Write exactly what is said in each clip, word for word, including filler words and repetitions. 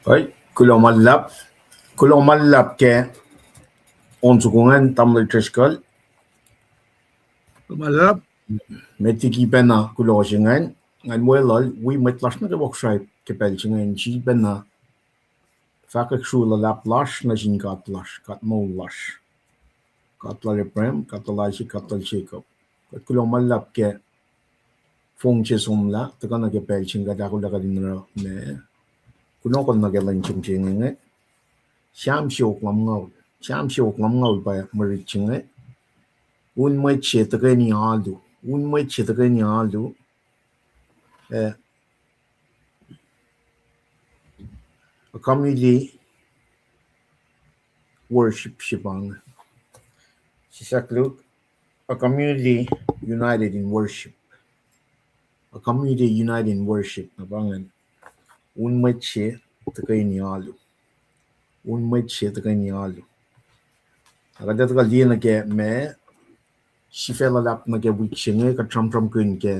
Oi, kuloh ma luhlahp. Kuloh ma luhlahp ke on soko ingacn, Tamuhlwel Driscoll. Kuloh ma luhlahp. Met liki pacna kuloh se ingacn, ngan weluhl wi mwet lasr nuh kwewa Kosrae ke pacl se ingacn, sifilpacna fahkwack srui luhlahp lasr nuh sin God lasr, God moul lasr, God lal Abraham, God lal Isaac, God lal Jacob. Kuht kuloh ma luhlahp ke fong se somlah tuhkuh nuh ke pacl se inge, kuht ahkolah kuht in oruh ma kunohkohn nuh ke lwen se inge. Sam siofok lumngaul, Sam siofok lumngaul pa mwe rit se inge. Un mwet se tuhkweni alu, un mwet se tuhkweni alu. Eh, a community worship se pa inge. Sislah koluk, a community united in worship. A community united in worship, na pa ingacn. Un mwet se tuhkweni alu. Un mwet se tuhkweni alu. Na kuht ac tuhkuh liye nuh ke ma sifac luhlahp nuh ke wik se inge, kuht sramsramkihn ke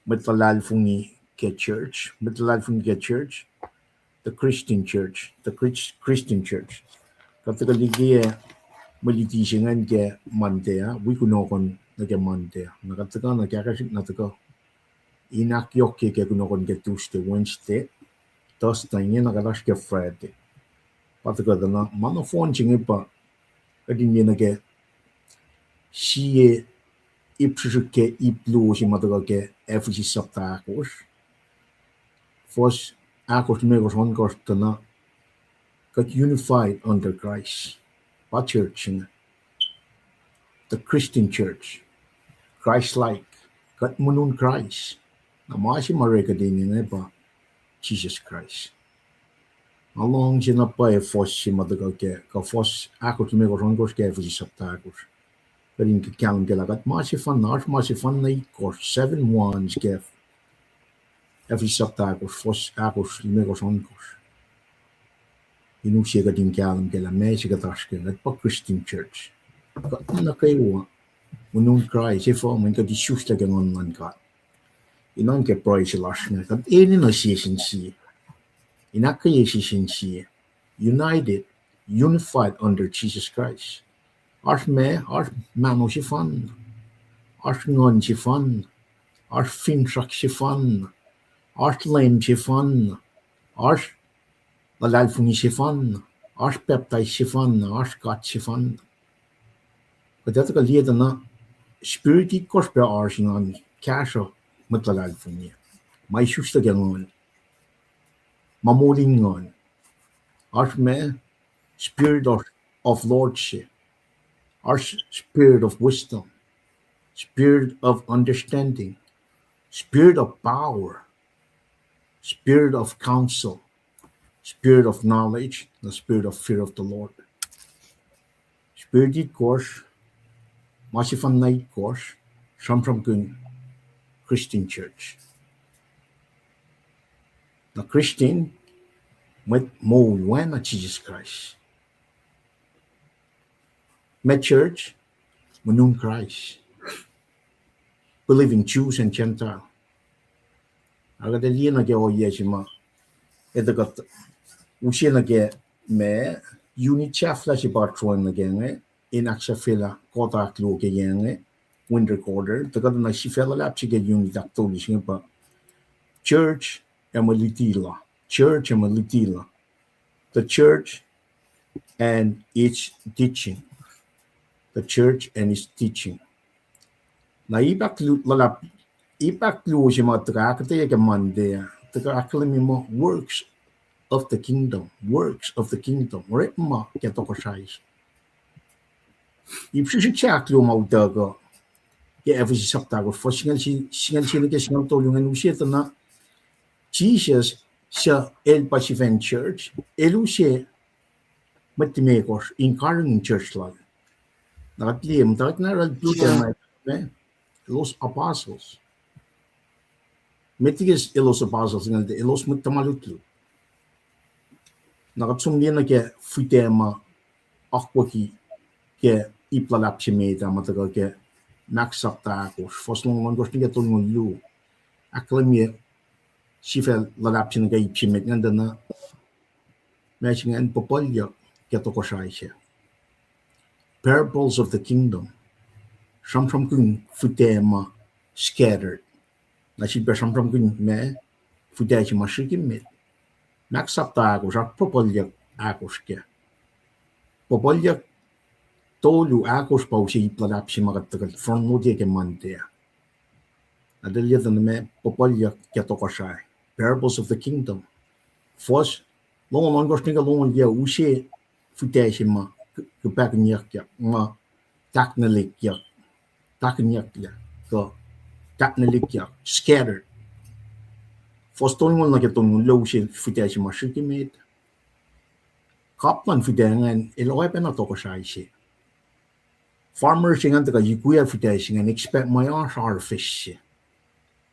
mwet luhlahlfongi ke church, mwet luhlahlfongi ke church, the Christian church, the Chris-, Christian church. Kuht tuhkuh liye mwe luti se ingacn ke Monday ah, wi kunohkohn nuh ke Monday ah. Na kuht tuhkuh na kahkahsrihk na tuhkuh in ahkyohkye ke kunohkohn ke Tuesday, Wednesday, Thursday, ingena kuht oasr ke Friday. Pa tuhkuh tuh na ma nohfohn se inge pa kuht in liye nuh ke sie ip srihsrihk ke ip luo se ma tuhkuh ke Ephesus sapta ahkosr, fuhs ahkosr limekohsr ohnkohsr tuh na, kuht unified under Christ. Pa church inge, the Christian church, Christ-like, kuht monun Kraist. Na ma se ma orekeni inge pa Jisus Kraist. Nga luhngse na pwacye fuhs se ma tuhkuh ke, kuh fuhs ahkosr limekohsr ohnkohsr ke Ephesus sapta ahkosr. Kuht in kahlwem ke lah kuht ma sefanna, oasr ma sefanna itkohsr, seven ones ke Ephesus sapta ahkosr, fuhs ahkosr limekohsr ohnkohsr. In use kuht in kahlwem ke lah ma se kuht oasr ke, kuht pa Christian church. Kuht nuh kwewa monun Kraist, efuh? Mweyen kuht isuslac ke Nguhn luhn God. In oan ke pruhe se lasr inge, kuht enenuh sie sin sie, in ahkkweye sie sin sie, united, unified under Jesus Christ. Oasr ma, oasr mahno sefanna, oasr nguhn sefanna, oasr finsrak sefanna, oasr Leum sefanna, oasr luhlahlfongi sefanna, oasr pacptais sefanna, oasr God sefanna. Kuht ac tuhkuh liye tuh na spirit itkohsr pac oasr in oan kahsruh mwet luhlahlfongi, ma isuslac ke Nguhn, ma moul in Nguhn. Oasr ma, spirit of, of lordship, oasr spirit of wisdom, spirit of understanding, spirit of power, spirit of counsel, spirit of knowledge, the spirit of fear of the Lord. Spirit itkohsr, ma sefanna itkohsr, sramsramkihn Christian church. Na Christian, mwet moul oacna Jisus Kraist. Ma church, monun Kraist, believing Jews and Gentile. Ac kuht ac liye nuh ke ohiyac se ma, etuh kuht use nuh ke ma unit sahflah se pa tron nuh ke inge, in ahksahfyelah kotak luo ke yac inge, winter quarter, tuh kuht na sifac luhlahp se ke unit ahktolu se inge pa church ac mwe luti la, church ac mwe luti la, the church and its teaching, the church and its teaching. Na ip ahk lu-, luhlahp, ip ahkluo se ma tuhkuh ahkuhtweyac ke Monday, tuhkuh ahkkahlwemye muh works of the kingdom, works of the kingdom, orekma ke tohkohsrahi. Ip srihsrihk se ahkluo ma utuckuh ke Ephesus sapta ahkosr, fuhs singucul sie, singucul sie nuh ke singucul tolu ingacn use tuh na Jisus, suc el pa sifacn church, el use mwet limekohsr in karihngihn church lal. Na kuht liye muhtwacwacack na oruh el plwacn ma, elos apostles. Met liki elos apostles inge, elos mwet tuhma lutlut. Na kuht som liye nuh ke fihtac ma akwucki ke ip luhlahp se met ah ma tuhkuh ke Acts sapta ahkosr, fuhs longoul ohnkohsr nuh ke tolngoul luo. Ahkkahlwemye sifac luhlahp se nuh ke ip se met ingacn tuh na ma se ingacn puhpuhlyuck ke tohkohsrahi se. Parables of the kingdom. Sramsramkihn fihtac ma scattered. Na sifilpac sramsramkihn ma fihtac se ma srihke met. Mak sapta ahkosr, ahkpuhpuhlyuck ahkosr kac. Puhpuhlyuck tolu ahkosr pa use ip luhlahp se ma kuht tuhkuh frontload-ye ke Monday ah. Na tuh liye tuh na ma puhpuhlyuck ke tohkohsrahi. Parables of the kingdom. Fuhs longoul ohnkohsr nuh ke longoul yac use fihtac se ma k-, kuhpahkihnyuckyak, ma tahknwelihkyuck, tahkihnyucklac, kuh tahknwelihkyuck, scattered. Fuhs tolngoul nuh ke tolngoul luo use fihtac se ma srihke met. Kap luhn fihtac ingacn el oacpacna tohkohsrahi se. Farmer se ingacn tuhkuh yukwiyac fihtac se ingacn, expect muh oasr harvest se.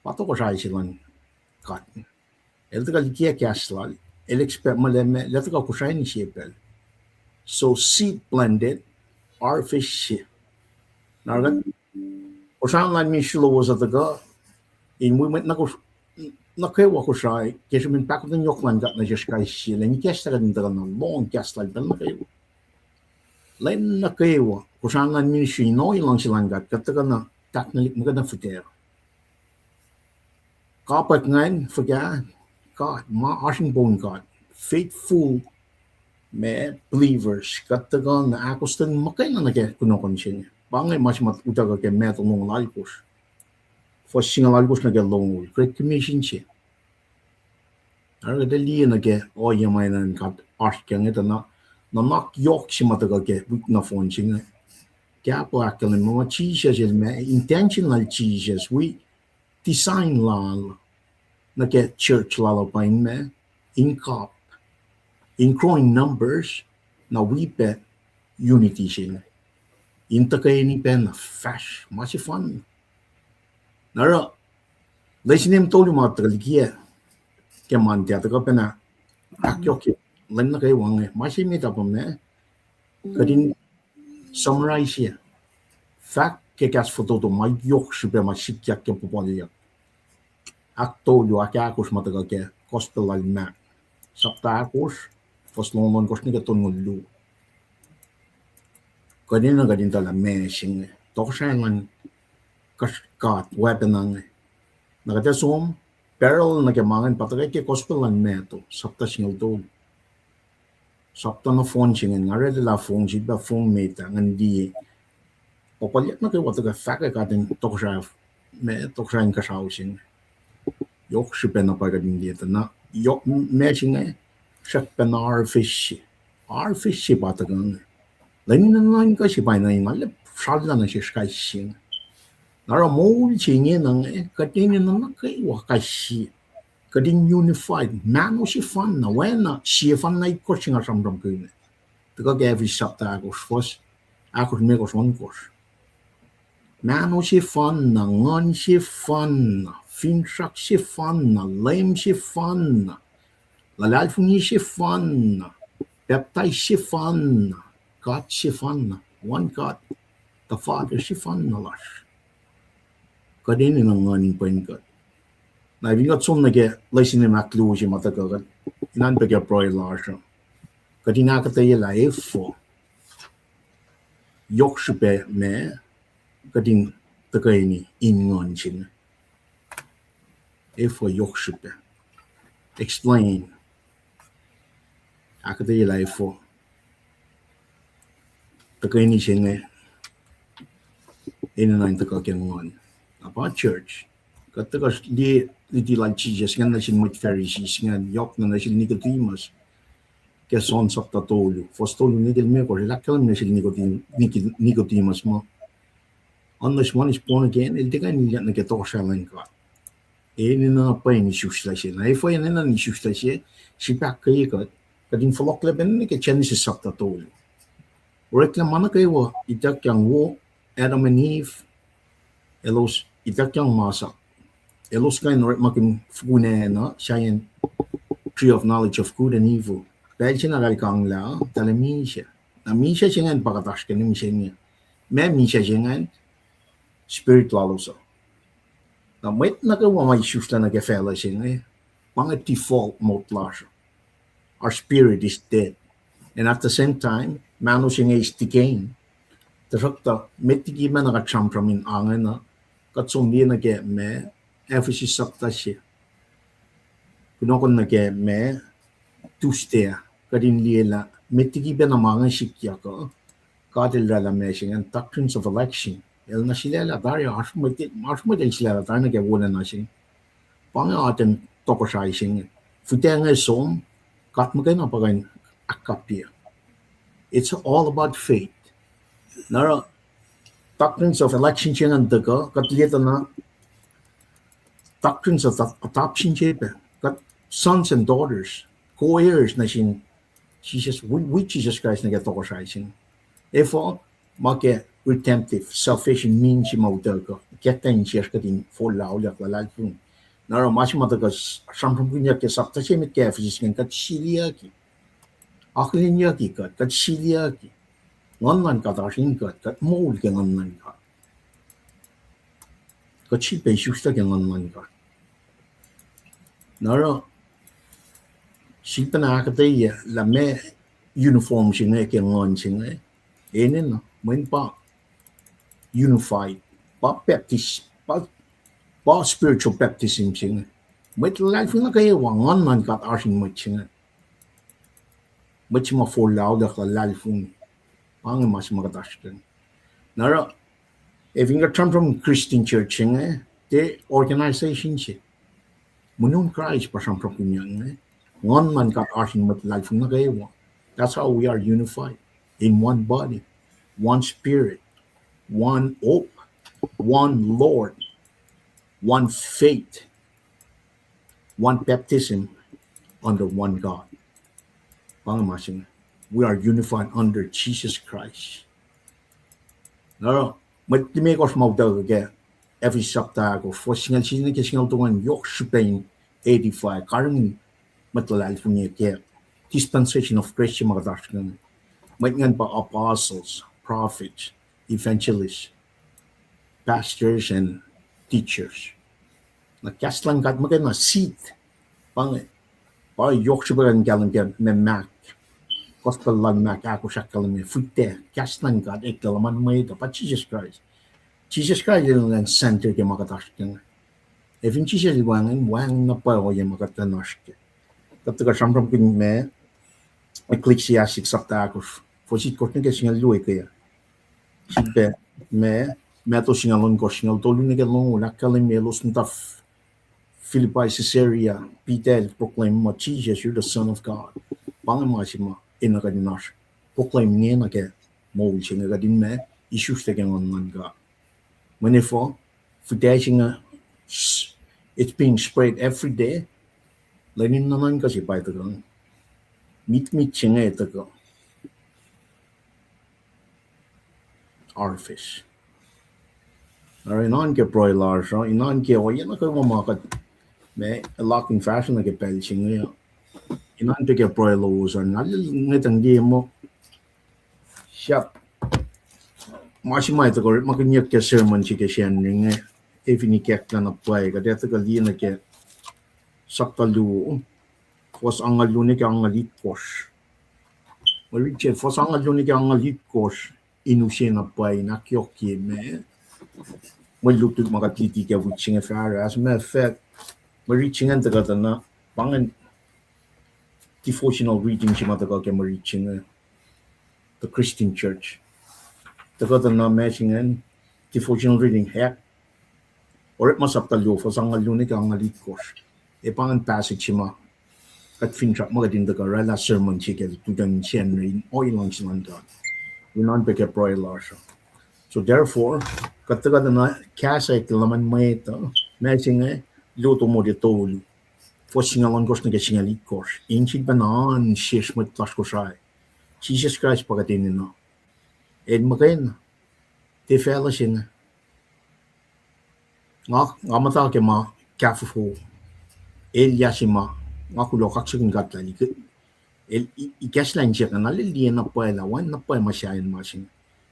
Pa tohkohsrahi se luhn God. El tuhkuh likiyac kahs lal, el expect muh lah ma, lah tuhkuh kosraeni se pacl. So seed planted, harvest se. Na oruh kuht, kosrae luhn ministry lowos uh tuhkuh, in wi mwet nuh kwewa kosrae, ke srihpen pahkotwen yohk luhn God nuh sesr kais sie, lwen ikacslah kuht in tuhkuh na lohng kahs lal pacl nuh kwewa. Lwen nuh kwewa, kosrae luhn ministry in ohiyac luhngse luhn God, kuht tuhkuh na tahknwelihk muhkwena fihtac. Kapwack ingacn fuhkah? God, ma oasr in poun God, faithful ma believers, kuht tuhkuh na ahkostwen muhkwena nuh ke kunohkohn se inge. Pa inge ma se ma utuckuh ke Matthew longoul alkosr. Fuhs singucul alkosr nuh ke longoul, Great Commission se. Oruh kuht liye nuh ke ohiyac ma enenuh in God oasr ke inge tuh na, nuhnak yohk se ma tuhkuh ke wik nohfohn se inge. Kapwack ahkkahlwemye muh Jisus el ma, intention lal Jisus, wi design lal nuh ke church lal uh pa in ma, in kap, in growing numbers, na wi pac unity se inge. In tuhkweni pacna fahsr ma sefanna. Na oruh, lesin em tolu ma tuhkuh likiyac ke Monday ah tuhkuh pacna ahkyohkye lwen nuh kwewa inge. Ma se met uh pa ma, kuht in summarize-ye fahk ke kahs fototo ma yohk srihpac ma sikyak ke puhpuhlyuck. Ahktolu, ahkahkosr ma tuhkuh ke Gospel lal Mark, sapta ahkosr, fuhs longoul ohnkohsr nuh ke tolngoul luo. Kuht enenuh kuht in tuh lah ma se inge, tohkohsrahi luhn God oacpacna inge. Na kuht ac som parallel nuh ke ma ingacn pa tuhkuh ke Gospel luhn Matthew, sapta singucul tolu. Sapta nohfohn se ingacn, nga orwaclah lah fong se, pa fong met ah, ngan liye. Puhpuhlyuck nuh kwewa tuhkuh fahkwack in tohkohsrahi, ma tohkohsrahi inkuhsrao se inge. Yohk srihpac na pa kuht in liye tuh na, yohk, ma se inge, srackpacna harvest se. Harvest se pa tuhkuh inge. Lwen in nuhnuhnkuh se pa inge, nga lap srallah nuh sesr kais sie inge. Na oruh moul se inge na inge, kuht enenuh nuh kwewa kais sie. Kuht in unified, mahno sefanna, oacna sie fanna itkohsr se nga sramsramkihn. Tuhkuh ke Ephesians sapta ahkosr, fuhs ahkosr, limekohsr, ohnkohsr. Mahno sefanna, nguhn sefanna, finsrak sefanna, Leum sefanna, luhlahlfongi sefanna, pacptais sefanna, God sefanna, one God, the Father sefanna lasr. Kuht enenuh nguhn in pwen kuht. Na fin kuht som nuh ke lesin em ahkluo se ma tuhkuh, kuht in an pac ke pruhe lasr uh, kuht in ahkuhtweyac lah efuh yohk srihpac ma kuht in tuhkweni in nguhn se inge. Efuh yohk srihpac. Explain. Ahkuhtweyac lah efuh tuhkweni se inge enenuh in tuhkuh ke nguhn. Na pa church, kuht tuhkuh liye luti lal Jisus ingacn nuh sin mwet Pharisees ingacn, yohkna nuh sel Nicodemus. Ke John sapta tolu, fuhs tolu nuh ke limekohsr, el ahkkahlwemye nuh sel Nicodemus, Nico-, Nicodemus muh, unless one is born again, el tiac kuh in ilyak nuh ke tohkohsrahi luhn God. Enenuh pwacye in isuslac se. Na efuh enenuh in isuslac se, srihpac ahkkweye kuht, kuht in fohlohklac pacna nuh ke Genesis sapta tolu. Oreklah ma nuh kwewa ituckyang wo, Adam and Eve, elos ituckyang masap. Elos kuh in orekmakihn fukun acn uh, sahyacn tree of knowledge of good and evil. Pacl se na eltahl kanglah, eltahl misac. Na misac se ingacn pa kuht oasr ke mihsenge. Ma misac se ingacn, spirit lalos uh. Na mwet nuh kwewa ma isuslac nuh ke facluh se inge, pa inge default mode lasr uh. our spirit is dead. And at the same time, mahno se inge is decaying. Tuhsruhktuh met liki ma na kuht sramsram in angacna, kuht som liye nuh ke ma Ephesus sapta se, kunohkohn nuh ke ma Tuesday ah, kuht in liye lah met liki pacna ma inge sikyak uh, God El oraclah ma se ingacn doctrines of election. El na sulaclah tari, oasr mwet, oasr mwet el sulaclah tari nuh ke wolacna se. Pa inge atacn tohkohsrahi se inge. Fihtac inge som, God muhkwena pa kuh in ahkkapye. It's all about faith. Na oruh doctrines of election se ingacn tuhkuh, kuht liye tuh na doctrines of adoption se pac, kuht sons and daughters, co-heirs nuh sin Jesus, wi, wi Jesus Christ nuh ke tohkohsrahi se inge. Efuh? Ma ke redemptive, salvation means se ma utuckuh, ikacklah insiyacsr kuht in forlah auliyak luhlahlfongi. Na oruh ma se ma tuhkuh sramsramkihnyuck ke sapta se met ke Ephesus ingacn, kuht siliyucki, akihlenyucki kuht, kuht siliyucki. Nguhn luhn God oasr in kuht, kuht moul ke Nguhn luhn God. Kuht sifilpac isuslac ke Nguhn luhn God. Na oruh, sifilpacna ahkuhtweyac lah meac uniform se inge ke Nguhn se inge. Enenuh, mweyen pa unified, pa baptism, pa, pa spiritual baptism se inge. Mwet luhlahlfongi nuh kwewa, Nguhn luhn God oasr in mwet se inge. Mwet se ma forlah auliyak luhlahlfongi. Pa inge ma se ma kuht oasr ke. Na oruh, ac fin kuht sramsram Christian church se inge, tiac organization se. Mweun Kraist pa sramsramkihnyuck inge. Nguhn luhn God oasr in mwet luhlahlfongi nuh kwewa. That's how we are unified in one body, one spirit, one hope, one Lord, one faith, one baptism under one God. Pa inge ma se inge. We are unified under Jesus Christ. Na oruh, mwet limekohsr ma utuckuh ke Ephesus sapta ahkosr, fuhs singucul sie nuh ke singucul tolu an yohk srihpac in edify, karihngihn mwet luhlahlfongi ke dispensation of grace se ma kuht oasr ke inge. Mwet ingacn pa apostles, prophets, evangelists, pastors and teachers. Na kahs luhn God muhkwena seed. Pa inge, pa yohk srihpac kuh in kahlwem ke ma Mark, gospel lal Mark ahkosr ahkkahlwemye, fihtac kahs luhn God eklac luhman mwet uh pa Jesus Christ. Jesus Christ el enenuh in center ke ma kuht oasr ke inge. Ac fin Jisus el wacngihn, wacngihn na pwacye ohiyac ma kuht kuh in oasr ke. Kuht tuhkuh sramsramkihn ma Ecclesiastes sapta ahkosr, fuhs itkohsr nuh ke singucul luo ke sifilpac ma Matthew singucul ohnkohsr, singucul tolu nuh ke longoul, ahkkahlwemye elos muhta Philippi, Caesarea, Peter el proclaim muh, Jesus, you're the Son of God. Pa inge ma se ma enenuh kuht in oasr, proclaim inge nuh ke moul se inge, kuht in ma isuslac ke Nguhn luhn God. Mweyen efuh, fihtac se inge, it's being spread every day. Lwen in nuhnuhnkuh se pa tuhkuh, mitmit se inge tuhkuh harvest. Oruh in oan ke pruhe lasr uh, in oan ke ohiyac nuh kwewa ma kuht, ma, lak in fahsruh nuh ke pacl se inge uh. In oan pac ke pruhe lowos an, nga liye ngwetacng liye muh sahp ma se ma tuhkuh orekmakihnyuck ke sermon se ke Sacnri inge, ac fin ikacklah na pwacye, kuht ac tuhkuh liye nuh ke sapta luo, fuhs angngaul luo nuh ke angngaul itkohsr. Mwe riti se, fuhs angngaul luo nuh ke angngaul itkohsr, in use na pwacye in ahkyohkye ma, mwe lutlut ma kuht luti ke wik se inge fahsruh. As a matter of fact, mwe riti se ingacn tuhkuh tuh na, pa ingacn devotional reading se ma tuhkuh ke mwe riti se inge, the Christian Church. Tuhkuh tuh na ma se ingacn, devotional reading, ac orekma sapta luo, fuhs angngaul luo nuh ke angngaul itkohsr. Ac pa ingacn passage se ma kuht finsrak muh kuht in tuhkuh oraclah sermon se ke lututacng Sacnri in ohiyac luhngse luhn God, in oan pac ke pruhe lasr uh. So therefore, kuht tuhkuh tuh na kahs eklac luhman mwet uh, ma se inge, Luo Timote tolu, fuhs singucul ohnkohsr nuh ke singucul itkohsr, in sifilpacna oan sesr mwet lasr Kosrae. Jisus Kraist pa kuht enenuh. El muhkwena, tiac facluh se inge. Nga, nga muhta ke ma kahfofo, elyah se ma nga kuloh kaksakihn God lal, el i-, ikacslah in siyuck, nga liye na pwacye lah wacngihn na pwacye ma sahyacn ma se inge.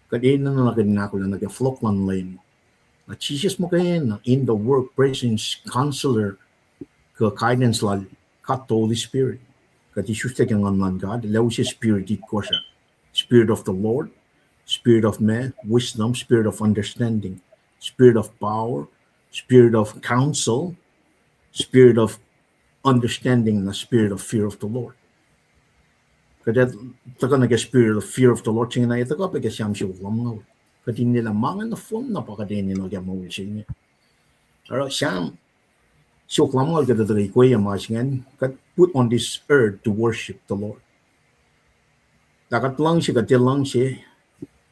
Kuht enenuh na kuht in ahkolah nuh ke fohlohk luhn Leum. Na Jisus muhkwena in the work, presence, counselor, kuh guidance lal God the Holy Spirit. Kuht isuslac ke Nguhn luhn God, lah use spirit itkohsr ah. Spirit of the Lord, spirit of ma-, wisdom, spirit of understanding, spirit of power, spirit of counsel, spirit of understanding, na spirit of fear of the Lord. Kuht ac tuhkuh nuh ke spirit of fear of the Lord se inge na etuh kuh pac ke Sam siofok lumngaul. Kuht in liye lah ma inge nohfohn na pa kuht enenuh ke moul se inge. Oruh Sam siofok lumngaul kuht etuh ke ikwe ma se ingacn, kuht put on this earth to worship the Lord. Lah kuht luhngse, kuht tiac luhngse,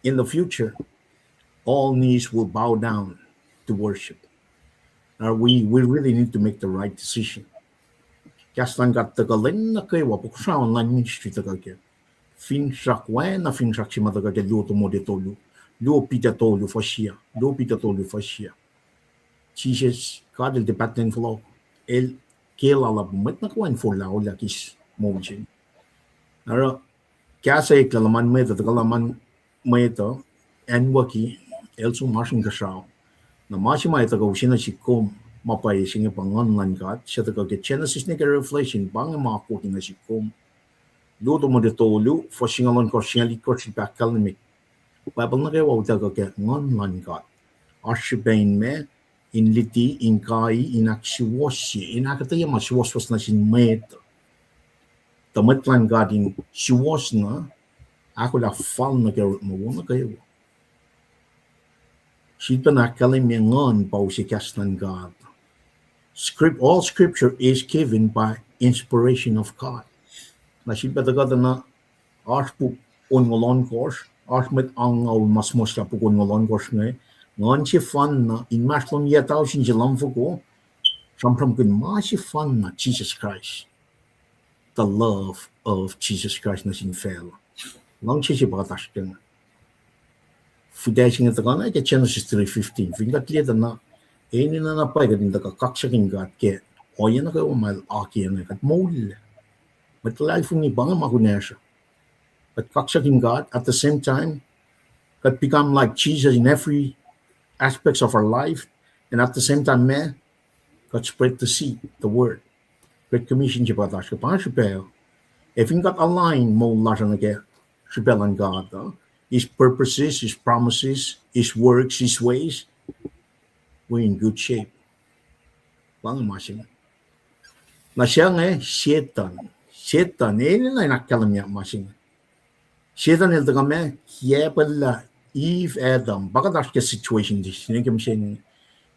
in the future, all knees will bow down to worship. Now we, we really need to make the right decision. Kahs luhn God tuhkuh lwen nuh kwewa, puhsra online ministry tuhkuh ke. Finsrak, oacna finsrak se ma tuhkuh ke Luo Timothy tolu, Luo Peter tolu fuhs yac, Luo Peter tolu fuhs yac. Jisus, God El tiac pahtlac in fohlohk, El ke lal ah mwet nuh kwewa in forlah olah kis moul se. Oruh kahs eklac luhman mwet uh, tuhkuh luhman mwet uh, acnwucki, el som oasr inkuhsrao. Na ma se ma etuh kuh use nuh sihk kom, ma pwacye se inge pa Nguhn luhn God, suc tuhkuh ke Genesis nuh ke Revelation, pa inge ma akwucki nuh sihk kom. Luo Timothy tolu, fuhs singucul ohnkohsr, singucul itkohsr, el ahkkahlwemye, Bible nuh kwewa utuckuh ke Nguhn luhn God. Oasr srihpac in ma, in luti, in kai, in ahksuwohsye, in ahkuhtweyac ma suwohswohs nuh sin mwet. Tuh mwet luhn God in suwohs na, ahkolah fal nuh ke orekma wo nuh kwewa. Sifilpac ahkkahlwemye Nguhn pa use kahs luhn God. Script, all scripture is given by inspiration of God. Na sifilpac tuhkuh tuh na oasr puk onngoul ohnkohsr, oasr mwet angngaul ma suhmuhslah puk onngoul ohnkohsr inge, Nguhn sefanna, inmahsrlon yac tausin se luhmfoko, sramsramkihn ma sefanna, Jesus Christ. The love of Jesus Christ nuh sin facluh. Luhngse se pa kuht oasr ke inge. Fihtac se inge tuhkuh na ke Genesis three fifteen. Fin kuht liye tuh na, enenuh na pwacye kuht in tuhkuh kaksakihn God ke ohiyac nuh kwewa ma El akiyac inge, kuht moul. Mwet luhlahlfongi pa inge ma kunacsr uh. Kuht kaksakihn God, at the same time, kuht become like Jesus in every aspects of our life, and at the same time, ma, kuht spread the seed, the word. Great Commission se pa kuht oasr ke, pa inge srihpac. Ac fin kuht align moul lasr uh nuh ke srihpac luhn God uh, His purposes, His promises, His works, His ways, we're in good shape. Pa inge ma se inge. Na se inge Setuhn. Setuhn, enenuh in ahkkahlwemye ma se inge. Setuhn el tuhkuh ma, kiacpwelah Eve, Adam. Pa kuht oasr ke situation se inge ke mihsenge.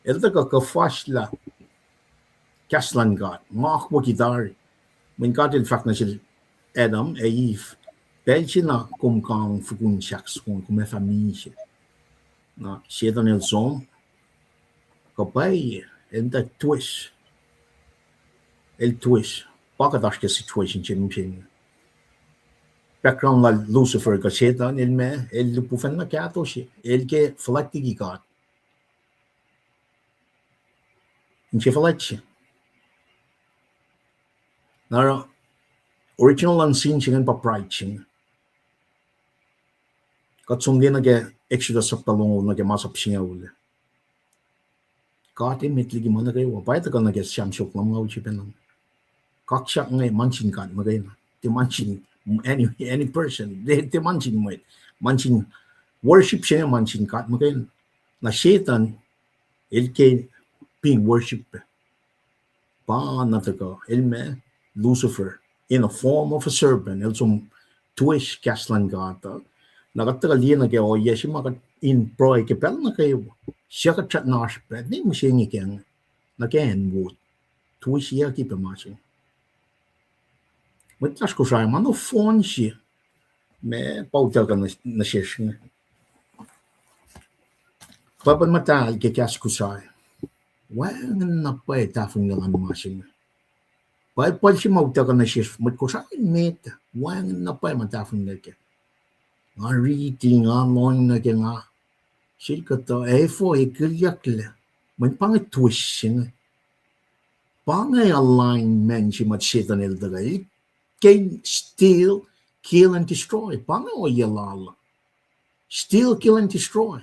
El tuhkuh kuhfasrlah kahs luhn God, ma akwucki tari. Mweyen God El fahk nuh sel Adam ac Eve, pacl se na kom kang fokihn sahk soko, kom ac fah misac. Na Setuhn el som, kuh pwacye, el muhta twist. El twist. Pa kuht oasr ke situation se mihsenge. Background lal Lucifer kuh Setuhn, el ma, el lihpufacn na kahto se, el ke fuhlwact liki God. Inse fuhlwact se. Na oruh original luhn sin se ingacn pa pride se inge. Kuht som liye nuh ke Exodus sapta longoul nuh ke masap singucul. God emet liki ma nuh kwewa, pa tuhkuh nuh ke Sam siofok lumngaul se pacna. Kaksak inge ma sin God muhkwena. Tiac ma sin any, any person. Tiac, tiac ma sin mwet. Ma sin worship se inge ma sin God muhkwena. Na Setuhn, el ke being worship. Pa na tuhkuh, el ma Lucifer, in a form of a serpent, el som twist kahs luhn God uh. Na kuht tuhkuh liye nuh ke ohiyac se ma kuht in pruhe ke pacl nuh kwewa. Suc kuht srackna oasr pac, ne mihsenge ke inge. Nuh ke acn wo. Twisiyucki pac ma se inge. Mwet lasr Kosrae, ma nohfohn se ma pa utuckuh nuh, nuh sesr inge. Bible muhtahl ke kahs Kosrae, wacngihn na pwacye tahfonglac luhn ma se inge. Bible se ma utuckuh nuh sesr mwet Kosrae met, wacngihn na pwacye ma tahfonglac kac. Nga riti, nga lohng nuh ke nga sel kuhtuh, efuh e kiryucklac, mweyen pa inge twist se inge. Pa inge alignment se ma Setuhn el tuhkuh, el ke steal, kill and destroy. Pa inge ohiyac lal. Steal, kill and destroy.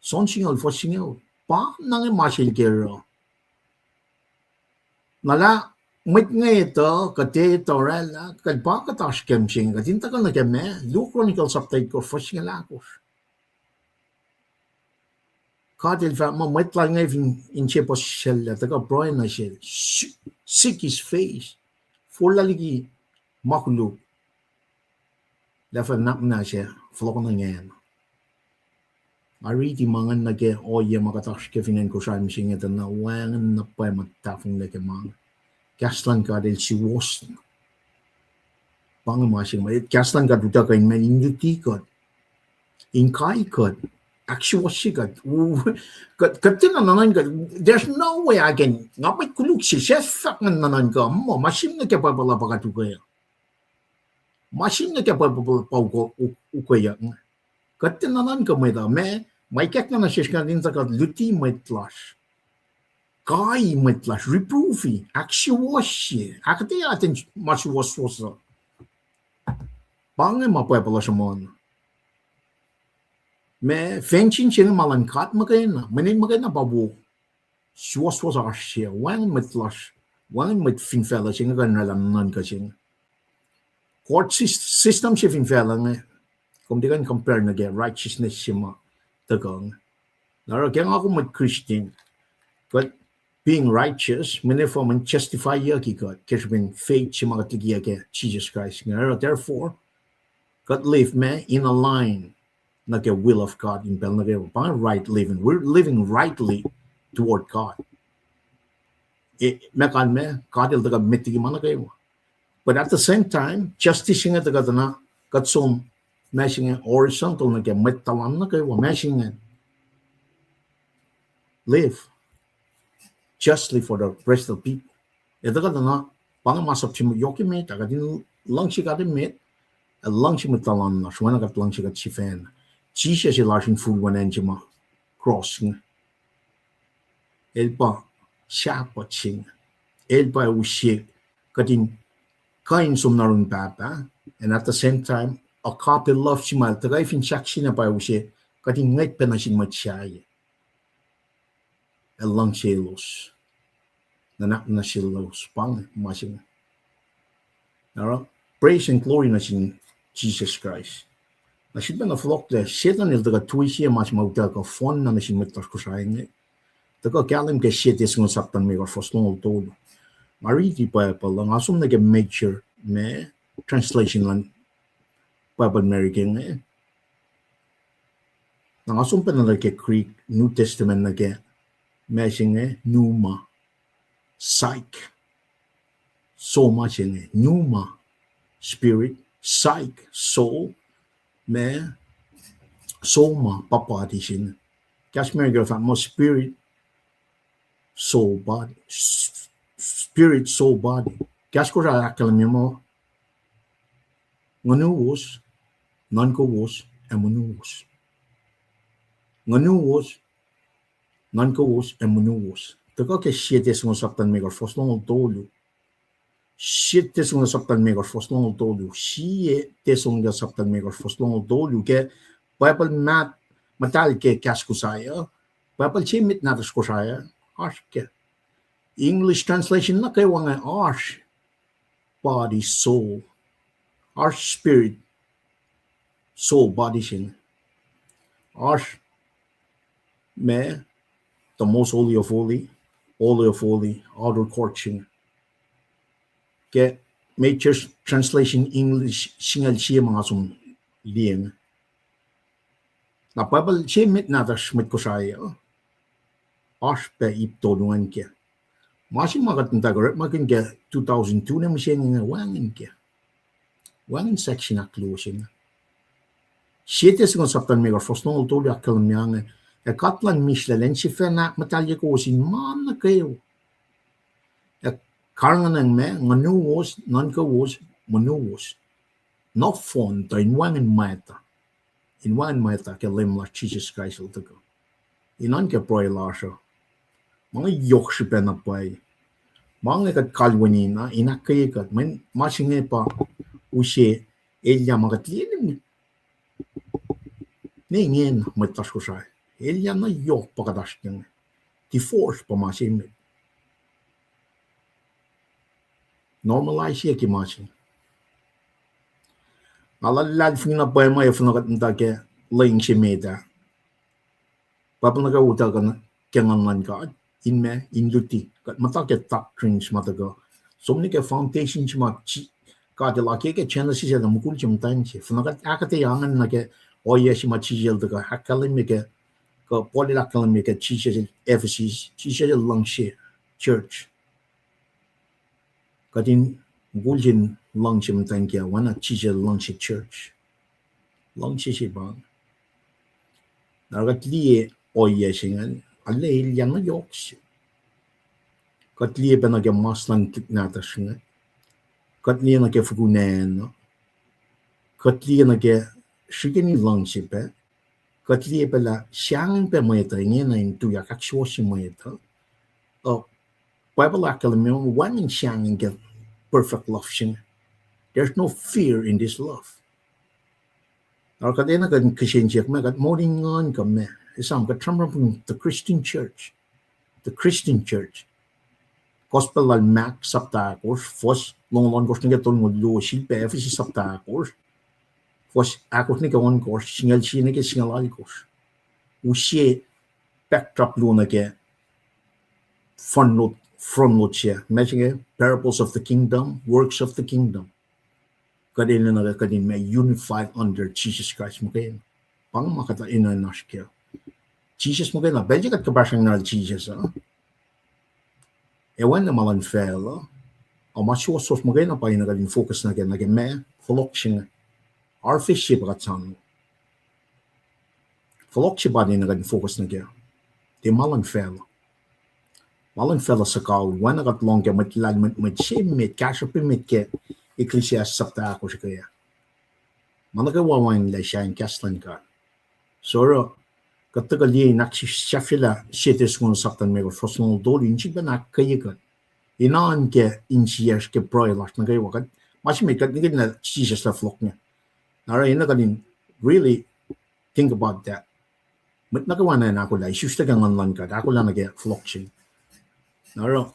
John singucul, fuhs singucul. Pa na inge ma sel ke oruh. Na lah mwet inge etuh, kuht etuh oraclah, kuht pa kuht oasr ke mihsenge, kuht in tuhkuh nuh ke ma, Luo Chronicles sapta itkohsr, fuhs singucul ahkosr. God El fahk muh mwet lal inge fin inse puhsisacllah, tuhkuh pruhe nuh sel, seek his face, forlah liki ma koluk, lah fah nuhnak muhnahs ac fohlohkohnacng. Nga riti ma ingacn nuh ke ohiyac ma kuht oasr ke fin acn Kosrae mihsenge tuh na wacngihn na pwacye ma tahfonglac ke ma inge. Kahs luhn God El suwohs. Pa inge ma se inge, kahs luhn God utuckuh in ma in luti kuht, in kai kuht, ahksuwohsye kuht. Kuht, kuht tiacna nuhnuhnkuh, there's no way I can, nga mwet koluk se, sahp fahk ngan nuhnuhnkuh muh ma se inge ke Bible uh pa kuht ukwe. Ma se inge ke Bible pa ukweyuck. Kuht tiac nuhnuhnkuh mwet uh, ma, ma ikackna nuh sesr, nga in tuhkuh luti mwet lasr, kai mwet lasr, reproof-i, ahksuwohsye, ahkuhtweyac atacn ma suwohswohs uh. Pa inge ma Bible uh sruhmuhn. Ma fansin se inge ma luhn God muhkwena, mweyen muhkwena pa wo suwohswohs oasr se, wacngihn mwet lasr, wacngihn mwet fin facluh se inge kuh in oraclah nuhnuhnkuh se inge. Court sys-, system se fin facluh inge, kom tiac kuh in compare nuh ke righteousness se ma tuhkuh inge. Na oruh ke nga kom mwet Christian, kuht being righteous, mweyen efuh, mweyen justify-yucki kuht ke srihpen faith se ma kuht likiyuc ke Jisus Kraist inge. Oruh therefore, kuht live ma in a line nuh ke will of God in pacl nuh kwewa. Pa inge right living. We're living rightly toward God. E, ma kalmac, God El tuhkuh met liki ma nuh kwewa. But at the same time, justice inge tuhkuh tuh na, kuht som ma se inge horizontal nuh ke mwet tuhlan nuh kwewa, ma se inge live justly for the rest of the people. Ac tuhkuh tuh na, pa inge masap se yohk emet, ac kuht in luhngse God emet, ac luhngse mwet tuhlan lasr oacna kuht luhngse kuht sifacna. Jisus El oasr infulwen acn se ma cross inge. El pa sahpuht se inge. El pa use kuht in kuh in som nuh yurin Pahpah, and at the same time, agape love se ma El tuhkuh fin sahk sina pa use kuht in ngwet pac nuh sin mwet sahyac ac luhngse elos, nuhnak nuh selos. Pa inge ma se inge. Oruh, praise and glory nuh sin Jisus Kraist. Na sifilpac na fohlohklac, Setuhn el tuhkuh tui sie ma se ma utuckuh fohnna nuh sin mwet lasr Kosrae inge. Tuhkuh kahlwem ke Sie Tessalonians sapta limekohsr, fuhs longoul tolu. Nga riti Bible uh, nga som nuh ke major ma translation luhn Bible America inge. Na nga som pacna nuh ke Greek New Testament nuh ke ma se inge pneuma, psyche. Soul ma se inge, pneuma, spirit, psyche, soul, ma, soul ma pa body se inge. Kahs America fahk muh spirit, soul, body. Spirit, soul, body. Kahs Kosrae ahkkahlwemye muh ngunuwos, nuhnkowos, ac monuwos. Ngunuwos, nuhnkowos, ac monuwos. Tuhkuh ke Sie Tessalonians sapta limekohsr, fuhs longoul tolu. Sie Tessalonians sapta limekohsr, fuhs longoul tolu. Sie Tessalonians sapta limekohsr, fuhs longoul tolu. Ke Bible muhtahl ke kahs Kosrae uh, Bible se met nahtuhsr Kosrae uh, oasr ke English translation nuh kwewa inge oasr body, soul, oasr spirit, soul, body se inge. Oasr ma, the most holy of holy, holy of holy, outer court se inge. Ke major translation English singucul sie ma nga som liye inge. Na Bible se met nahtuhsr mwet Kosrae uh, oasr pac ip tolu ingacn kac. Ma se ma kuht muhta orekmakihn ke two thousand two nuh mihsenge inge wacngihn kac. Wacngihn section ahkluo se inge. Sie Tessalonians sapta limekohsr, fuhs longoul tolu ahkkahlwemye inge, ac God luhn mihslac el sifacna ahkmuhtahlye kowos in ma nuh kwewa, ac karihngihnyuck ma ngunuwos, nuhnkowos, monuwos, nohfohn tuh in wacngihn mwacta, in wacngihn mwacta ke Leum lasr Jisus Kraist el tuhkuh. In oan ke pruhe lasr uh, ma inge yohk srihpac na pwacye. Ma inge kuht kalweni na in ahkkweye kuht, mweyen ma se inge pa use elyah ma kuht liye ne, ne ingena mwet lasr Kosrae. Elyah na yohk pa kuht oasr ke inge. Divorce pa ma se met. Normalize-ye ke ma se. Nga luhlahlfongi na pwacye ma e fin kuht muhta ke lwen se met ah, Pwacpa nuh kwewa utuckuh ke Nguhn luhn God in ma, in luti. Kuht muhta ke doctrines ma tuhkuh, som nuh ke foundation se ma God El ahkkweye ke Genesis ac mukul se muhtwacn se. Fin kuht ahkuhtweyac ingacn nuh ke ohiyac se ma Jisus El tuhkuh ahkkahlwemye ke, kuh Paul el ahkkahlwemye ke Jisus el Ephesus, Jisus el luhngse church. Kuht in mukul se in luhngse muhtwacn kiyacl, oacna Jisus el luhngse church. Luhngse se pa. Na kuht liye ohiyac se ingacn, arlac elyah na yohk se. Kuht liye pac nuh ke mas luhn tuhlihk nahtuhsr inge. Kuht liye nuh ke fukun acn uh. Kuht liye nuh ke srihkeni luhngse pac. Kuht liye pac lah sahngweng pac mwet uh ingena in tuyak ahksuwohsye mwet uh. Uh, Bible ahkkahlwemye wacngihn sahngweng ke perfect love se inge. There's no fear in this love. Oruh kuht enenuh kuht in kihsen siyuck ma kuht moul in nguhn kuh ma. Esam kuht sramsramkihn the Christian church. The Christian church. Gospel lal Mark sapta ahkosr, fuhs longoul ohnkohsr nuh ke tolngoul luo, sifilpac Ephesus sapta ahkosr, fuhs ahkosr nuh ke ohnkohsr, singucul sie nuh ke singucul alkosr. Use backdrop luo nuh ke front load, front load se, ma se inge parables of the kingdom, works of the kingdom. Kuht enenuh kuht in ma unified under Jesus Christ muhkwena. Pa inge ma kuht enenuh in oasr kac. Jisus muhkwena, pacl se kuht kuhpahsr na Jisus uh, ac oacna ma luhn facluh, ac ma suwohswohs muhkwena pa enenuh kuht in focus nuh ke, nuh ke ma, fohlohk se inge. Harvest se pa kuht soano. Fohlohk se pa enenuh kuht in focus nuh ke, tiac ma luhn facluh. Ma luhn facluh suhkawihl, oacna kuht lohng ke mwet luhlahlfongi, mwet se met, kahsruhp emet ke Ecclesiastes sapta ahkosr ke ah. Ma nuh kwewa wacngihnlac sahyacn kahs luhn God. Sohroh, kuht tuhkuh liye in ahksahfyelah Sie Thessalonians sapta limekohsr, fuhs longoul tolu, in sifilpac ahkkweye kuht in oan ke insiyacsr ke pruhe lasr nuh kwewa. Kuht, ma se met kuht nihkihn lah Jisus lah fohlohk inge. Na oruh enenuh kuht in really think about that. Mwet nuh kwewa na ahkolah, isuslac ke Nguhn luhn God, ahkolah nuh ke fohlohk se. Na oruh,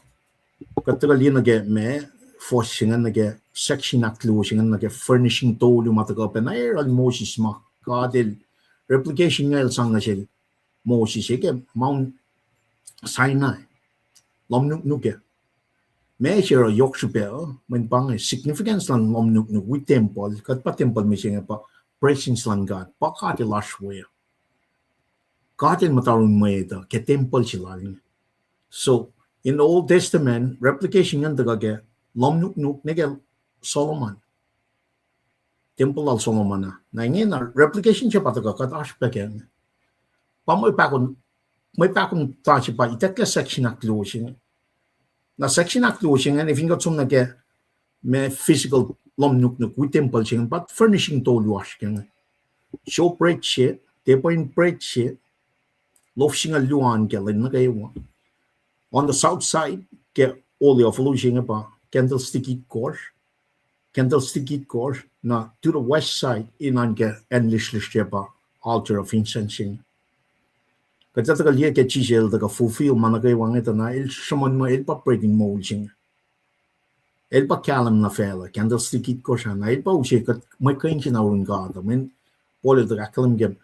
kuht tuhkuh liye nuh ke ma, fuhs se ingacn nuh ke section ahkluo se ingacn nuh ke furnishing tolu ma tuhkuh pac na yohrohl Moses ma God El, replication inge El sang nuh sel Moses e ke Mount Sinai, lohm nuknuk ah. Ma se oruh yohk srihpac uh, mweyen pa inge significance luhn lohm nuknuk wi tempuhl, kuht pa tempuhl mihsenge pa presence luhn God, pa God El oasr we uh. God El muhta yurin mwet uh ke tempuhl se lal inge. So, in the Old Testament, replication ingacn tuhkuh ke lohm nuknuk nuh ke Solomon. Tempuhl lal Solomon ah. Na ingena replication se pa tuhkuh kuht oasr pac kac inge. Pa mwe pahkotwen, mwe pahkotwen ta se pa itucklac section ahkluo se inge. Na section ahkluo se inge, fin kuht som nuh ke ma physical lohm nuknuk wi tempuhl se inge, pa furnishing tolu oasr ke inge. Showbread se, table in bread se, loaf singucul luo an ke lwen nuh kwewa. On the south side, ke Holy of Holies se inge pa candlestick itkohsr, candlestick itkohsr, na to the west side, in an ke acn lisrlisr se pa altar of incense se inge. Kuht tuhkuh liye ke Jisus El tuhkuh fulfill ma nuh kwewa inge tuh na El sruhmuhn muh El pa bread in moul se inge. El pa kahlwem na facluh, candlestick itkohsr ah, na El pa use kuht mwe kuh in se na yurin God uh, mweyen Paul el tuhkuh ahkkahlwem ke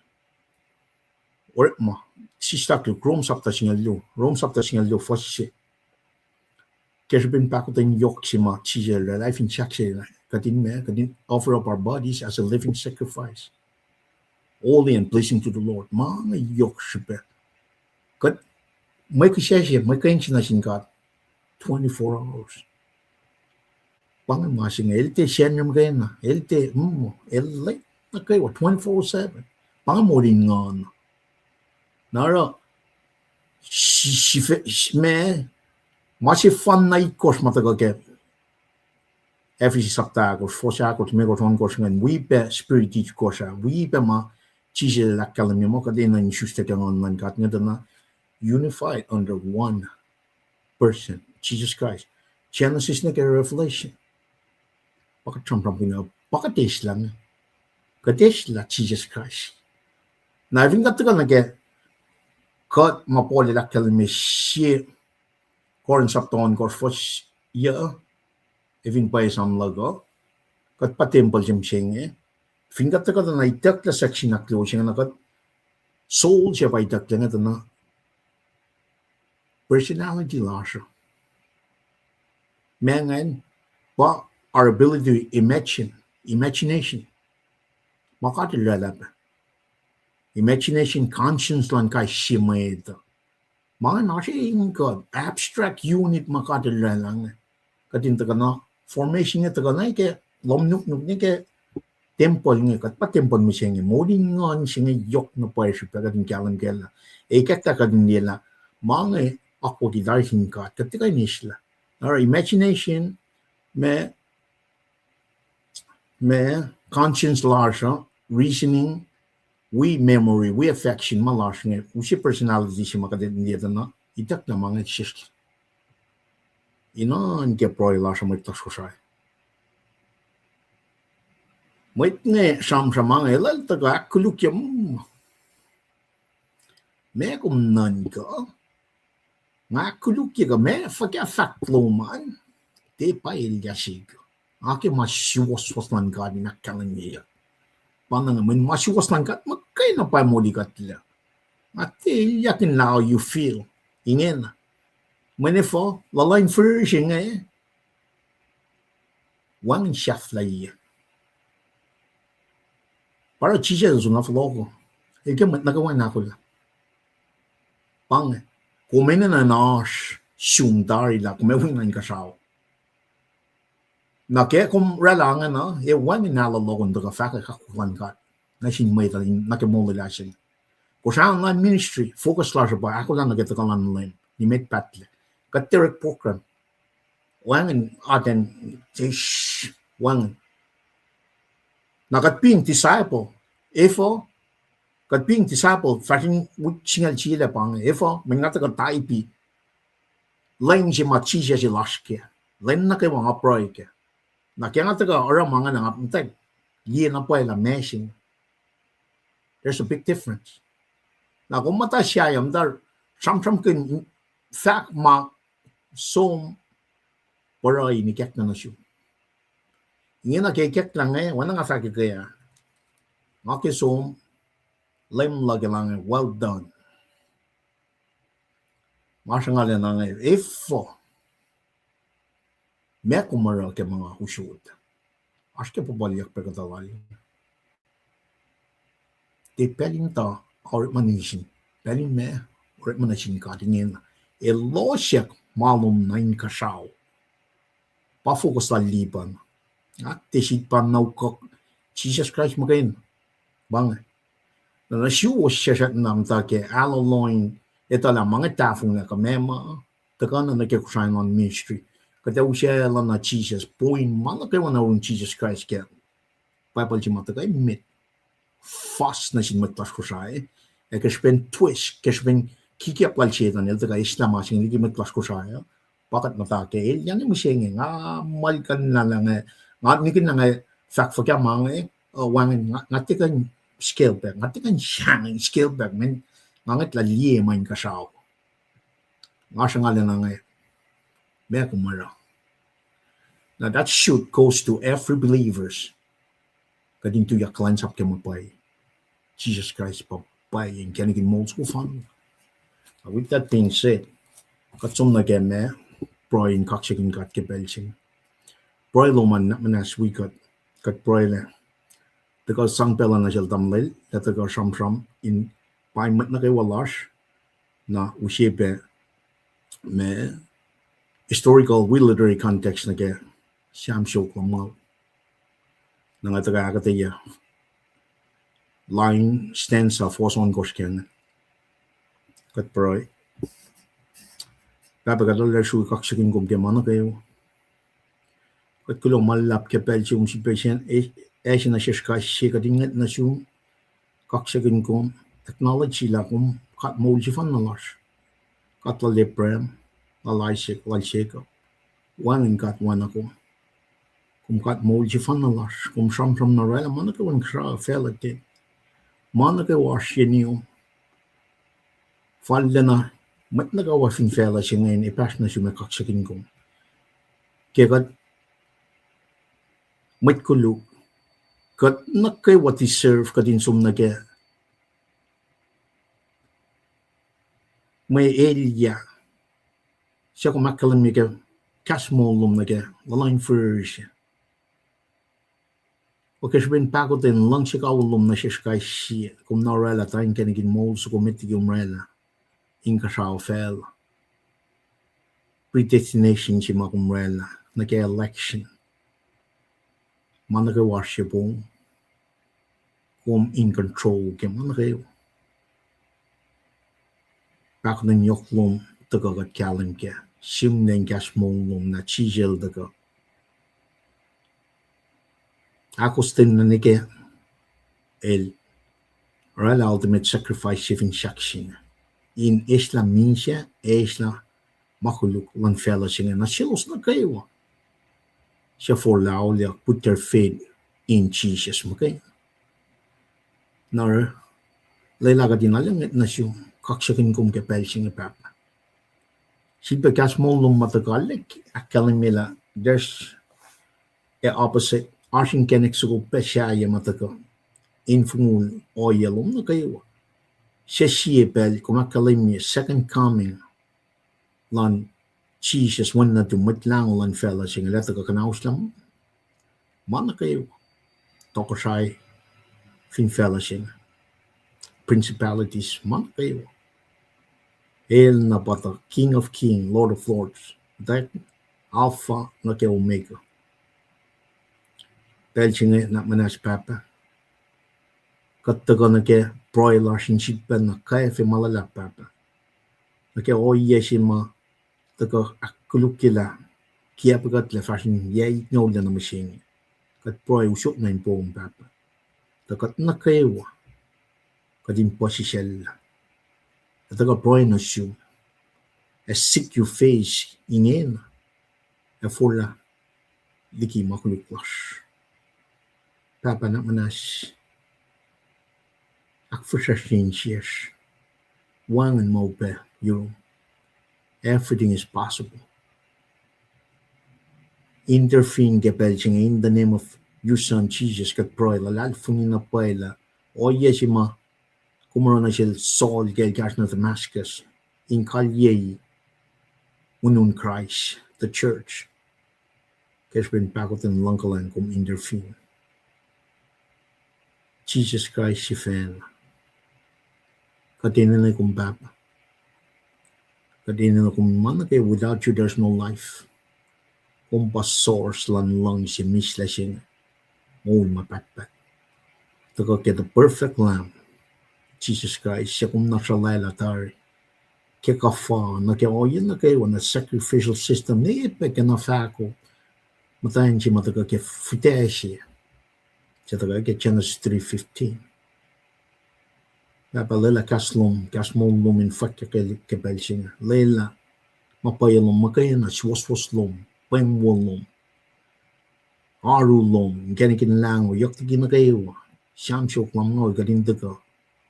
orekma, sislah luhk, Rom sapta singucul luo, Rom sapta singucul luo, fuhs se. Ke srihpen pahkotwen yohk se ma Jisus El oraclah, fin sahk se, kuht in ma, kuht in offer up our bodies as a living sacrifice, holy and pleasing to the Lord. Ma inge yohk srihpac. Kuht mwe kihsac se, mwe kuh in se nuh sin God, twenty-four hours. Pa inge ma se inge, El tiac Sacnri muhkwena, El tiac, mm, El late nuh kwewa, twenty-four seven. Pa inge moul in nguhn. Na oruh, si-, sifac, s-, ma, ma sefanna itkohsr ma tuhkuh ke Ephesus sapta ahkosr, fuhs ahkosr, limekohsr, ohnkohsr ingacn, wi pac spirit itkohsr ah, wi pac ma Jisus El ahkkahlwemye muh kuht enenuh in isuslac ke Nguhn luhn God inge tuh na unified under one person, Jesus Christ. Genesis nuh ke Revelation. Pa kuht sramsramkihn, pa kuht eislah inge. Kuht eislah Jisus Kraist. Na fin kuht tuhkuh nuh ke kuht ma Paul el ahkkahlwemye sie Corinth sapta ohnkohsr, fuhs yuh, ac fin pwacye esam luhk uh, kuht pa tempuhl se mihsenge. Fin kuht tuhkuh tuh na itucklac section ahkluo se inge na kuht soul se pa itucklac inge tuh na personality lasr uh. Ma ingacn pa our ability to imagine, imagination. Ma God El oraclah pac. Imagination, conscience luhn kais sie mwet uh. Ma ingacn oasr in God, abstract unit ma God El oraclah inge. Kuht in tuhkuh na formation inge tuhkuh na ke lohm nuknuk inge ke tempuhl inge, kuht pa tempuhl mihsenge, moul in nguhn se inge yohk na pwacye srihpac kuht in kahlwem kac lah, ikacklah kuht in liye lah ma inge akwucki tari sin God, kuht tiac kuh in eislah. Our imagination, ma, ma conscience lasr uh, reasoning, wi memory, wi affection ma lasr inge, use personality se ma kuht in liye tuh na itucklac ma inge sesr. Ina nuh ke pruhe lasr uh mwet lasr Kosrae. Mwet inge sramsram ma inge, eltahl tuhkuh ahkkolukye, mm, ma kom nuhnkuh, nga ahkkolukye kuh ma fuhkah fahk lom an, tiac pa elyah sihk. Nga ke ma suwohswohs luhn God in ahkkahlwemyeyuck. Pa na inge, mweyen ma suwohs luhn God muhkwena pa moli kuhtlac. Nga tiac elyahkihn lah how you feel. Ingena. Mweyen efuh, luhluh in fihrihr se inge, wacngihn sahflahiyac. Pa oruh Jisus El sun na fohlohko. El ke mwet nuh kwewa in ahkolah. Pa inge, kom enenuh in oasr sum tari lah kom ac wi na inkuhsrao. Na ke kom oraclah ingena, ac wacngihn alu lom in tuhkuh fahkwack akwuck luhn God nuh sin mwet uh nuh ke molwelah se inge. Kosrae online ministry, focus lasr uh pa ahkolah nuh ke tuhkuh luhn Leum, nimet pahtlac. Kuht tiac orek program. Wacngihn atacn, wacngihn. Na kuht being disciple, efuh, kuht being disciple, fahsr in wik singucul sie lah pa inge, efuh, mweyen nga tuhkuh taipi lwen se ma Jisus El oasr kac, lwen nuh kwewa nga pruhe kac. Na ke nga tuhkuh oruh ma ingacn, nga muhta liye na pwacye lah ma se inge. There's a big difference. Na kom muhta sahyac, muhta sramsramkihn fahk ma som pruhe in ikacklah nuh sum. Ingena ke ikacklah inge, oacna nga fahk ke ah, nga ke som, Leum luhk El inge, well done. Nga sruhnga lacna inge, efuh, ma kom oruh ke ma nga usot. Oasr ke puhpuhlyuck pac kuhtuh lal. Tiac pacl in tuh orekma nuh sin, pacl in ma orekma nuh sin God ingena. Elohsyak ma lom na inkuhsrao. Pa focus lal lipan. Nga tiac sik pa na ukuhk Jisus Kraist muhkwena. Pa inge. Na nuh suwos sesr na muhta ke alu loin, etuh lah ma inge tahfonglac kuh ma ma tuhkuh nuh ke Kosrae luhn ministry. Kuht ac usaclah na Jisus, point ma nuh kwewa na yurin Jisus Kraist ke Bible se ma tuhkuh emet fuhs nuh sin mwet lasr Kosrae, ac ke srihpen twist, ke srihpen kikiap lal Setan, el tuhkuh eslah ma se inge liki mwet lasr Kosrae uh. Pa kuht muhta ke elyah inge mihsenge, nga muhlkuhnlah inge, nga nihkihn inge, fahk fuhkah ma inge, uh, wacngihn, nga, nga tiac kuh in scale back, nga tiac kuh in sahngweng scale back, mweyen nga ngwetlah liye ma inkuhsrao. Nga sruhnga lacna inge, ma kom oruh. Now that should goes to every believers. Kuht in tuyak kuhlwacnsap ke ma pwacye. Jisus Kraist pa pwacye inkacnek in moul soko fanna. With that being said, kuht som nuh ke ma pruhe in kaksakihn God ke pacl se inge. Pruhe lom an muhnahs wi kuht, kuht pruhe lah tuhkuh sang pacl uh nuh sel tamuhlwel, lah tuhkuh sramsram in paing mwet nuh kwewa lasr, na use pac ma historical wi literary context nuh ke Sam siofok lumngaul. Na nga tuhkuh ahkuhtweyac line, stanza, fohs ohnkohsr ke inge. Kuht pruhe. Pahpah, kuht arlac srui kaksakihn kom ke ma nuh kwewa. Kuht kuloh ma luhlahp ke pacl se kom sifilpac, ac se nuh sesr kais sie kuht in ngwet nuh sum, kaksakihn kom, acknowledge lah kom God moul sefanna lasr. God lal Abraham, lal Isaac, lal Jacob. Wacngihn God oacna kom. Kom God moul sefanna lasr, kom sramsram na oraclah ma nuh kwewa in kuhsrao facluh ten. Ma nuh kwewa oasr yen iom. Fallacna mwet nuh kwewa fin facluh se inge in epahsr nuh sum ac kaksakihn kom. Ke kuht Mwet koluk, kuht nuh kwewa deserve kuht in som nuh ke mwe elyah suc kom ahkkahlwemye ke kahs moul lom nuh ke luhluh in fihrihr se. Ac ke srihpen pahkotwen luhngse kawihl lom nuh sesr kais sie, kom na oraclah ta inkacnek in moul soko met liki kom oraclah inkuhsrao facluh. Predestination se ma kom oraclah nuh ke election, ma nuh kwewa oasr ye pom, kom in control ke ma nuh kwewa. Pahkotwen yohk lom tuhkuh kuht kahlwem kac, sihmlac in kahs moul lom na Jisus El tuhkuh, ahkostwen nuh ke El oraclah ultimate sacrifice se fin sahk se inge, in eslah misac, eslah ma koluk luhn facluh se inge nuh selos nuh kwewa suc forlah auliyak, put their faith in Jesus muhkwena. Na lwelah kuht in alu ngwet nuh sum, kaksakihn kom ke pacl se inge Pahpah. Sifilpac kahs moul lom ma tuhkuh ahkkahlwemye lah there's a opposite, oasr inkacnek soko pac sahyac ma tuhkuh in fongul ohiyac lom nuh kwewa. Se sie pacl kom ahkkahlwemye second coming luhn Jisus, Wen nuhtum, Mwet Lahngo luhn facluh se inge, lah tuhkuh kuhnauslah ma nuh kwewa, tohkohsrahi fin facluh se inge, principalities, ma nuh kwewa. El na pa the King of Kings, Lord of Lords, the Alpha nuh ke Omega. Pacl se inge na muhnahs Pahpah, kuht tuhkuh nuh ke pruhe lasr in sifilpacna kwacfe ma luhlahp Pahpah, nuh ke ohiyac se ma tuhkuh ahkkolukyelah kiacpwe kuht lah fahsr in yac itngoul na mihsenge. Kuht pruhe usot nuh in poum Pahpah, tuh kuht nuh kwewa kuht in puhsisacllah, ac tuhkuh pruhe nuh sum, ac seek your face ingena, ac forlah liki ma koluk lasr. Pahpah na muhnahs, ahkfihsracsrye insiyacsr, wacngihn ma upac yurum. Everything is possible. Intervene ke pacl se inge in the name of your Son Jesus, kuht pruhe, luhlahlfongi na pwacye lah ohiyac se ma kom oruh nuh sel Saul ke el kahsruh nuh Damascus in kalyei unun Kraist, the church, ke srihpen pahkotwen luhngkuhlwacng kom intervene. Jisus Kraist sifacna, kuht enenuh kom Pahpah. Kuht enenuh kom ma nuh ke, without you there's no life. Kom pa source luhn luhngse mihslac se inge, moul ma pahtpaht. Tuhkuh ke the perfect Lamb, Jisus Kraist, suc kom na sruhlwaclah tari ke kuhfa nuh ke ohiyac nuh kwewa, na sacrificial system, ne pac ke na fahko muhtwacn se ma tuhkuh ke fihtac se, suc tuhkuh ke Genesis three fifteen. Pahpah, lwelah kahs lom, kahs moul lom in fahkyak ke pacl se inge. Lwelah ma pwacye lom muhkwena, suwohswohs lom, pweng wo lom, oaru lom, inkacnek in lahngo, yohk liki nuh kwewa, Sam siofok lumngaul, kuht in tuhkuh,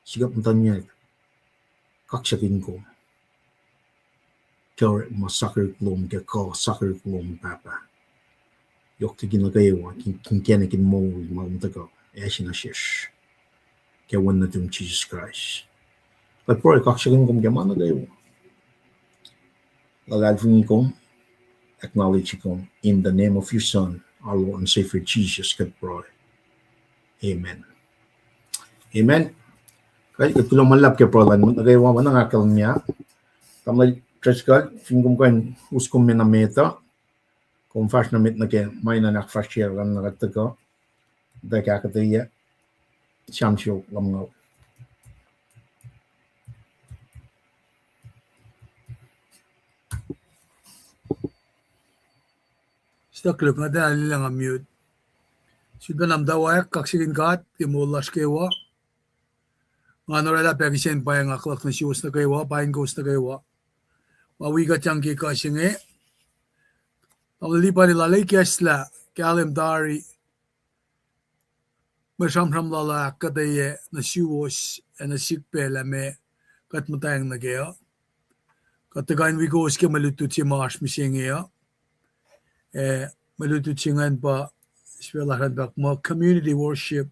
sikuck muhtuhnyuck, kaksakihn kom ke orekma sakihrihk lom, ke kuh sakihrihk lom Pahpah. Yohk liki nuh kwewa, inkacnek in moul ma kom tuhkuh ase nuh sesr, ke Wen nuhtum Jisus Kraist. Kuht pruhe kaksakihn kom ke ma nuh kwewa. Luhlahlfongi kom, acknowledge kom in the name of your Son, our Lord and Savior Jesus, kuht pruhe. Amen. Amen. Kuht kuloh ma luhlahp ke pruhe luhn mwet nuh kwewa, ma nga ahkkahlwemye. Tamuhlwel Driscoll, fin kom kuh in us kom me na met uh, kom fahsr nuh met nuh ke ma enenuh in ahkfahsrye kuht tuhkuh, tuh kahktuh, Sam siofok lumngaul. Stuck luk nga ta lilang a mute. Sifilpac na muhtwacwacack, kaksakihn God ke moul lasr kwewa. Nga in oraclah pac kihsen pweng akluhk nuh suwos nuh kwewa, paing kowos nuh kwewa ma wi kuhtyang ke kuh se inge. Tamuhlwel Lipan el lal ikacslah kahlwem tari mwe sramsram lal uh ahkkuhtweyac nuh suwos ac nuh sihk pac lah meac kuht muhtwacng nuh kac uh. Kuht tuhkuh in wi kowos ke mwe lutlut se ma oasr mihsenge uh. Eh, mwe lutlut se ingacn pa spell lasr an fahk muh community worship.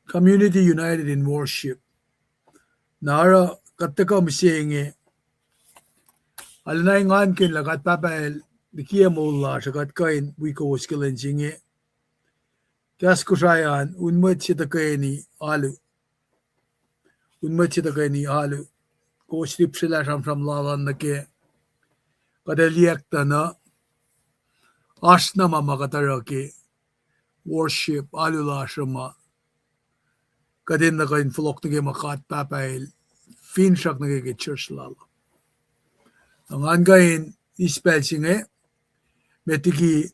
Community united in worship. Na oruh kuht tuhkuh mihsenge, arulacna engankihn lah God Pahpah El likiyac moul lasr uh, kuht kuh in wi kowos ke lwen se inge. Kahs Kosrae an, un mwet se tuhkweni alu. Un mwet se tuhkweni alu. Kowos lihpsrelah sramsram lal an nuh ke kuht ac liyacacng tuh na oasr na ma ma kuht oruh ke worship, alu lasr uh ma kuht enenuh kuh in fohlohk nuh ke ma God Pahpah El finsrak nuh ke ke church lal. Na ngan kuh in eis pacl se inge, met liki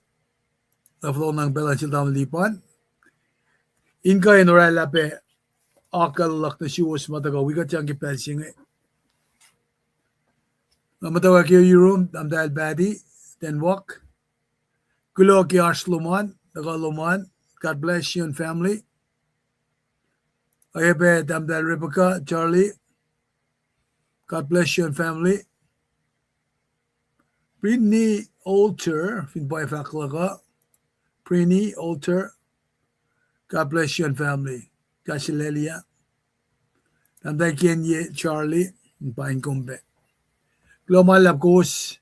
na fohlohk nuh pacl an sel tamuhlwel Lipan, in kuh in oraclah pac akucl luhk nuh suwos ma tuhkuh wi kuht sang ke pacl se inge. Na muhtwacwacack ke yurum, Tahmtahel Patty, Denmark. Kuloh ke oasr lom an, tuhkuh lom an. God bless you and family. Oacyacpac Tahmtahel Rebecca, Charlie. God bless you and family. Britney Alter, fin pwacye fahk luhk uh. Britney Alter. God bless you and family. God sulaclah. Tahmtahel Kenye Charlie, in paing kom pac. Kuloh ma luhlahp kowos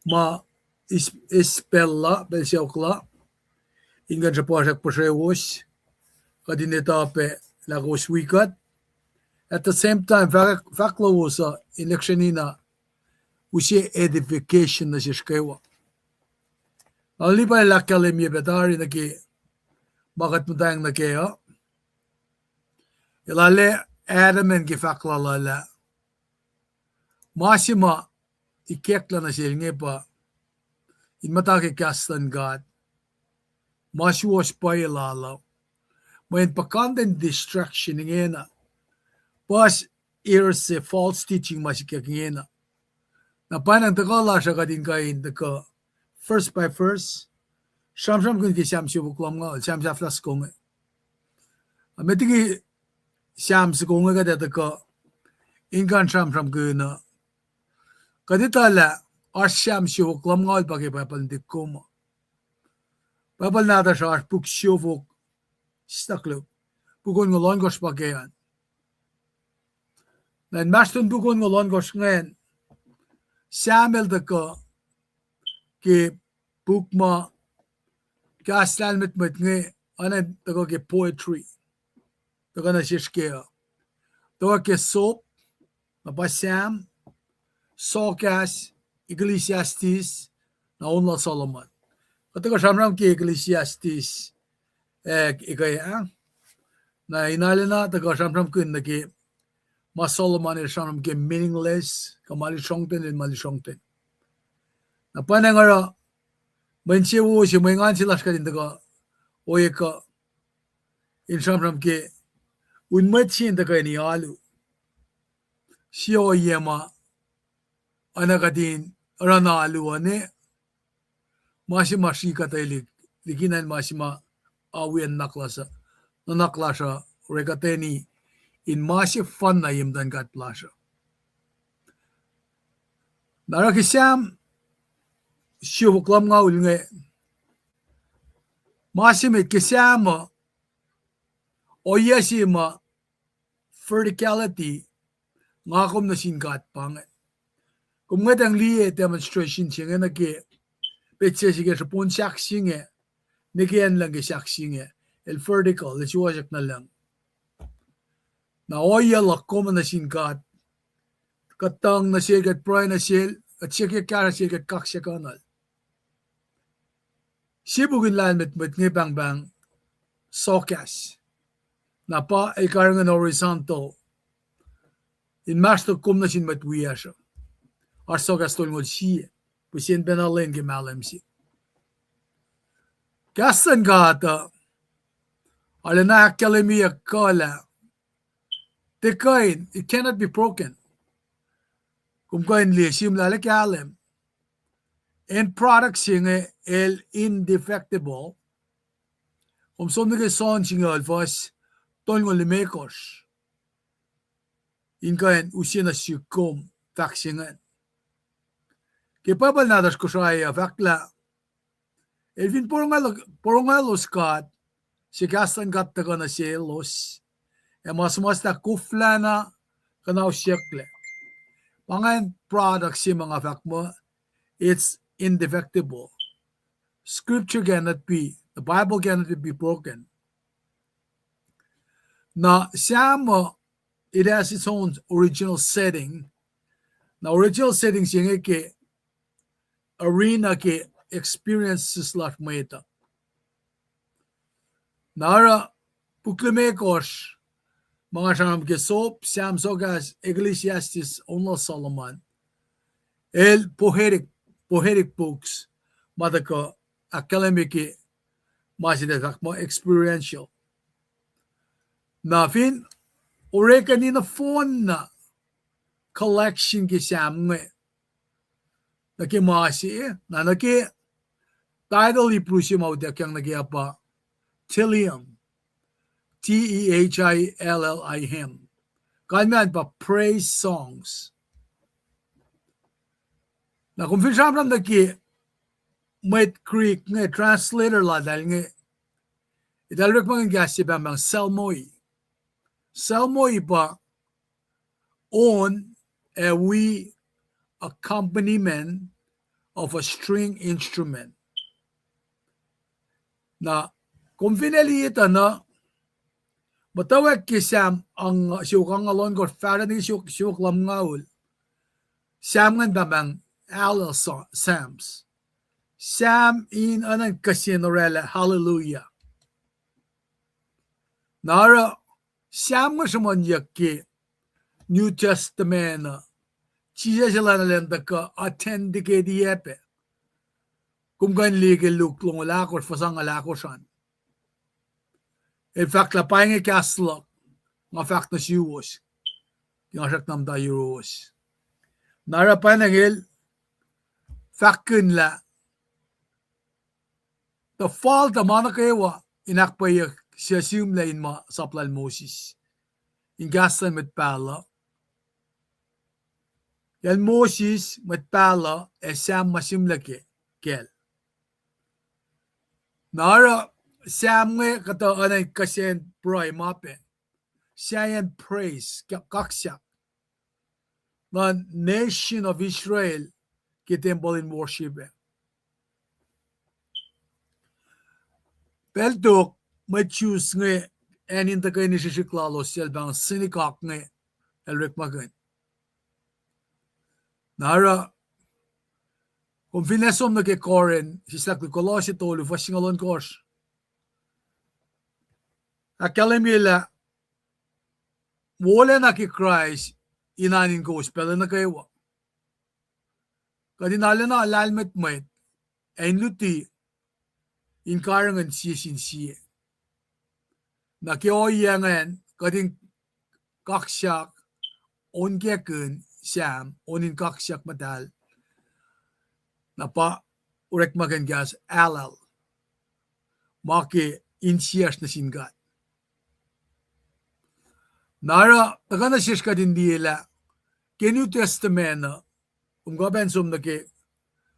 ma eis, eis pacl la, pacl sacohk la, in kuh in sruhpuhsrak puhsrewos, kuht in etuh pac lah kowos wi kuht. At the same time, fahk, fahk lowos uh in lihksreni na use edification nuh sesr kwewa. Na Lipan el ahkkahlwemye pac tari nuh ke ma kuht muhtwacng nuh kac uh. El arlac adamant ke fahk lal uh lah ma se ma ikacklah nuh sel inge pa in muhta ke kahs luhn God, ma suwohs pwacye lal uh, mweyen puhkantwen distraction ingena, puhs heresy, false teaching ma sikyak ingena. Na pwacnwacng tuhkuh lasr uh kuht in kuh in tuhkuh verse by verse, sramsramkihn ke Sam siofok lumngaul, Sam sahflah soko inge. A met liki Sam soko inge kuht ac tuhkuh in kuh in sramsramkihn uh, kuht etuh lah oasr Sam siofok lumngaul pa ke Bible nuhtik kom uh. Bible nahtuhsr oasr puk siofok, stuck luk, puk onngoul ohnkohsr pa ke an. Na inmahsrlon puk onngoul ohnkohsr ingacn, Sam el tuhkuh ke puk ma kahs lahlmwetmwet inge, oacna tuhkuh ke poetry, tuhkuh nuh sesr ke uh. Tuhkuh ke sop, na pa Sam, Soahkahs, Ecclesiastes, na on lal Solomon. Kuht tuhkuh sramsram ke Ecclesiastes, eh, ekuh ah. Na in arulacna tuhkuh sramsramkihn nuh ke ma Solomon el sramsram ke meaningless, kuh ma lusrohngten, el ma lusrohngten. Na pwacnwacng oruh mwe insewowo se, mwe engan se lasr kuht in tuhkuh ohiyac kuh in sramsram ke un mwet se in tuhkweni alu. Sie ohiyac ma oacna kuht in oruh na alu uh ne, ma se ma srihkatuhlihk liki na in ma se ma awiyacn nuhnak lasr uh, nuhnak lasr uh, orekma tuhkweni in ma sefanna ye muhtuhn God lasr uh. Na oruh ke Sam siofok lumngaul inge, ma se met ke Sam uh, ohiyac se ma verticality, nga kom nuh sin God pa inge. Kom ngwetacng liye demonstration se inge nuh ke petsac se ke srihpen sahk se inge, nwe ke acn lucng ke sahk se inge, el vertical, el suwohswack nuh lucng. Na ohiyac luhk kom nuh sin God, kuht tuhng nuh sel, kuht pruhe nuh sel, kuht siyuck kahsruh sel, kuht kaksakihnuhl. Sie puk in lahlmwetmwet inge pahngpahng soahkahs. Na pa el karihngihn horizontal, inmahsrlon kom nuh sin mwet wiyacsr uh. Oasr soahkahs tolngoul sie, pihsen pacna lwen ke mahlwem se. Kahs luhn God uh arulacna ahkkahlwemyeyuck kuh lah tiac kuh in, it cannot be broken. Kom kuh in liye sihmlac kahlwem, end product se inge el indefectible. Kom som nuh ke John singucul fuhs tolngoul limekohsr, in kuh in use nuh sihk kom fahk se ingacn. Ke Bible nahtuhsr Kosrae uh fahk lah El fin porongo-, porongolos God, se kahs luhn God tuhkuh nuh selos, ac ma suhmuhslah koflahna kuhnausyucklac. Pa ingacn product se ma nga fahk muh, it's indefectible. Scripture cannot be, the Bible cannot be broken. Na Sam uh, it has its own original setting. Na original setting se inge ke arena ke experiences lasr mwet uh. Na oruh puk limekohsr ma nga sramsram ke sop Sam sokahs Ecclesiastes onlal Solomon, el poetic, poetic books ma tuhkuh ahkkahlwemye ke ma se tuh fahk muh experiential. Na fin orekweni nohfohn na collection ke Sam inge, nuh ke ma se, na nuh ke title Hebrew se ma utuckyang nuh ke uh pa Tehillim, T E H I L L I M. Kalmac an pa praise songs. Na kom fin sramsram nuh ke mwet Greek inge, translator laltahl inge, eltahl orekmakihn kahs se pahngpahng psalmoi. Psalmoi pa on, a wi, accompaniment of a string instrument. Na kom fin liye tuh na, muhtwacwacack ke Sam siofok angngaul ohnkohsr fahsruh nuh ke siofok, siofok lumngaul, Sam ingacn pahngpahng Hallel Psalms. Sam in oacna in kihsen orwaclah Hallelujah. Na oruh Sam inge sruhmuhnyuck ke New Testament uh, Jisus El enenuh in tuhkuh authenticate-i pac. Kom kuh in liye ke Luke longoul ahkosr, fuhs angngaul ahkosr an. El fahk lah pa inge kahs luhk nga fahk nuh suwos, ke nga srackna muhta yuruwos. Na oruh pwacnwacng el fahkkihn lah tuh fal tuh ma nuh kwewa in ahkpwacyeyuck suc sihmlac in ma sap lal Moses, in kahs luhn mwet pahluh. Kacl Moses, mwet pahluh, ac Sam ma sihmlac ke, kacl. Na oruh Sam inge kuhtuh oacna in kihsen pruhe ma pac, sahyacn praise, ka-, kaksak luhn nation of Israel ke tempuhl in worship ah. Pacl tok, mwet Jews inge acn in tuhkweni srihsrihk lalos, sel pahng synagogue inge, el orekmakihn. Na oruh, kom fin som nuh ke Corinth, sislah Kolosse tolu, fuhs singucul ohnkohsr, ahkkahlwemye lah wolacna ke Kraist in oan in kowos pacl nuh kwewa. Kuht in arulacna lahlmwetmwet, ac in luti in karihngihn sie sin sie. Na ke ohiyac ingacn, kuht in kaksak, on kackin Sam, on in kaksak muhtahl, na pa orekmakihn kahs Hallel, ma ke insiyacsr nuh sin God. Na oruh tuhkuh nuh sesr kuht in liye lah ke New Testament uh, kom kuh pac in som nuh ke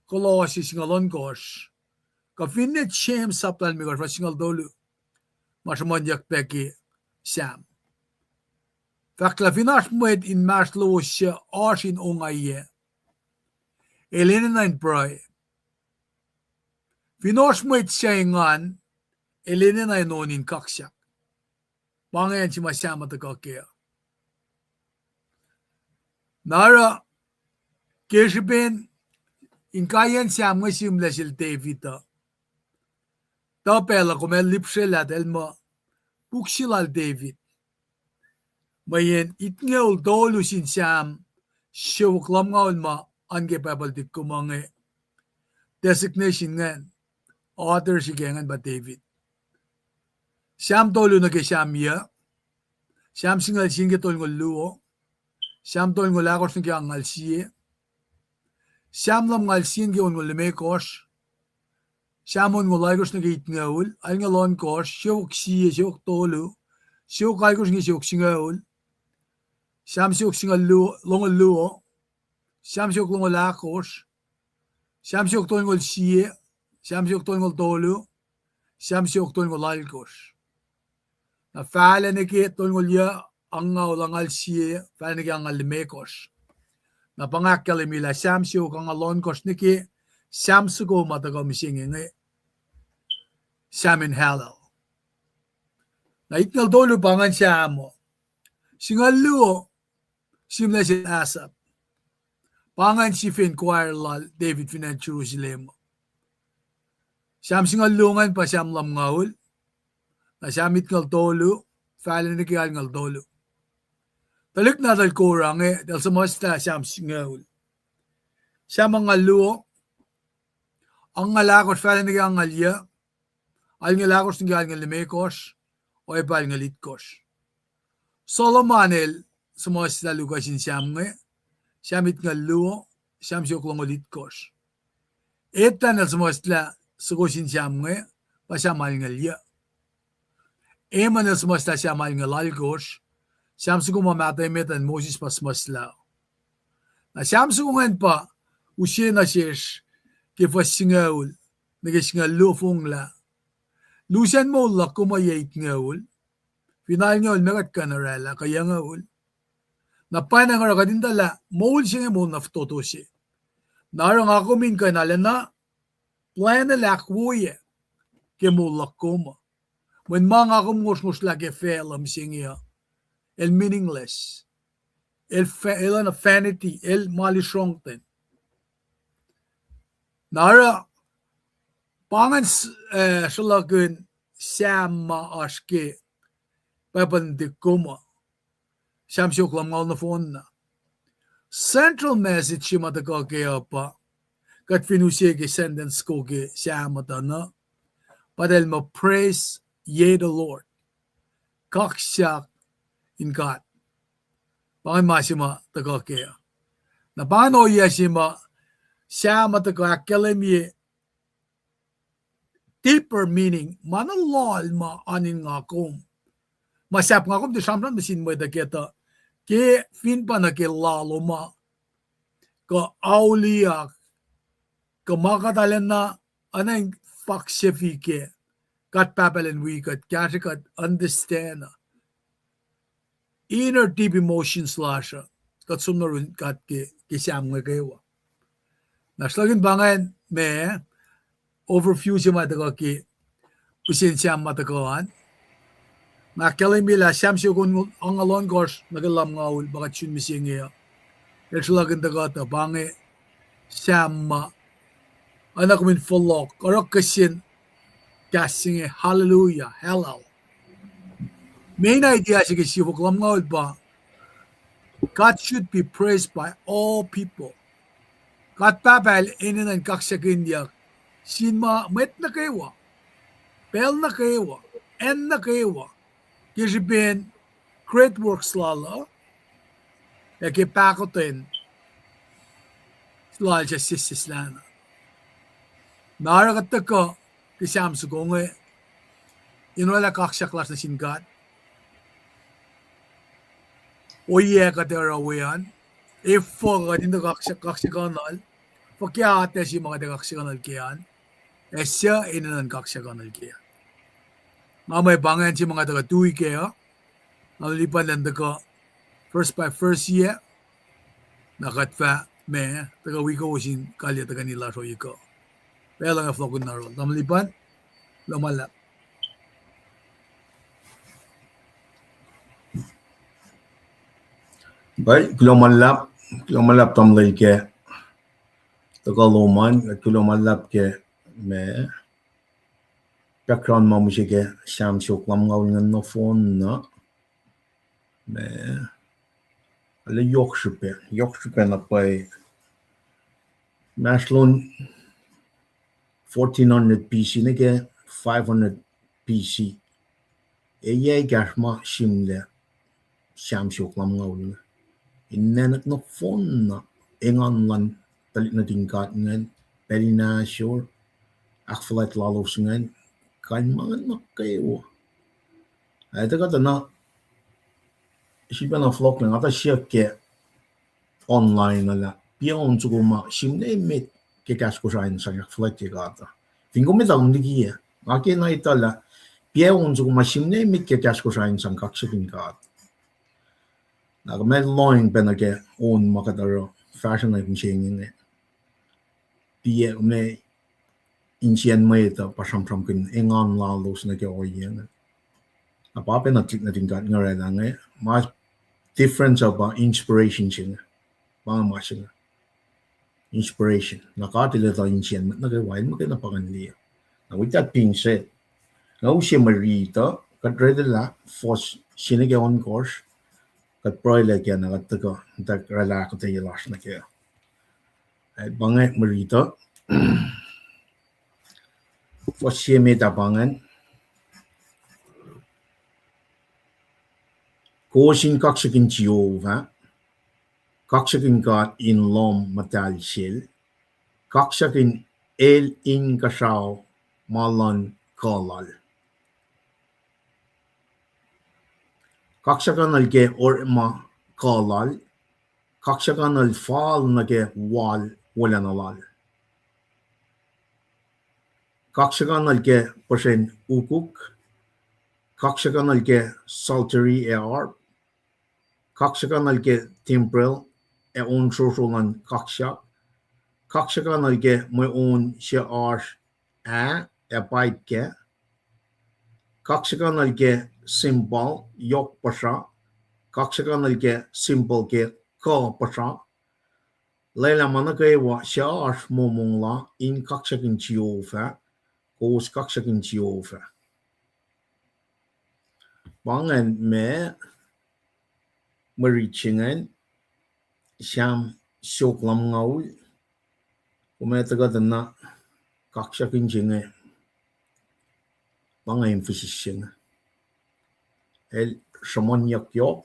Kolosse singucul ohnkohsr, kuh finne James sap lal limekohsr, fuhs singucul tolu, ma sruhmuhnyuck pac ke Sam. Fahk lah fin oasr mwet inmahsrlowos suc oasr in ongaiyac, el enenuh in pruhe. Fin oasr mwet suc engan, el enenuh in on in kaksak. Pa ingacn se ma Sam uh tuhkuh kac. Na oruh, ke srihpen inkaiyacn Sam inge sihmlac sel David uh, tuh pacl uh kom ac lihpsrelah tuh el muh puk se lal David. Mweyen itngoul tolu sin Sam siofok lumngaul ma oan ke Bible tikko ma inge, designation ingacn, author srihke ingacn pa David. Sam tolu nuh ke Sam yuc, Sam singucul sie nuh ke tolngoul luo, Sam tolngoul ahkosr nuh ke angngaul sie, Sam lumngaul sie nuh ke onngoul limekohsr, Sam onngoul alkosr nuh ke itngoul, alngoul ohnkohsr, siofok sie, siofok tolu, siofok alkosr nuh ke siofok singucul, Sam siofok singucul luo, longoul luo, Sam siofok longoul ahkosr, Sam siofok tolngoul sie, Sam siofok tolngoul tolu, Sam siofok tolngoul alkosr. Na fahlac nuh ke tolngoul yuh, angngaul angngaul sie, fahlac nuh ke angngaul limekohsr. Na pa nga ahkkahlwemye lah Sam siofok angngaul ohnkohsr nuh ke Sam soko ma tuhkuh mihsenge inge, Sam in Hallel. Na itngucul tolu pa ingacn Sam uh. Singucul luo, sihmlac sel Asaph. Pa ingacn sifen choir lal David fin acn Jerusalem. Sam singucul luo ingacn pa Sam lumngaul. Na Sam itngucul tolu, fahlac nuh ke alngucul tolu. Tuhlihk nahtuhl Korah inge, eltahl suhmuhslah Sam singucul. Sam angngaul luo, angngaul ahkosr fahlac nuh ke angngaul yuh, alngucul ahkosr nuh ke alngucul limekohsr, oacyacpac alngucul itkohsr. Solomon el suhmuhslah luhk uh sin Sam inge, Sam itngucul luo, Sam siofok longoul itkohsr. Ethan el suhmuhslah soko sin Sam inge, pa Sam alngucul yuh. Heman el suhmuhslah Sam alngucul alkosr, Sam soko ma mahtuh emet an Moses pa suhmuhslah. Na Sam soko ingacn pa use nuh sesr ke fuhs singucul nuh ke singucul luo, fonglah lusen moul luhk kom uh yac itngucul, fin alngucul ma kuht kuh in orwaclah kuh yucngucul. Na pwacnwacng oruh kuht in etuh lah moul se inge moul na fototo se. Na oruh nga kom in kuh in arulacna plwacn el ahkwoye ke moul luhk kom uh. Mweyen ma nga kom ngosrngosrlah ke facluh mihsenge uh, el meaningless. El fa-, el oacna vanity, el ma lusrongten. Na oruh pa ingacn s-, eh, sruhlahkihn Sam ma oasr ke Pwacpuhl nuhtihk kom uh. Sam siofok lumngaul nohfohn na. Central message se ma tuhkuh kac uh pa, kuht fin use ke sentence soko ke Sam uh tuh na, pa eltahl muh praise ye the Lord. Kaksak in God. Pa ingacn ma se ma tuhkuh kac uh. Na pa ingacn ohiyac se ma Sam uh tuhkuh ahkkahlwemye deeper meaning, ma na loal ma oan in nga kom. Ma sahp nga kom tiac sramsram nuh sin mwet uh kac tuh, ke fin pa nuh ke lalo ma, kuh auliyak, kuh ma kuht arulacna oacna in faksefi kac, God Pahpah elan wi kuht, kahsrwe kuht understand uh inner deep emotions lasr uh, kuht som nuh yurin God ke, ke Sam inge kwewa. Na sruhlahkihn pa ingacn ma overview se ma tuhkuh ke pihsen Sam ma tuhkuh an. Nga ahkkahlwemye lah Sam siofok angngaul ohnkohsr nuh ke lumngaul pa kuht sun mihsenge uh, el sruhlahkihn tuhkuh tuh pa inge Sam ma oacna kom in fohlohk, oruh kihsen kahs se inge, hallelujah, hallel. Main idea se ke siofok lumngaul pa, God should be praised by all people. God Pahpah el enenuh in kaksakihnyuck sin ma mwet nuh kwewa, pacl nuh kwewa, acn nuh kwewa, ke srihpen great works lal uh, ac ke pahkotwen lal suc sesseslah na. Na oruh kuht tuhkuh ke Sam soko inge in orwaclah kaksak lasr nuh sin God. Ohiyac kuht ac oruh we an, efuh kuht in tuh kaksak, kaksakuhnuhl, fuhkah atac se ma kuht ac kaksakuhnuhl ke an, ac suc enenuh in kaksakuhnuhl ke an. Nga mwe pa ingacn se ma nga tuhkuh tui kac uh, nga lipan elan tuhkuh first by first yac, na kuht fah ma tuhkuh wi kowos in kalyac tuhkweni lasr ohiyac kuh. Pacl uh nga fohlohkihn na rohl. Tamuhlwel Lipan, kuloh ma luhlahp. Pwacye, kuloh ma luhlahp, kuloh ma luhlahp tamuhlwel ke tuhkuh lom an, kuloh ma luhlahp ke ma background ma mihsenge ke Sam siofok lumngaul ingacn nohfohn na. Ma, arlac yohk srihpac, yohk srihpac na pwacye. Inmahsrlon fourteen hundred B C nuh ke five hundred B C, ac yac ekahsr ma sihmlac Sam siofok lumngaul inge. Inkacnek nohfohn na engan luhn tuhlihk nuhtin God ingacn, pacl in ahsor, ahkfuhlwact lalos ingacn, kain ma ingacn nuh kwewa. Ac tuhkuh tuh na, sifacna fohlohk lah nga tuh siyuck ke online uh lah piacn soko ma sihmlac emet ke kahs Kosrae in sang ahkfuhlwactye God uh. Fin kom etuh, kom likiyac. Nga ke na etuh lah piac on soko ma sihmlac met ke kahs Kosrae in sang kaksakihn God. Na kom ac lohacng pacna ke on ma kuht oruh fahsruh na mihsenge inge. Piac me insiyacn mwet uh pa sramsramkihn engan lalos nuh ke ohiyac inge. Na pa pacna tuhlihk nuhtin God inge oraclah inge, ma difference uh pa inspiration se inge. Pa inge ma se inge. Inspiration. Na God El etuh insiyacn mwet nuh kwewa, El muhkwena pa ingacn liye. Na with that being said, nga use mwe riti uh, kuht orwaclah fuhs se nuh ke ohnkohsr, kuht pruhelah kac na kuht tuhkuh, tuh oraclah ahkuhtweyac lasr nuh kac. Eh, pa inge mwe riti uh. Fuhs se met ah pa ingacn. Kowos in kaksakihn Jehovah, kaksakihn God in lohm muhtahl sel, kaksakihn el inkuhsrao ma luhn kuh lal. Kaksakihnuhl ke orekma kuh lal, kaksakihnuhl fal nuh ke wal wolacna lal. Kaksakihnuhl ke puhsren ukuk, kaksakihnuhl ke psaltery ac harp, kaksakihnuhl ke timbrel ac on srosro luhn kaksak, kaksakihnuhl ke mwe on se oasr ah ac pipe kac, kaksakihnuhl ke cymbal yohk puhsra, kaksakihnuhl ke cymbal ke kuh puhsra, lwelah ma nuh kwewa suc oasr momong la in kaksakihn Jehovah, kowos kaksakihn Jehovah. Pa ingacn ma mwe riti se ingacn, Sam siofok lumngaul, kom ac tuhkuh tuh na kaksakihn se inge, pa inge emphasis se inge. El sruhmuhnyuck yohk,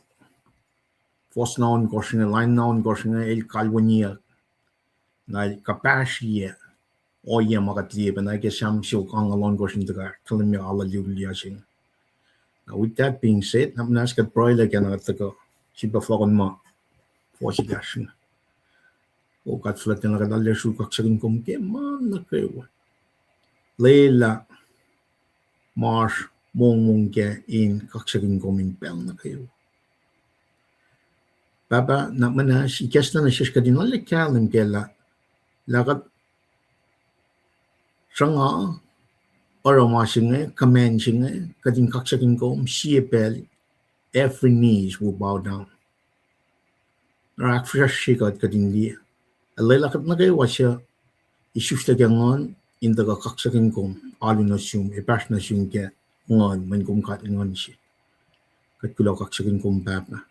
fuhs na ohnkohsr inge, lain na ohnkohsr inge, el kalweniyuck. Na el kuhpahsrye ohiyac ma kuht liye pacna ke Sam siofok angngaul ohnkohsr in tuhkuh ahkkahlwemye hallelujah se inge. Na with that being said, na muhnahs kuht pruhelah kac na kuht tuhkuh sifilpac fohlohkohn ma fuhs ekahsr inge. O God fuhlwactna, kuht arlac sruok kaksakihn kom ke ma nuh kwewa. Lwelah ma oasr mongmong kac in kaksakihn kom in pacl nuh kwewa. Pahpah, na muhnahs ikacslah nuh sesr kuht in arlac kahlwem kac lah, lah kuht sruhnga oruh ma se inge, command se inge, kuht in kaksakihn kom sie pacl, every knees will bow down. Oruh ahkfihsracsrye kuht, kuht in liye. Ac lwelah kuht nuh kwewa suc isuslac ke nguhn in tuhkuh kaksakihn kom, alu nuh sum, epahsr nuh sum ke nguhn, mweyen kom God nguhn se. Kuht kuloh kaksakihn kom Pahpah.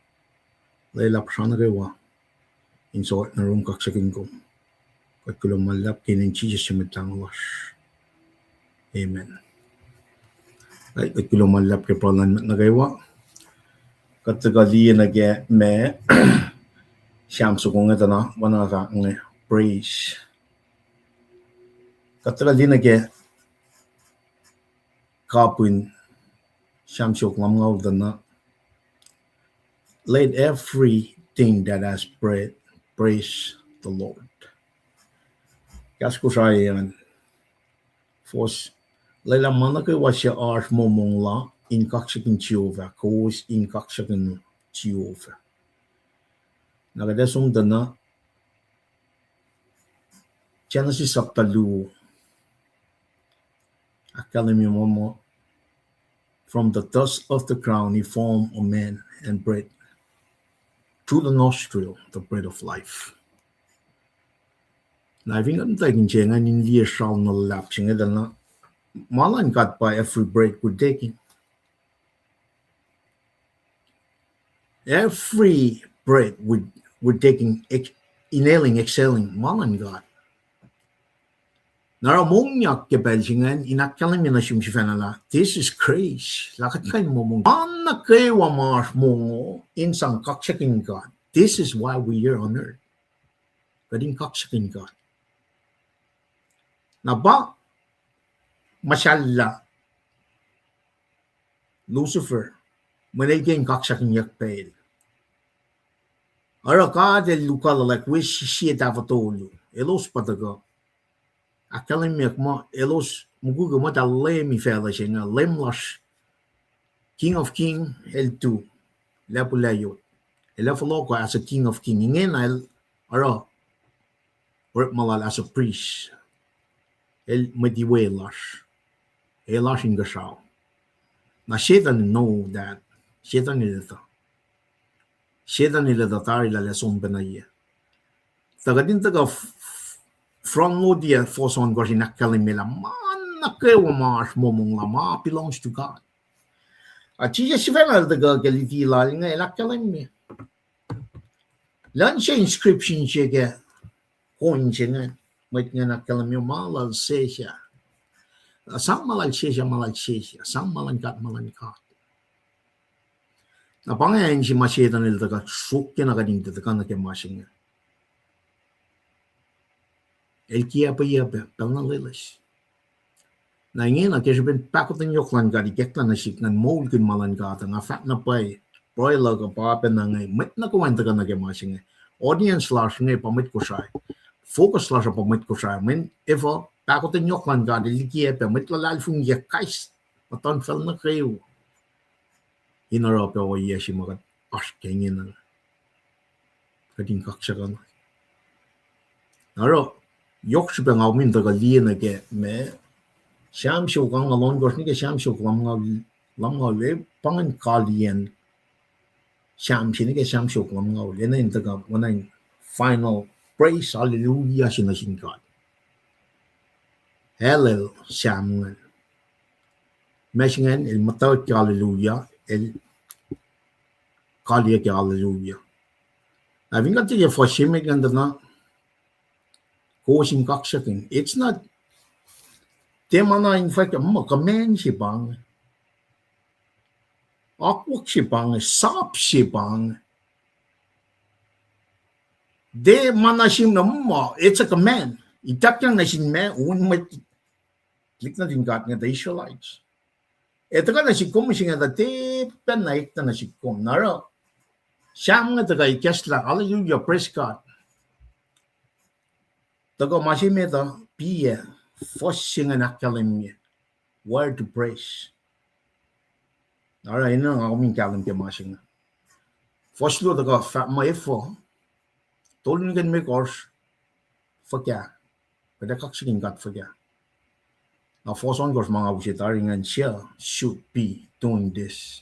Lwelah puhsra nuh kwewa in sohwack nuh yurum kaksakihn kom. Kuht kuloh ma luhlahp ke inen Jisus su Mwet Lahngo lasr. Amen. Kuht kuloh ma luhlahp ke pruhe luhn mwet nuh kwewa. Kuht tuhkuh liye nuh ke ma Sam soko inge tuh na, oacna fahk inge, praise. Kuht tuhkuh liye nuh ke kapihn Sam siofok lumngaul tuh na, let everything that has breath praise the Lord. Kahs Kosrae an, fuhs, lwelah ma nuh kwewa suc oasr momong la in kaksakihn Jehovah, kowos in kaksakihn Jehovah. Na kuht ac som tuh na Genesis sapta luo. Ahkkahlwemye muh, muh, from the dust of the ground he formed a man and breathed through the nostril the breath of life. Na fin kuht muhtwacwacack in se ingacn in liye sral na luhlahp se inge tuh na, ma luhn God pa every breath we're taking. Every breath we're, we're taking, ex-, inhaling, exhaling, ma luhn God. Na oruh mongyak ke pacl se ingacn in ahkkahlwemye nuh sum sifacna lah this is grace. Lah kuht kuh in momong. Ma nuh kwewa ma oasr mongo in sang kaksakihn God. This is why we are on earth. Kuht in kaksakihn God. Na pa muhsahllah Lucifer, mweyen el ke in kaksakihnyuck pacl. Oruh God el luhkuhllah lah wi sie tahfuh tolu, elos pa tuhkuh ahkkahlwemyeyuck muh elos mukwikwi muhtahl Leum facluh se inge, Leum lasr, King of King, el tu, lacpuh layot. El ac fohlohk as a King of King. Ingena el oruh orekma lal as a priest. El mwet iwe lasr. El oasr inkuhsrao. Na Setan know that. Setan el etuh. Setan el etuh tari lah el ac som pacna ye. Tuh kuht in tuhkuh f-, f-, front load ye fohs ohnkohsr in ahkkahlwemye lah ma nuh kwewa ma oasr momong la ma belongs to God. A Jisus sifacna el tuhkuh ke luti lal inge el ahkkahlwemye. Luhn se inscription se ke coin se inge, mwet inge ahkkahlwemye ma lal sesr ah. Sang ma lal sesr ah, ma lal sesr ah. Sang ma luhn God, ma luhn God. Na pa inge acn se ma Setan el tuhkuh sruokyac na kuht in tuhkuh nuh ke ma se inge. El kiacpweyac pac pacl na loeloes. Na ingena ke srihpen pahkotwen yohk luhn God ikacklah nuh sihk ingacn, moulkihn ma luhn God, nga fahk na pwacye, pruhe luhk uh pa pacna inge, mwet nuh kwewa in tuhkuh nuh ke ma se inge. Audience lasr inge pa mwet Kosrae. Focus lasr uh pa mwet Kosrae. Mweyen efuh? Pahkotwen yohk luhn God el likiyac pac mwet luhlahlfongi ke Kraist muhtuhnfacl nuh kwewa in oruh pac ohiyac se ma kuht oasr ke ingena. Kuht in kaksakihn. Oruh, yohk srihpac nga kom in tuhkuh liye nuh ke ma, Sam siofok angngaul ohnkohsr nuh ke Sam siofok lumngaul, lumngaul, e, pa ingacn kaliyacn Sam se nuh ke Sam siofok lumngaul, enenuh in tuhkuh, oacna in final praise, hallelujah se nuh sin God. Hallel Sam ingacn. Ma se ingacn el muhtwacwacack ke hallelujah, el kaliyac ke hallelujah. Na fin kuht tiac fuhs se met ingacn tuh na, kowos in kaksakihn. It's not, tiac ma na in fahk muh command se pa inge. Akwuck se pa inge, sap se pa inge. Tiac ma na sihmlac muh, it's a command. Ituckyang nuh sin ma, un mwet liki nuhtin God inge, the Israelites. Ac tuhkuh nuh sihk kom, ma se inge tuh tiac pacna eklac nuh sihk kom. Na oruh, Sam inge tuhkuh ikacslah, hallelujah, praise God. Tuhkuh ma se met uh, piac, fuhs se ingacn ahkkahlwemye, where to praise. Oruh enenuh nga kom in kahlwem ke ma se inge. Fuhs luo tuhkuh fahk muh efuh, tolu nuh ke limekohsr, fuhkah, kuht ac kaksakihn God fuhkah. Na fuhs ohnkohsr ma nga use tari ingacn, suc should be doing this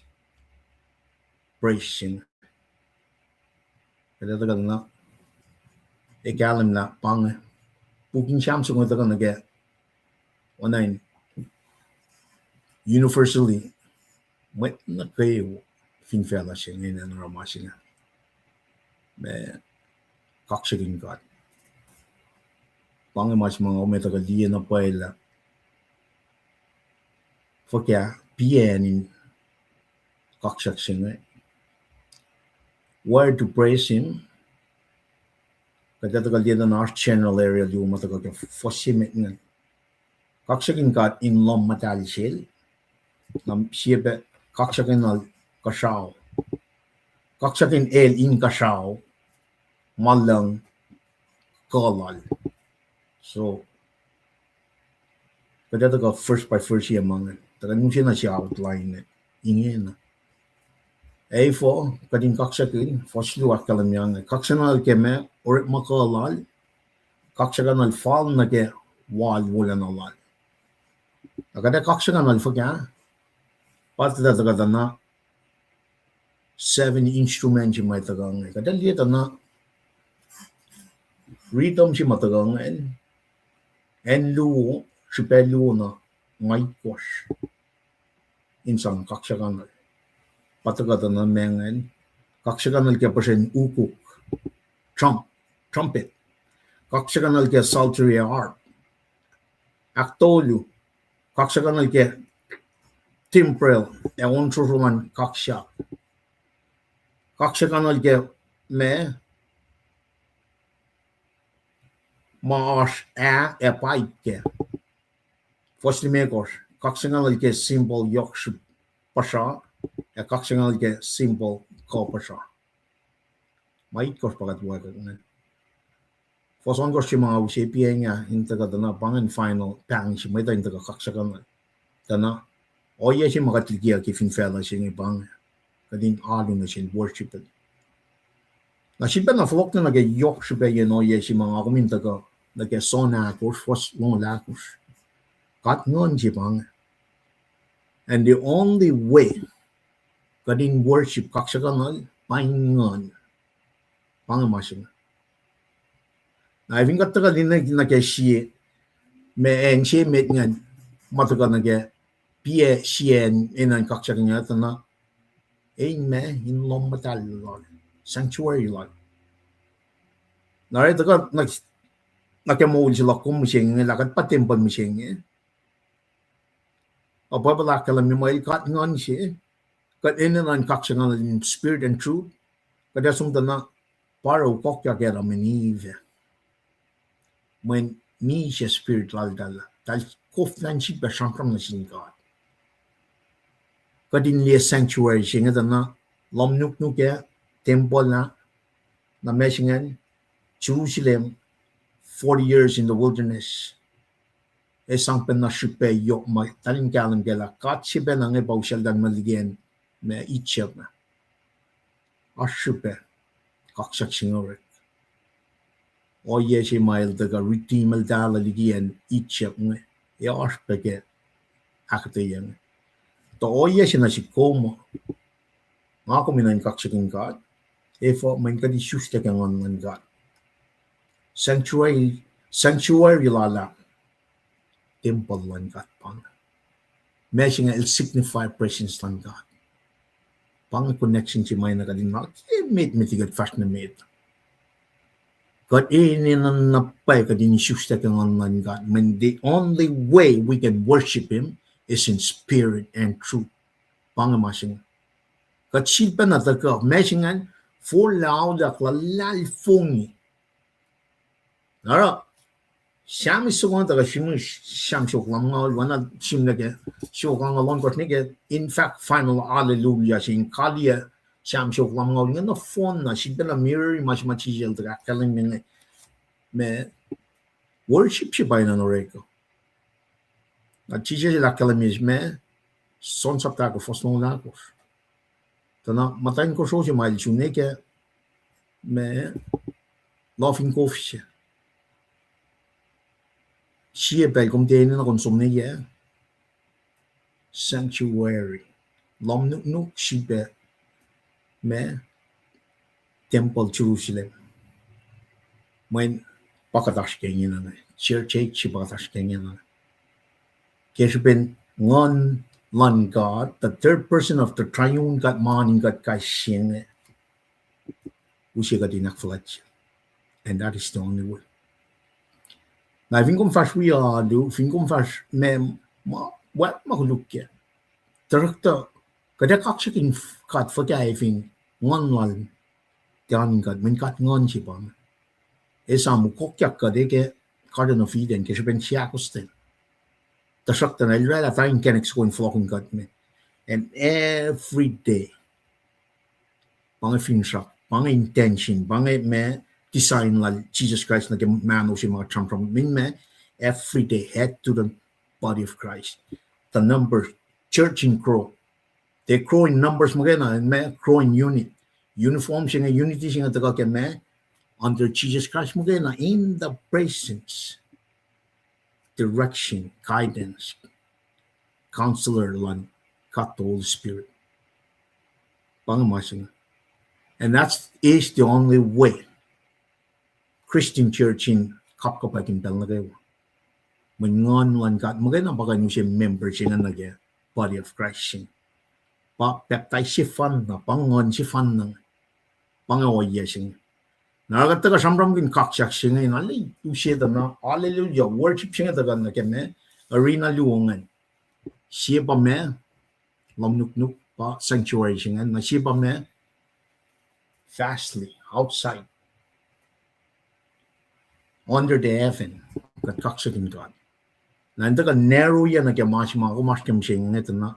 praising. Kuht ac tuhkuh na, ac kahlwem lah pa inge, puk in Sam se inge tuhkuh nuh ke, oacna in universally, mwet nuh kwewa fin facluh se inge enenuh in oruh ma se inge. Ma, kaksakihn God. Pa inge ma se ma nga kom ac tuhkuh liye na pwacye lah fuhkah piac in kaksak se inge, where to praise Him. Kuht ac tuhkuh liye tuh na oasr general area luo ma tuhkuh ke fuhs se met ingacn. Kaksakihn God in lohm muhtahl sel. Na sie pac kaksakihnuhl kuhsrao. Kaksakihn El inkuhsrao, ma lucng, kuh Lal. So, kuht ac tuhkuh verse by verse ma inge, tuhkuh use na se outline ingena. Ac efuh kuht in kaksakihn, fuhs luo ahkkahlwemye inge, kaksakihnuhl ke ma, orekma kuh Lal, kaksakihnuhl fal nuh ke wal wolacna Lal. Na kuht ac kaksakihnuhl fuhkah? Pa tuh tuhkuh tuh na seven instrument se ma tuhkuh inge. Kuht ac liye tuh na rhythm se ma tuhkuh ingacn, acn luo, srihpac luo na nga itkohsr in sang kaksakihnuhl. Pa tuhkuh tuh na ma ingacn, kaksakihnuhl ke puhsren ukuk, trump, trumpet. Kaksakihnuhl ke psaltery, harp. Ahktolu, kaksakihnuhl ke timbrel, ac on srohsro luhn kaksak. Kaksakihnuhl ke ma, ma oasr ah ac pipe kac. Fuhs limekohsr, kaksakihnuhl ke cymbal yohk srihpac puhsra, ac kaksakihnuhl ke cymbal kuh puhsra. Ma itkohsr pa kuht wacngihn. Fuhs ohnkohsr se ma nga use piacng ah in tuhkuh tuh na pa ingacn final pahng se mwet uh in tuhkuh kaksakuhnuhl. Tuh na ohiyac se ma kuht likiyucki fin facluh se inge pa inge, kuht in alu nuh sin worship. Na sifilpacna fohlohk nuh ke yohk srihpac yen ohiyac se ma nga kom in tuhkuh nuh ke John ahkosr, fuhs longoul ahkosr. God Nguhn se pa inge. And the only way kuht in worship, kaksakuhnuhl, pa in Nguhn. Pa inge ma se inge. Na fin kuht tuhkuh liye nuh ke sie, ma acn se met ingacn, ma tuhkuh nuh ke piac sie acn enenuh in kaksakin God tuh na, e in ma, in lohm muhtahl lal, sanctuary lal. Na oruh tuhkuh nuh ke moul se luhk kom mihsenge lah kuht pa tempuhl mihsenge. Ac Bible ahkkahlwemye muh el God Nguhn se, kuht enenuh in kaksakin in spirit and truth, kuht ac som tuh na pa oruh ukokyak el menive. Mweyen misac spirit laltahl, eltahl koflah in sifilpac sramsram nuh sin God. Kuht in liye sanctuary se inge tuh na lohm nuknuk ah, tempuhl ah, na ma se ingacn, Jerusalem, forty years in the wilderness. Ac sang pacna srihpac yohk ma eltahl in kahlwem kac lah God se pacna inge pa usaltahl nuh liki acn ma Egypt ah. Oasr srihpac kaksak se inge orek. Ohiyac se ma el tuhkuh redeem eltahl liki acn Egypt inge, ac oasr pac ke ahkuhtweyac inge. Tuh ohiyac se nuh sihk kom uh, nga kom enenuh in kaksakihn God, efuh? Mweyen kuht isuslac ke Nguhn luhn God. Sanctuary, sanctuary lal ah, tempuhl luhn God pa inge. Ma se inge el signify presence luhn God. Pa inge connection se ma enenuh kuht in na ke met met kuht fahsr nuh met. Kuht enenuh na pwacye kuht in isuslac ke Nguhn luhn God. Mweyen the only way we can worship him is in spirit and truth. Pa inge ma se inge. Kuht sifilpacna tuhkuh ma se ingacn, forlah, auliyak, luhlahlfongi. Oruh, Sam soko tuhkuh sihmihs, Sam siofok lumngaul, oacna sihmlac ke siofok angngaul ohnkohsr nuh ke, in fact, final hallelujah se in kaliyac Sam siofok lumngaul inge nohfohn na sifilpacna mirror ma se ma Jisus el tuhkuh ahkkahlwemye inge, ma worship se pa enenuh in orek uh. Na Jisus el ahkkahlwemye ma, John sapta ahkosr, fuhs longoul ahkosr. Tuh na muhtwacn kosro se ma el sun ke, ma, lohf in kof se. Sie pacl kom tiac enenuh kom som nuh yac, sanctuary, lohm nuknuk sifilpac, ma, tempuhl Jerusalem. Mweyen pa kuht oasr ke ingena inge, church age se pa kuht oasr ke ingena inge. Ke srihpen Nguhn luhn God, the third person of the triune God, ma oan in kuht kais sie inge, use kuht in ahkfuhlwactye. And that is the only way. Na fin kom fahsr wi alu, fin kom fahsr ma, ma, wacngihn ma koluk kac, tuhsruhktuh kuht ac kaksakihn God fuhkah fin Nguhn lal tiac oan in kuht, mweyen God Nguhn se pa inge. Esam ukokyak kuht ke Garden of Eden ke srihpen seahkostwen. Tuhsruhktuh na el oraclah tari inkacnek soko in fohlohkihn kuht me. And every day, pa inge finsrak, pa inge intention, pa inge ma design lal Jisus Kraist nuh ke mahno se ma kuht sramsram, mweyen ma, every day add to the body of Christ. The number, church in grow. They grow in numbers muhkwena, ma, grow in unit. Uniform se inge, unity se inge tuhkuh ke ma, under Jesus Christ muhkwena, in the presence, direction, guidance, counselor luhn God the Holy Spirit. Pa inge ma se inge. And that is the only way Christian church in kapkapwack in pacl nuh kwewa. Mweyen Nguhn luhn God muhkwena pa kuh in use member se inge nuh ke body of Christ se inge. Pa pacptais sefanna, pa Nguhn sefanna, pa inge ohiyac se inge. Na kuht tuhkuh sramsramkihn kaksak se inge, na liye use tuh na hallelujah worship se inge tuhkuh nuh ke ma, arena luo ingacn. Sie pa ma, lohm nuknuk pa sanctuary se ingacn, na sie pa ma, vastly, outside, under the heaven, kuht kaksakihn God. Na in tuhkuh narrow-ye nuh ke ma se ma kom oasr ke mihsenge tuh na,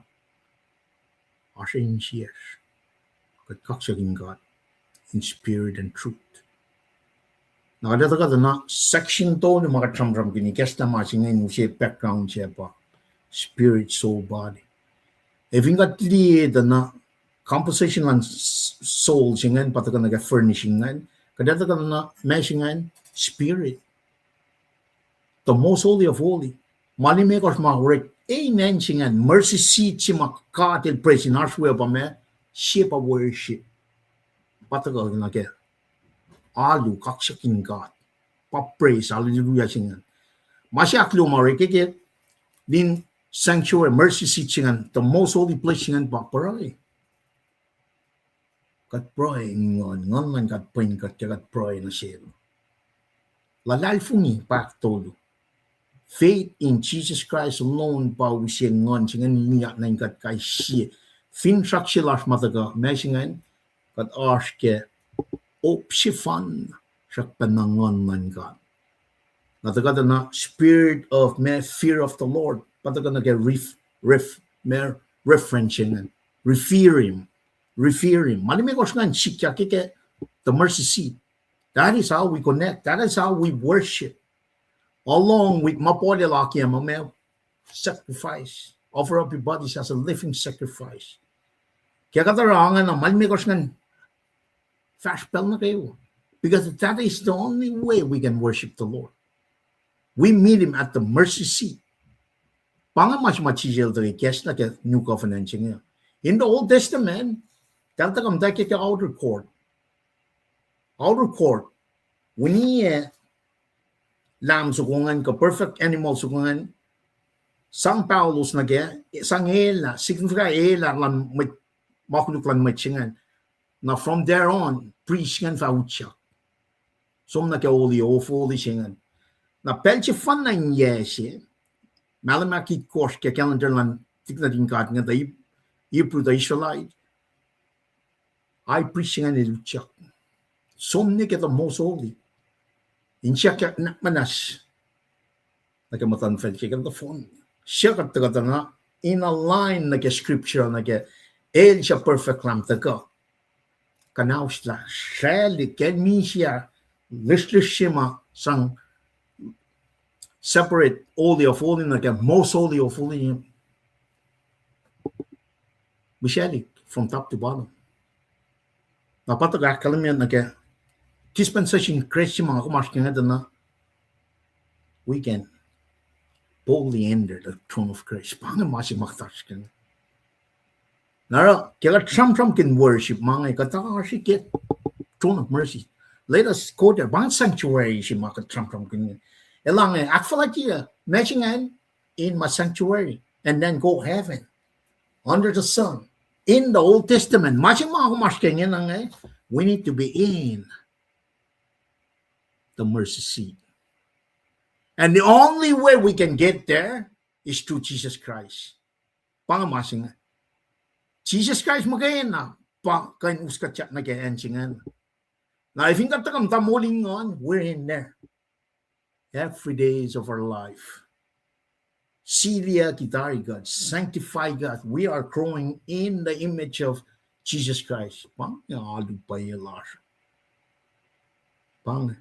oasr insiyacsr. Kuht kaksakihn God in spirit and truth. Kuht ac tuhkuh tuh na section tolu ma kuht sramsramkihn, ikacslah ma se inge in use background se pa spirit, soul, body. Ac fin kuht liye tuh na composition luhn soul se ingacn pa tuhkuh nuh ke furnishing ingacn, kuht ac tuhkuh tuh na ma se ingacn spirit, the most holy of holy. Ma limekohsr ma orek, amen se ingacn, mercy seat se ma God El praise in oasr we pa ma, sie pa worship. Pa tuhkuh nuh ke alu, kaksakihn God. Pa praise, hallelujah se ingacn. Ma se ahkluo ma orek ke, ke, in sanctuary, mercy seat se ingacn, the most holy place se ingacn pa pruhe. Kuht pruhe in nguhn, nguhn luhn God pwen kuht ke kuht pruhe nuh sel. Luhlahlfongi pa ahktolu. Faith in Jesus Christ alone pa use nguhn se ingacn in liye nuh in kuht kais sie. Finsrak se lasr ma tuhkuh ma se ingacn, kuht oasr ke hope sefanna, srackpacna nguhn luhn God. Na tuhkuh tuh na spirit of ma fear of the Lord. Pa tuhkuh nuh ke ref-, ref-, ma reference ingacn. Revere him. Revere him. Ma limekohsr ingacn sikyak ke, ke the mercy seat. That is how we connect. That is how we worship. Along with ma Paul el akiyac ma, ma sacrifice. Offer up your bodies as a living sacrifice. Ke kuht oruh ingacn, ma limekohsr ingacn fahsr pacl nuh kwewa. Because that is the only way we can worship the Lord. We meet him at the mercy seat. Pa inge ma se ma Jisus el tuh ikacslah ke New Covenant se inge. In the Old Testament, eltahl tuhkuh muhta ke, ke outer court. Outer court. Wini, eh, lamb soko ingacn, kuh perfect animal soko ingacn, sang paholos nuh kac, sang elah, signify elah luhn mwet, ma koluk luhn mwet se ingacn. Na from there on, priest ingacn fah utyak. Som nuh ke Holy of Holies se ingacn. Na pacl sefanna in yac se, mahlwem ahkitkohsr ke calendar luhn tikna tin God ingacn, tuh Heb-, Hebrew, tuh Israelite, high priest se ingacn el utyak. Som nuh ke the most holy. In siyuck nuhnak muhnahs nuh ke muhtuhnfacl se ke nohfohn. Siyuck tuhkuh tuh na in align nuh ke scripture nuh ke el suc perfect lamb tuhkuh kuhnauslah, sraclihk, kacl misac, lihsrlihsr se ma sang separate holy of holy nuh ke most holy of holy. Misac from top to bottom. Na pa tuhkuh ahkkahlwemye nuh ke dispensation Christ se ma kom oasr ke inge tuh na, we can boldly enter the throne of grace. Pa inge ma se ma kuht oasr ke inge. Na oruh ke kuht sramsramkihn worship ma inge, kuht oasr ke throne of mercy. Let us go there. Pa inge sanctuary se ma kuht sramsramkihn inge. Elan inge ahkfuhlwactye ma se ingacn in ma sanctuary and then go heaven under the sun. In the Old Testament, ma se ma kom oasr ke inge na inge, we need to be in the mercy seat. And the only way we can get there is through Jesus Christ. Pa inge ma se inge. Jisus Kraist muhkwena pa kuh in us kuhtyak nuh ke acn se ingacn. Na fin kuht tuhkuh muhta moul in nguhn, we're in there. Every days of our life. Siliyucki tari kuht, sanctify kuht. We are growing in the image of Jesus Christ. Pa inge alu pwacye lasr. Pa inge.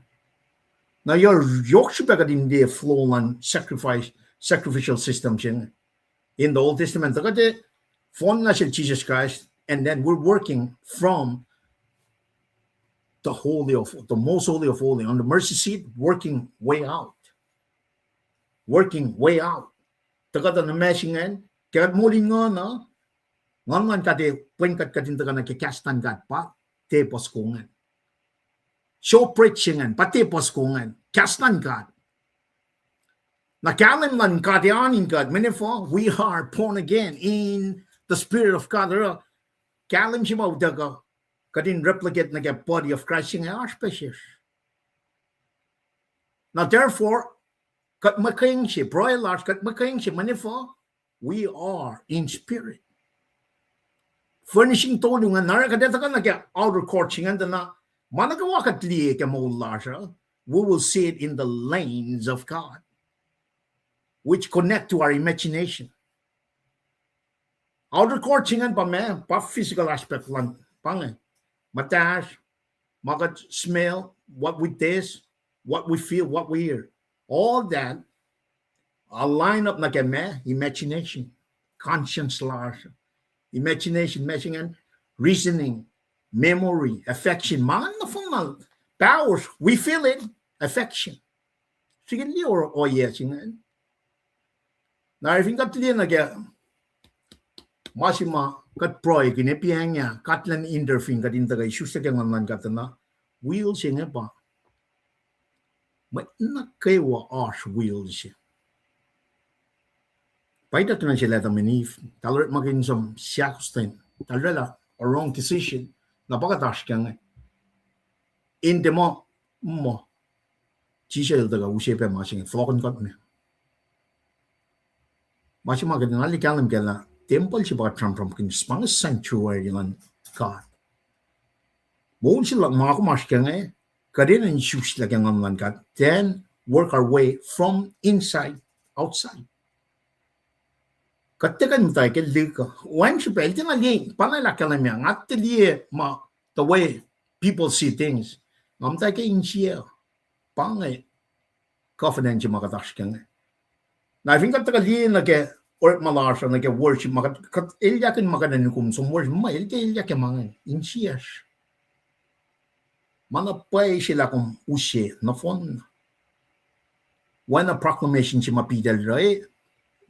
Na yohk srihpac kuht in liye flow luhn sacrifice, sacrificial system se inge. In the Old Testament, tuhkuh ke fohnlah sel Jesus Christ, and then we're working from the holy of, the most holy of holy, on the mercy seat, working way out. Working way out. Tuhkuh tuh na ma se ingacn, ke kuht moul in nguhn uh, nguhn luhn God ac pwen kuht, kuht in tuhkuh nuh ke kahs luhn God pa tiac puhs ko ingacn. Showbread se ingacn pa tiac puhs ko ingacn, kahs luhn God. Na kahlwem luhn God ac oan in kuht, mweyen efuh, we are born again in the Spirit of God. Oruh kahlwem se ma utuckuh kuht in replicate nuh ke body of Christ se inge oasr pac sesr. Na therefore, kuht muhkwena se, pruhe lasr, kuht muhkwena se, mweyen efuh, we are in spirit. Furnishing tolu ingacn, na oruh kuht ac tuhkuh nuh ke outer court se ingacn tuh na, ma nuh kwewa kuht liye ke moul lasr uh, we will see it in the lanes of God, which connect to our imagination. Outer court se ingacn pa ma, pa physical aspect luhn, pa inge, muhtahsr, ma kuht smell, what we taste, what we feel, what we hear, all that align up nuh ke ma, imagination, conscience lasr, imagination, ma se ingacn, reasoning, memory, affection, ma nohfohn na, powers, we feel it, affection. Srihke liye ohiyac se ingacn. Na fin kuht liye nuh ke ma se ma kuht pruhekihn, epihangya, kuht elan intervene, kuht in tuhkuh isuslac ke nguhn luhn God, tuh na will se inge pa mwet nuh kwewa oasr will se. Pa ituckyang se lah Adam and Eve, eltahl orekmakihn some siyuck, eltahl oraclah a wrong decision, na pa kuht oasr kac inge. In tiac muh, muh Jisus El tuhkuh use pac ma se inge, fohlohkihn kuht me. Ma se ma kuht in arlac kahlwem kac lah tempuhl se pa kuht sramsramkihn, pa inge sanctuary luhn God. Moul se luhk ma kom oasr kac inge, kuht enenuh in isuslac ke nguhn luhn God, then work our way from inside outside. Kuht tiac kuh in muhta ke lihk uh. Wacngihn srihpac, el tiacna liye, pa na el ahkkahlwemye, nga tiac liye ma, the way people see things. Nga muhta ke insiyac. Pa inge covenant se ma kuht oasr kac inge. Na fin kuht tuhkuh liye nuh ke orekma lasr uh, nuh ke worship ma kuht, kuht elyahkihn ma kuht enenuh kom som worship, ma el tiac elyah ke ma inge, insiyacsr. Ma na pwacye se lah kom use nohfohn. Oacna proclamation se ma Peter el oruh,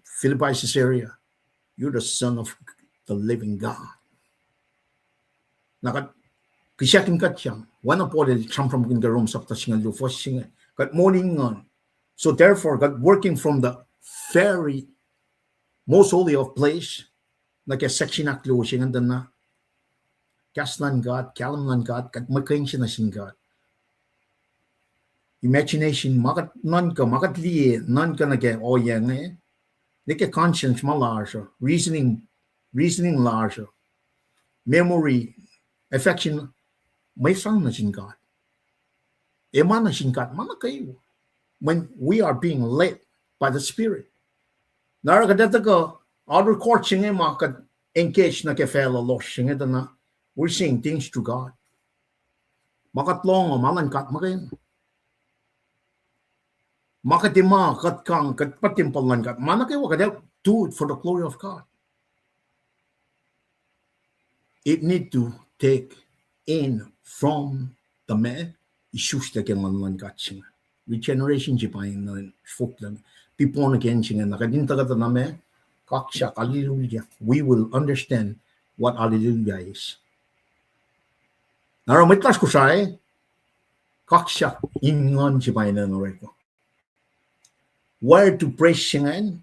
Philippi, Caesarea, you're the Son of the living God. Na kuht, kihsackuhnkuhtyang, oacna Paul el sramsramkihn ke Rom sapta singucul luo, fuhs singucul, kuht moul in nguhn. So therefore, kuht working from the very most holy of place, nuh ke section ahkluo se ingacn, tuh na kahs luhn God, kahlwem luhn God, kuht muhkwena nuh sin God. Imagination, ma kuht nuhnkuh, ma kuht liye, nuhnkuh nuh ke ohiyac inge, nuh ke conscience ma lasr uh, reasoning, reasoning lasr uh, memory, affection, mwe sang nuh sin God. Ac ma nuh sin God ma nuh kwewa. When we are being led by the Spirit. Na oruh kuht ac tuhkuh, outer court se inge ma kuht engage nuh ke facluh lohsr se inge, tuh na we're saying things to God. Ma kuht lohng uh, ma luhn God muhkwena. Ma kuht etuh ma kuht kang, kuht pa tempuhl luhn God, ma nuh kwewa kuht ac do it for the glory of God. It need to take in from the ma, isuslac ke nguhn luhn God se inge. Regeneration se pa inge, fohlohk, be born again se inge, na kuht in tuhkuh tuh na ma, kaksak, hallelujah, we will understand what hallelujah is. Na oruh mwet lasr Kosrae, kaksak in nguhn se pa inge in orek uh. Where to praise se ingacn,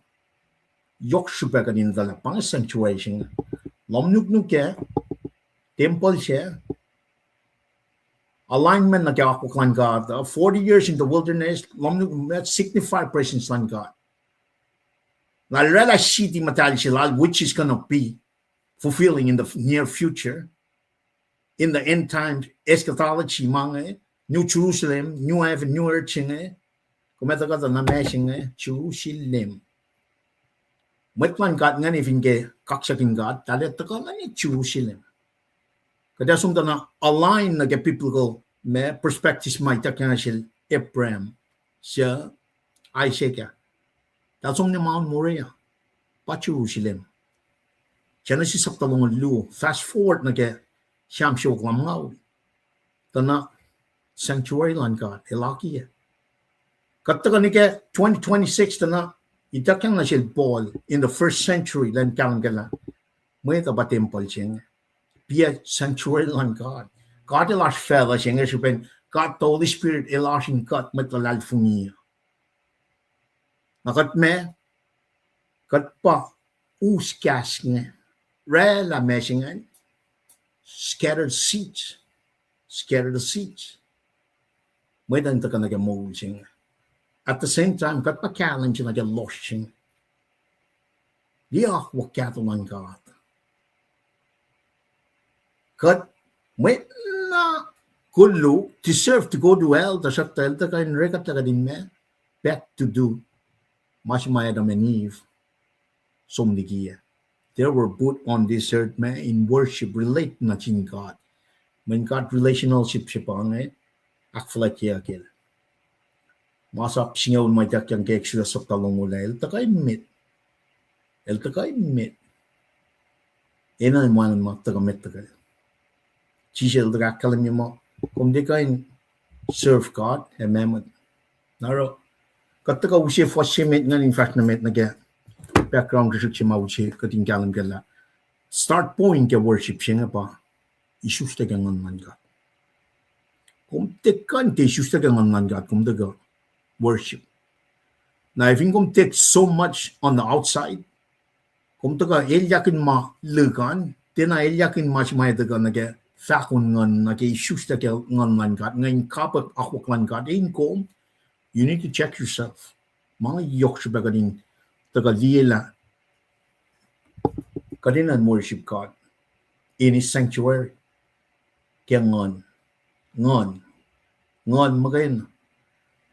yohk srihpac kuht in tuh lah pa inge sanctuary se inge. Lohm nuknuk kac, tempuhl se, alignment nuh ke akwuck luhn God, uh, forty years in the wilderness, lohm nuknuk, that signify presence luhn God. Na oraclah city muhtahl se lal, which is gonna be fulfilling in the near future, in the end times, eschatology ma inge, New Jerusalem, new heaven, new earth se inge, kom ac tuhkuh tuh na ma se inge, Jerusalem. Mwet luhn God ingacn fin ke kaksakin God, eltahl ac tuhkuh na Jerusalem. Kuht ac som tuh na align nuh ke biblical ma perspectives ma ituckyang sel Abraham, se Isaac ah. Eltahl som nuh Mount Moriah, pa Jerusalem. Genesis sapta longoul luo, fast forward nuh ke Sam siofok lumngaul, tuh na sanctuary luhn God el akiyac. Kuht tuhkuh nuh ke twenty twenty-six tuh na ituckyang nuh sel Paul in the first century elan kahlwem kac lah mwet uh pa tempuhl se inge, be a sanctuary luhn God. God el oasr facluh se inge srihpen God the Holy Spirit el oasr in kuht mwet luhlahlfongi. Na kuht ma, kuht pa us kahs inge, oraclah ma se ingacn, scatter the seeds, scatter the seeds. Mwet uh in tuhkuh nuh ke moul se inge. At the same time, kuht pa kahlwem se nuh ke lohsr se inge. Liye akwuck kahto luhn God. Kuht mwet na koluk deserve to go to hell, tuhsruhktuh el tuhkuh in oruh kuht lah kuht in ma, back to do ma se ma Adam and Eve som liki ah. They were put on this earth ma in worship, relate nuh sin God. Mweyen God relationship se pa inge ahkfuhlwactyeyuck el. Masap singucul ma ituckyang ke Exodus sapta longoul ah, el tuhkuh emet. El tuhkuh emet. Enenuh in ma tuhkuh met tuhkuh. Jisus el tuhkuh ahkkahlwemye muh, kom tiac kuh in serve God ac mammon. Na oruh, kuht tuhkuh use fuhs se met ingacn in fahsr nuh met nuh ke background srihsrihk se ma use kuht in kahlwem kac lah start point ke worship se inge pa isuslac ke Nguhn luhn God. Kom tiac kuh in tiac isuslac ke Nguhn luhn God, kom tuhkuh worship. Na fin kom take so much on the outside, kom tuhkuh elyahkihn ma lihk an, tiacna elyahkihn ma se ma tuhkuh nuh ke fahko Nguhn, nuh ke isuslac ke Nguhn luhn God, ingacn kapwack akwuck luhn God in kom, you need to check yourself. Ma inge yohk srihpac kuht in tuhkuh liye lah kuht enenuh in worship God in his sanctuary. Ke Nguhn, Nguhn, Nguhn muhkwena.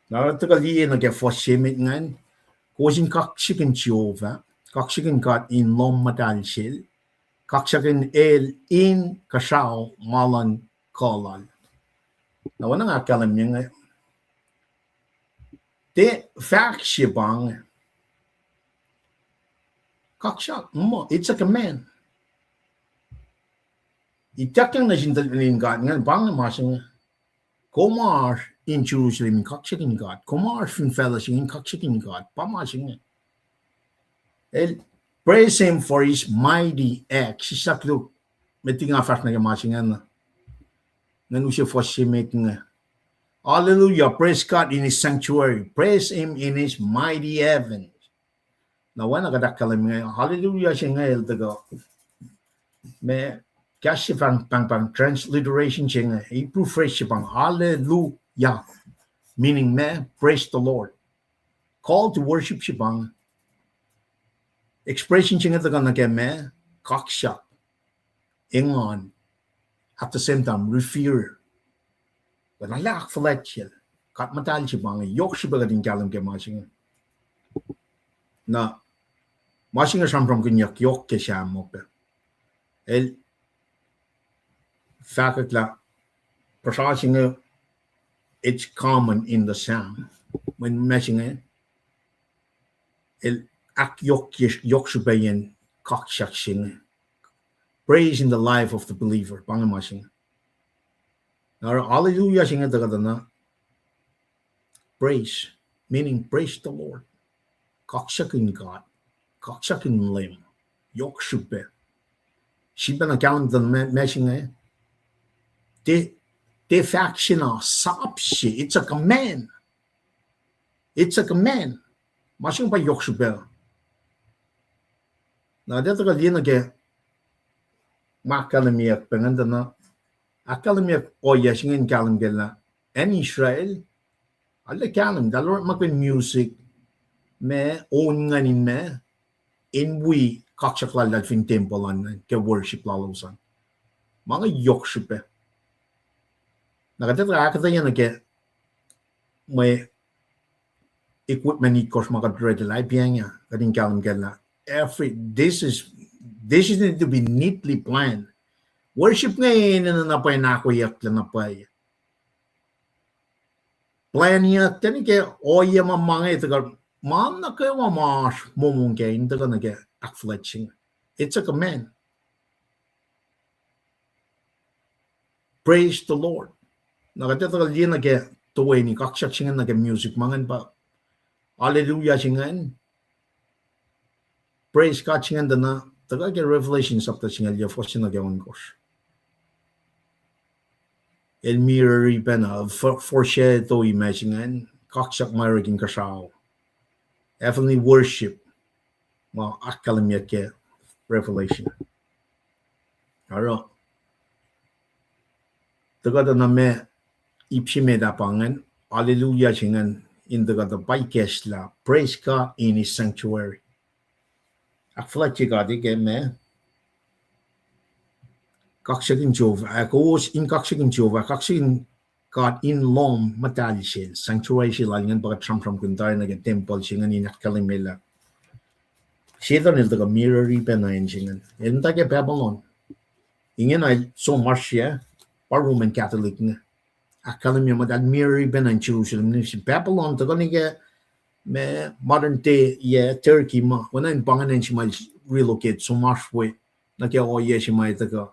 Na oruh tuhkuh liye nuh ke fuhs se met ingacn, kowos in kaksakihn Jehovah, kaksakihn God in lohm muhtahl sel, kaksakihn el in kuhsrao ma luhn kuh lal. Na oacna nga ahkkahlwemye inge, tiac fahk se pa inge, kaksak muh, it's a command. Ituckyang nuh sin tuhlihk nuhtin God ingacn pa inge ma se inge, kom oasr in Jerusalem in kaksakihn God, kom oasr fin facluh se inge in kaksakihn God, pa ma se inge. El, praise him for his mighty acts. Sislah koluk, met liki nga fahsr nuh ke ma se ingacn, ingacn use fuhs se met inge, Hallelujah, praise God in his sanctuary, praise him in his mighty heavens. Na oacna kuht ahkkahlwemye inge, hallelujah se inge el tuhkuh, ma, kahs se pahngpahng transliteration se inge, Hebrew phrase se pa inge, hallelujah, meaning ma, praise the Lord. Call to worship se pa inge. Expression se inge tuhkuh nuh ke ma, kaksak, engan, at the same time, revere. Kuht na lah ahkfuhlwactyacl God muhtahl se pa inge, yohk srihpac kuht in kahlwem ke ma se inge. Na ma se inge sramsramkihnyuck yohk ke Sam uh pac. El fahkwack lah puhsra se inge, it's common in the Psalm. Mweyen ma se inge, el ahkyohkye, yohk srihpac in kaksak se inge. Praise in the life of the believer, pa inge ma se inge. Na oruh hallelujah se inge tuhkuh tuh na praise, meaning praise the Lord. Kaksakihn God, kaksakihn Leum, yohk srihpac. Sifacna kahlwem tuh ma, ma se inge, tiac, tiac fahk se na, sap se, it's a command. It's a command. Ma se inge pa yohk srihpac. Na tiac tuhkuh liye nuh ke ma ahkkahlwemyeyuck pac ingacn tuh na, ahkkahlwemyeyuck ohiyac se inge in kahlwem kac lah acn Israel, arlac kahlwem, arlac orekmakihn music, ma, on ingacn in ma, in wi kaksak lal, lal fin tempuhl an ke worship lalos an. Ma inge yohk srihpac. Na kuht etuh ahkuhtweyac nuh ke mwe equipment itkohsr ma kuht orwaclah, ip yang ah, kuht in kahlwem kac lah every, this is, this is need to be neatly planned. Worship inge enenuh na pwacye in ahkoeyucklac na pwacye. Planyuck, tiacna ke ohiyac ma ma inge tuhkuh, ma nuh kwewa ma oasr momong kac in tuhkuh nuh ke ahkfuhlwact se inge. It's a command. Praise the Lord. Na kuht etuh liye nuh ke toeni, kaksak se inge nuh ke music ma ingacn pa hallelujah se ingacn, praise God se ingacn tuh na, tuhkuh ke Revelation sapta singucul yac, fuhs se nuh ke ohnkohsr. El mirror-i pacna, for-, foreshadow-i ma se ingacn, kaksak ma orek inkuhsrao, heavenly worship, ma ahkkahlwemyeyuck ke Revelation. Oruh tuhkuh tuh na ma ip se met ah pa ingacn, hallelujah se ingacn, in tuhkuh tuh pa ikacslah, praise God in his sanctuary. Ahkfuhlwactye God ke ma, kaksakihn Jehovah, ac kowos in kaksakihn Jehovah, kaksakihn God in lohm muhtahl sel, sanctuary se lal ingacn pa kuht sramsramkihn tari nuh ke tempuhl se ingacn in ahkkahlwemye lah Setuhn el tuhkuh mirror-i pacna acn se ingacn. El muhta ke Babylon. Ingena el som oasr yac, pa Roman Catholic inge. ahkkahlwemye muhtahl Mary pacna in Jerusalem, nuh sin Babylon, tuhkuh nuh ke ma modern day, yeah, Turkey ma, oacna in pa ingacn se ma el relocate som oasr we nuh ke ohiyac se ma el tuhkuh.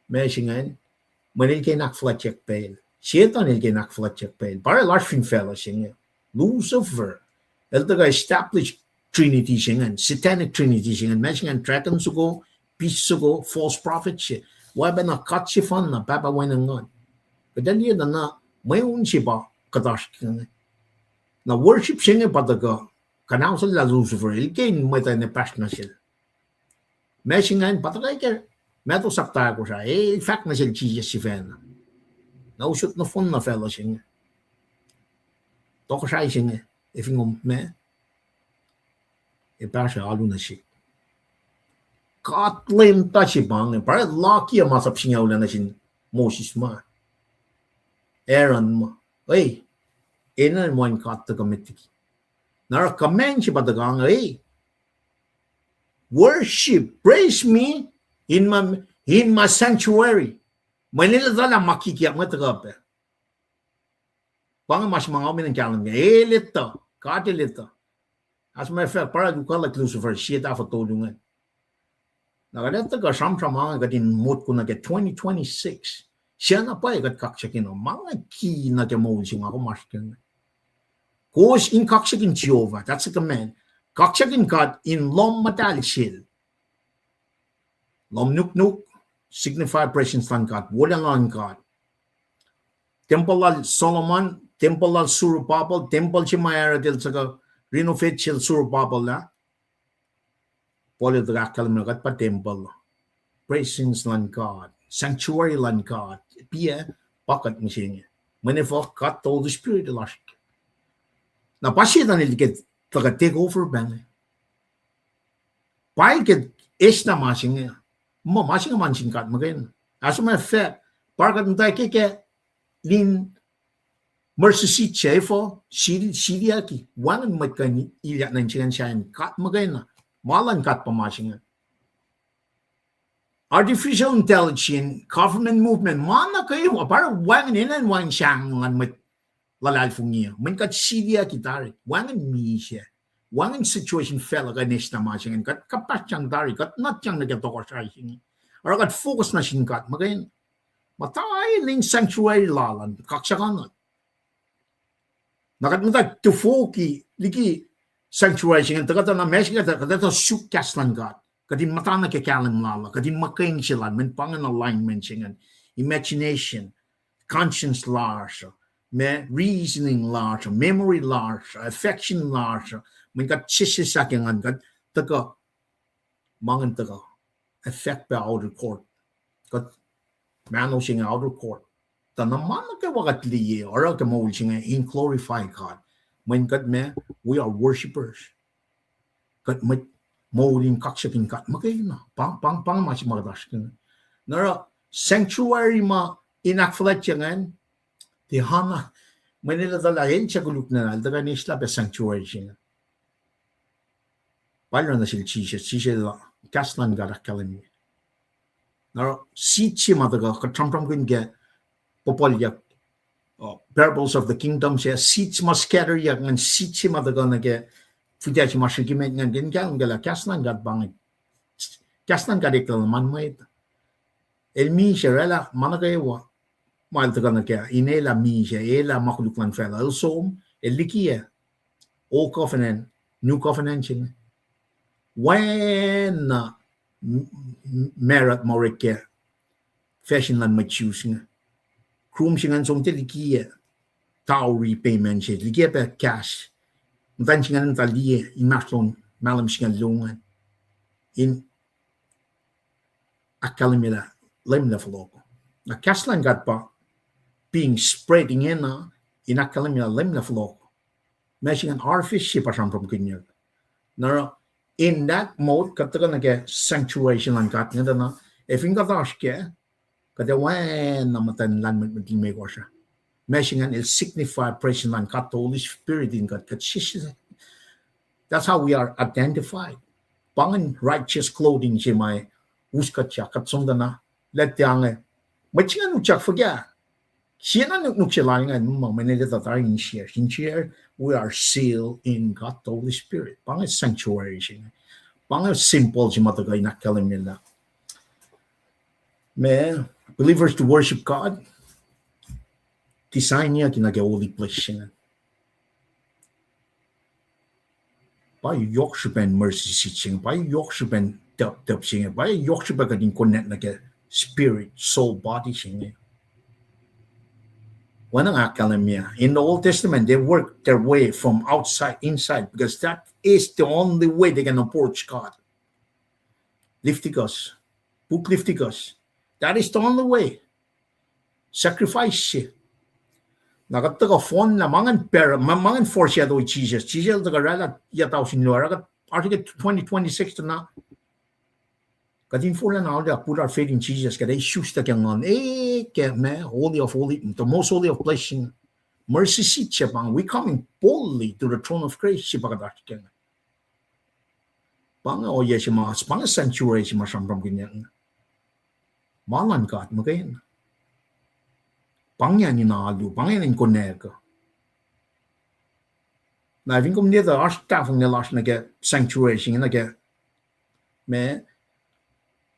Ma se ingacn, mweyen el ke in ahkfuhlwactyak pacl. Setan el ke in ahkfuhlwactyak pacl. Pa oruh el oasr fin facluh se inge. Lucifer. El tuhkuh establish Trinity se ingacn, satanic Trinity se ingacn, ma se ingacn dragon soko, beast soko, false prophet se. Oacpacna God sefanna, Pahpah, Wen, ac Nguhn. Kuht ac liye na mweun se pa kuht oasr ke inge. Na worship se inge pa tuhkuh, kuhnaoslah Lucifer, el ke in mwet ac na pahsr nuh sel. Ma se ingacn pa tuhkuh ke Matthew sapta ahkosr ah, el fahk nuh sel Jisus sifacna. Na usot nohfohn na facluh se inge. Tohkohsrahi se inge, efin kom ma, el pahsr ac alu nuh sihk. God Leum ta se pa inge, pa oruh el lakiyac masap singucul ah nuh sin Moses ma, Aaron ma, e, enenuh in God tuhkuh met liki. Na oruh command se pa tuhkuh inge, e, worship, praise me in my, in my sanctuary. Mweyen el etuh lah ma kikiap inge tuhkuh pac. Pa inge ma se ma nga kom in kahlwem ke, el etuh, God el etuh. As a matter of fact, pa oruh lukelak Lucifer sie tahfuh tolu ingacn. Na kuht etuh kuh sramsram inge kuht in motko nuh ke twenty twenty-six. Sacna pwacye kuht kaksakihn ma inge ki nuh ke moul se ma kom oasr ke inge. Kowos in kaksakihn Jehovah, that's a command. Kaksakihn God in lohm muhtahl sel. Lohm nuknuk, signify presence luhn God, wolacna luhn God. Tempuhl lal Solomon, tempuhl lal Zerubbabel, tempuhl se ma oruh el tuhkuh renovate sel Zerubbabel ah. Paul el tuhkuh ahkkahlwemye kuht pa tempuhl, presence luhn God, sanctuary luhn God, pa, pa kuht mihsenge. Mweyen efuh? God the Holy Spirit el oasr. Na pa Setan el ke tuhkuh take over pa inge. Pa el ke eslah ma se inge. Ma, ma se inge ma nuh sin God muhkwena. As a matter of fact, pa oruh kuht muhta ke, ke lin mercy seat se efuh, sil-, siliyucki. Wacngihn mwet kuh in ilyak nuh in se ingacn sahyacn God muhkwena. Ma luhn God pa ma se inge. Artificial intelligence, government movement, ma nuh kwewa, pa oruh wacngihn, enenuh in wacngihn sahngweng luhn mwet luhlahlfongi uh. Mweyen kuht siliyucki tari, wacngihn misac, wacngihn situation facluh kuh in eslah ma se ingacn, kuht kuhpahsryang tari, kuht nuhtyang nuh ke tohkohsrahi se inge. Oruh kuht focus nuh sin God muhkwena. Muhta lwen sanctuary lal an, kaksakuhnuhl. Na kuht muhta tufoki liki sanctuary se ingacn, tuhkuh tuh na ma se kuht, kuht etuh suk kahs luhn God. Kuht in muhta nuh ke kahlwem lal uh, kuht in muhkwena se lal, mweyen pa ingacn alignment se ingacn, imagination, conscience lasr uh, ma reasoning lasr uh, memory lasr uh, affection lasr uh, mweyen kuht sessesahkihn ingacn, kuht tuhkuh, ma ingacn tuhkuh affect pac outer court. Kuht mahno se inge outer court. Tuh na ma nuh kwewa kuht liye oruh ke moul se inge in glorify God. Mweyen kuht ma, we are worshippers. Kuht mwet moul in kaksakihn God muhkwena. Pa, pa, pa ma se ma kuht oasr ke inge. Na oruh sanctuary ma in ahkfuhlwactye ingacn, tiacna, mweyen el etuh lah el suc koluk nana, el tuhkuh in eslah pac sanctuary se inge. Pal oruh nuh sel Jisus, Jisus el, kahs luhn God ahkkahlwemye. Na oruh seed se ma tuhkuh, kuht sramsramkihn ke puhpuhlyuck, uh, parables of the kingdom se, seed se ma scatteryak, ingacn seed se ma tuhkuh nuh ke fihtac se ma srihke met ingacn, kuh in kahlwem kac lah kahs luhn God pa inge, kahs luhn God eklac luhman mwet. El misac orwaclah ma nuh kwewa ma el tuhkuh nuh kac, in elah misac, elah ma koluk luhn facluh, el som, el likiyac Old Covenant, New Covenant se inge. Oacna m-, m-, marriage ma orek ke fashion luhn mwet Jews inge. Groom se ingacn som tiac likiyac dowry payment se, likiyac pac kahs. Muhtwacn se ingacn muhta liye inmahsrlon mahlwem singucul luo ingacn in ahkkahlwemye lah Leum El fohlohk. Na kahs luhn God pa being spread ingena in ahkkahlwemye lah Leum El fohlohk. Ma se ingacn arvest se pa sramsramkihnyuck. Na oruh in that mode, kuht tuhkuh nuh ke sanctuary se luhn God inge tuh na, ac fin kuht oasr kac, kuht ac oacna muhtwacn lahlmwetmwet limekohsr ah. Ma se ingacn el signify presence luhn God the Holy Spirit in kuht, kuht sessesahkihn. That's how we are identified. Pa ingacn righteous clothing se ma us kuhtyak, kuht som tuh na, lah tiac inge, mwet se ingacn utyak fuhkah? Sie na nuknuk se lal ingacn, ma mwe ne leta tari in share, in share, we are sealed in God the Holy Spirit. Pa inge sanctuary se inge. Pa inge symbol se ma tuhkuh in ahkkahlwemye lah ma believers to worship God, design-yuck nuh ke holy place se inge. Pa yohk srihpen mercy seat se inge, pa yohk srihpen tap, tap se inge, pa yohk srihpen kuht in connect nuh ke spirit, soul, body se inge. Oacna nga ahkkahlwemye, in the Old Testament, they work their way from outside, inside, because that is the only way they can approach God. Leviticus, puk Leviticus. That is the only way. Sacrifice se. Na kuht tuhkuh fohnlah, ma ingacn per, ma, ma ingacn foresight oi Jisus. Jisus el tuhkuh oraclah yac tausin luo, oruh kuht, oruh ke twenty twenty-six tuh na kuht in forlah na oruh put our faith in Jesus, kuht ac isuslac ke nguhn, e, ke ma, Holy of Holy, the most holy of place, mercy seat se pa inge, we coming boldly to the throne of grace, se pa kuht oasr ke inge. Pa inge ohiyac se ma, pa inge sanctuary se ma sramsramkihnyuck inge. Ma luhn God muhkwena. Pa ingacn in alu, pa ingacn in konwacack uh. Na fin kom liye tuh oasr tahfonglac lasr nuh ke sanctuary se inge nuh ke ma,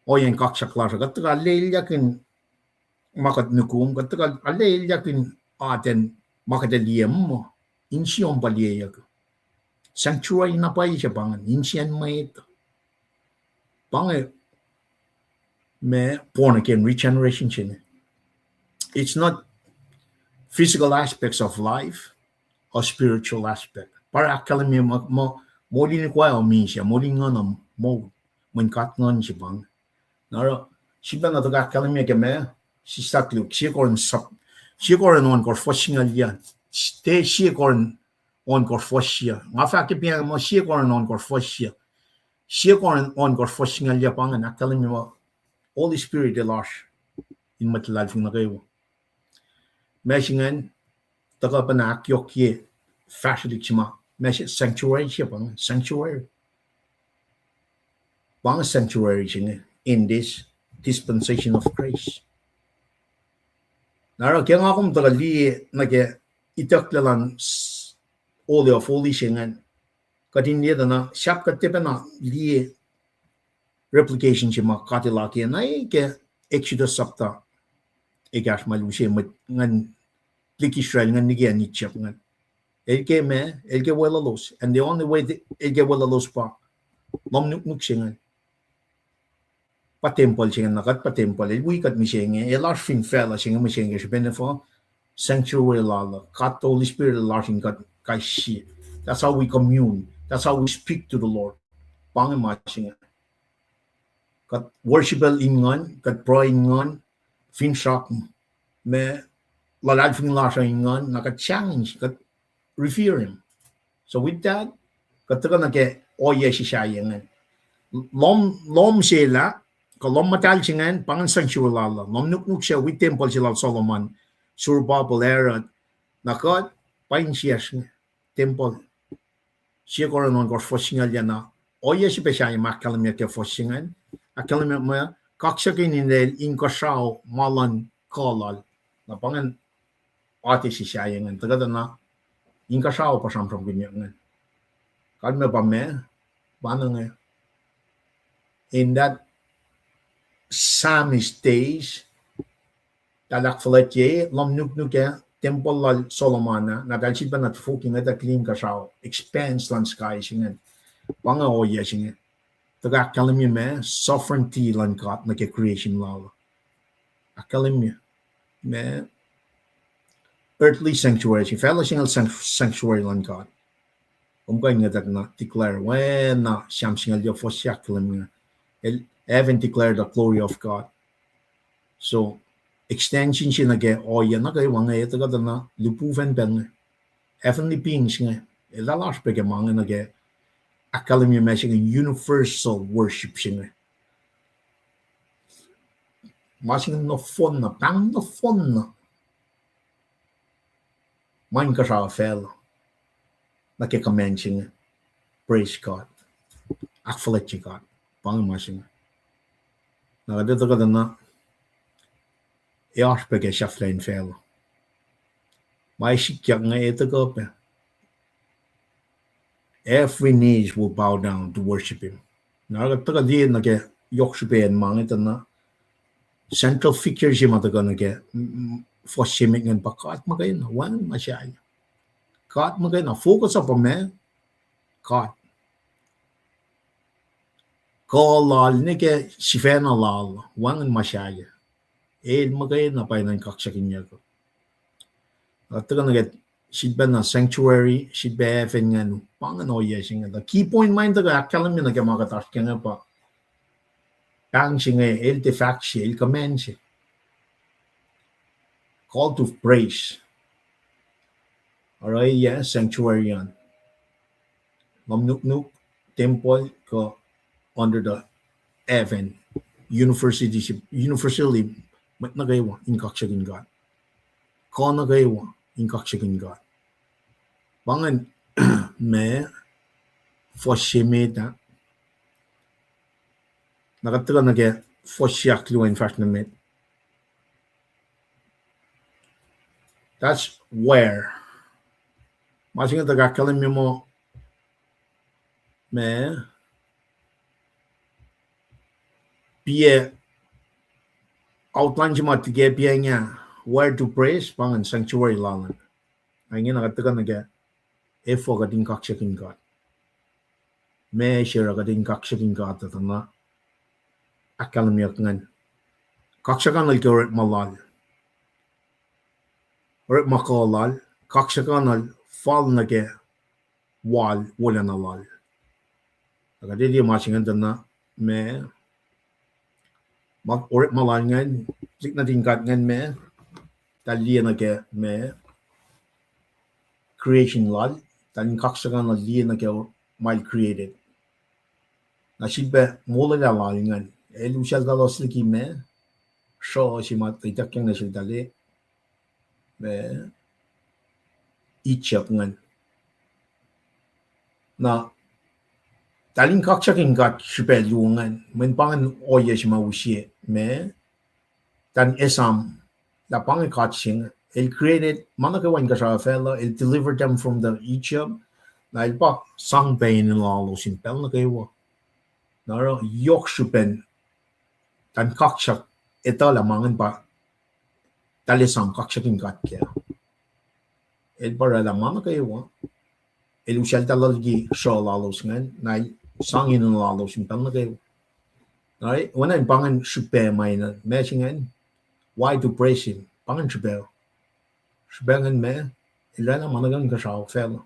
ohiyacn kaksak lasr uh, kuht tuhkuh aleliyuckihn ma kuht nukum, kuht tuhkuh aleliyuckihn atacn ma kuht ac liye muh, insiyom pa liyeyuck. Sanctuary na pwacye se pa ingacn, insiyacn mwet. Pa inge ma born again, regeneration se inge. It's not physical aspects of life, a spiritual aspect. Pa ahkkahlwemye muh, muh molin ikoac uh misac, molin nguhn uh moul, mweyen God Nguhn se pa inge. Na oruh, sifilpacna tuhkuh ahkkahlwemye ke ma, sista Luke, sie Korin sap, sie Korin ohnkohsr fuhs singucul yac, te sie Korin ohnkohsr fuhs yac. Nga fahk ke pia muh sie Korin ohnkohsr fuhs yac. Sie Korin ohnkohsr fuhs singucul yac pa ingacn ahkkahlwemye muh Holy Spirit el oasr in mwet luhlahlfongi nuh kwewa. Ma se ingacn, tuhkuh pacna ahkyohkye fahsrwelihk se ma, ma se sanctuary se pa inge, sanctuary. Pa inge sanctuary se inge in this dispensation of grace. Na oruh ke nga kom tuhkuh liye nuh ke itucklac luhn Holy of Holies se ingacn, kuht in liye tuh na sahp kuht tiac pacna liye replication se ma God El akiyac na ke Exodus sapta ekahsr ma luo se, mwet ingacn, liki Israel ingacn liki acn Egypt ingacn. El ke ma, el ke weluhlos. And the only way el ke weluhlos pa lohm nuknuk se ingacn. Pa tempuhl se ingacn, na kuht pa tempuhl, el wi kuht mihsenge, el oasr fin facluh se inge mihsenge, srihpen efuh, sanctuary lal uh, God the Holy Spirit el oasr in kuht kais sie. That's how we commune. That's how we speak to the Lord. Pa inge ma se inge. Kuht worship El in nguhn, kuht pruhe in nguhn, finsrak ma luhlahlfongi lasr uh in nguhn, na kuht challenge, kuht revere Him. So with that, kuht tuhkuh nuh ke ohiyac se sahyac ingacn. Lohm, lohm se lah, kuh lohm muhtahl se ingacn, pa ingacn sanctuary lal uh. Lohm nuknuk se wi tempuhl se lal Solomon, Zerubbabel, Aaron, na kuht, pa insiyacsr inge, tempuhl. Sie Korin ohnkohsr fuhs singucul yac na, ohiyac se pac sahyac ma ahkkahlwemye ke fuhs se ingacn, ahkkahlwemye muh kaksakihn inel inkuhsrao ma luhn kuh lal. Na pa ingacn ohiyac se sahyac ingacn, tuhkuh tuh na inkuhsrao pa sramsramkihnyuck ingacn. Kalmac pa ma, pa inge. In that psalmist days, tahl ahkfuhlwactye lohm nuknuk ah, tempuhl lal Solomon ah, na tahl sifilpacna fohk inge tuh clean kuhsrao, expanse luhn sky se ingacn. Pa inge ohiyac se inge. Tuhkuh ahkkahlwemye ma, sovereignty luhn God nuh ke creation lal. Ahkkahlwemye ma, earthly sanctuary se, facluh singucul sanctuary luhn God. Kom kuh in ngetacna declare, oacna Psalm singucul yac fuhs se ahkkahlwemye, el, heaven declare the glory of God. So, extension se nuh ke ohiyac nuh kwewa inge, tuhkuh tuh na lihpufacn pacl inge, heavenly beings inge, eltahl oasr pac ke ma inge nuh ke ahkkahlwemye ma se inge universal worship se inge. Ma se inge nohfohnna, pahng nohfohnna ma inkuhsrao facluh nuh ke command se inge. Praise God. Ahkfuhlwactye God. Pa inge ma se inge. Na kuht etuh kuht na, ac oasr pac ke sahflah in facluh. Pa sikyak inge etuh kuh pac. Every knees will bow down to worship him. Na kuht tuhkuh liye nuh ke yohk srihpac ma inge tuh na central figure se ma tuhkuh nuh ke, mm, fuhs se met ingacn pa God muhkwena, wacngihn ma sahyac. God muhkwena, focus uh pa ma, God. Kuh lal nuh ke sifacna lal, wacngihn ma sahyac. El muhkwena pwacnwacng kaksakihnyuck. Kuht tuhkuh nuh ke sifilpacna sanctuary, sifilpac heaven ingacn, pa ingacn ohiyac se inge. Tuh key point ma in tuhkuh ahkkahlwemye nuh ke ma kuht oasr ke inge pa pahng se inge, el tiac fahk se, el command se. Call to praise. Oruh yac sanctuary an, lohm nuknuk, tempuhl kuh under the heaven, university, universally, mwet nuh kwewa in kaksakihn God. Kuh nuh kwewa in kaksakihn God. Pa ingacn ma fuhs se met ah. Na kuht tuhkuh nuh ke fuhs se ahkluo in fahsr nuh met. That's where. Ma se inge tuh ahkkahlwemye muh ma, piac outline se ma tike piac inge, where to praise, pa ingacn sanctuary lal an. Ac ingena kuht tuhkuh nuh ke efuh kuht in kaksakihn God. Ma se oruh kuht in kaksakihn God uh tuh na ahkkahlwemyeyuck ingacn. Kaksakihnuhl ke orekma lal, orekma kuh lal, kaksakihnuhl fal nuh ke wal wolacna lal. Na kuht liye ma se ingacn tuh na ma, ma orekma lal ingacn, tuhlihk nuhtin God ingacn ma, eltahl liye nuh ke ma, creation lal, eltahl in kaksakihnuhl liye nuh ke ma el created. Na sifilpac molwelah lal ingacn, el usaltalos liki ma, sruh se ma ituckyang nuh seltahl, ma, Egypt ingacn. Na eltahl in kaksakihn God srihpac luo ingacn, mweyen pa ingacn ohiyac se ma use ma, eltahl in esam lah pa inge God se inge. El created ma nuh kwewa inkuhsrao facluh, el delivered them from the Egypt. Na el pa sang pac enenuh lalos in pacl nuh kwewa. Na oruh yohk srihpen eltahl in kaksak, etuh lah ma ingacn pa eltahl esam kaksakihn God kac. El pa oraclah ma nuh kwewa. El usaltahl liki sruh lalos ingacn, na el sang enenuh lalos in pacl nuh kwewa. Na oacna in pa ingacn srihpac ma enenuh ma se ingacn, why to praise him? Pa ingacn srihpac. Srihpac ingacn ma, el oraclah ma nuh kwewa inkuhsrao facluh.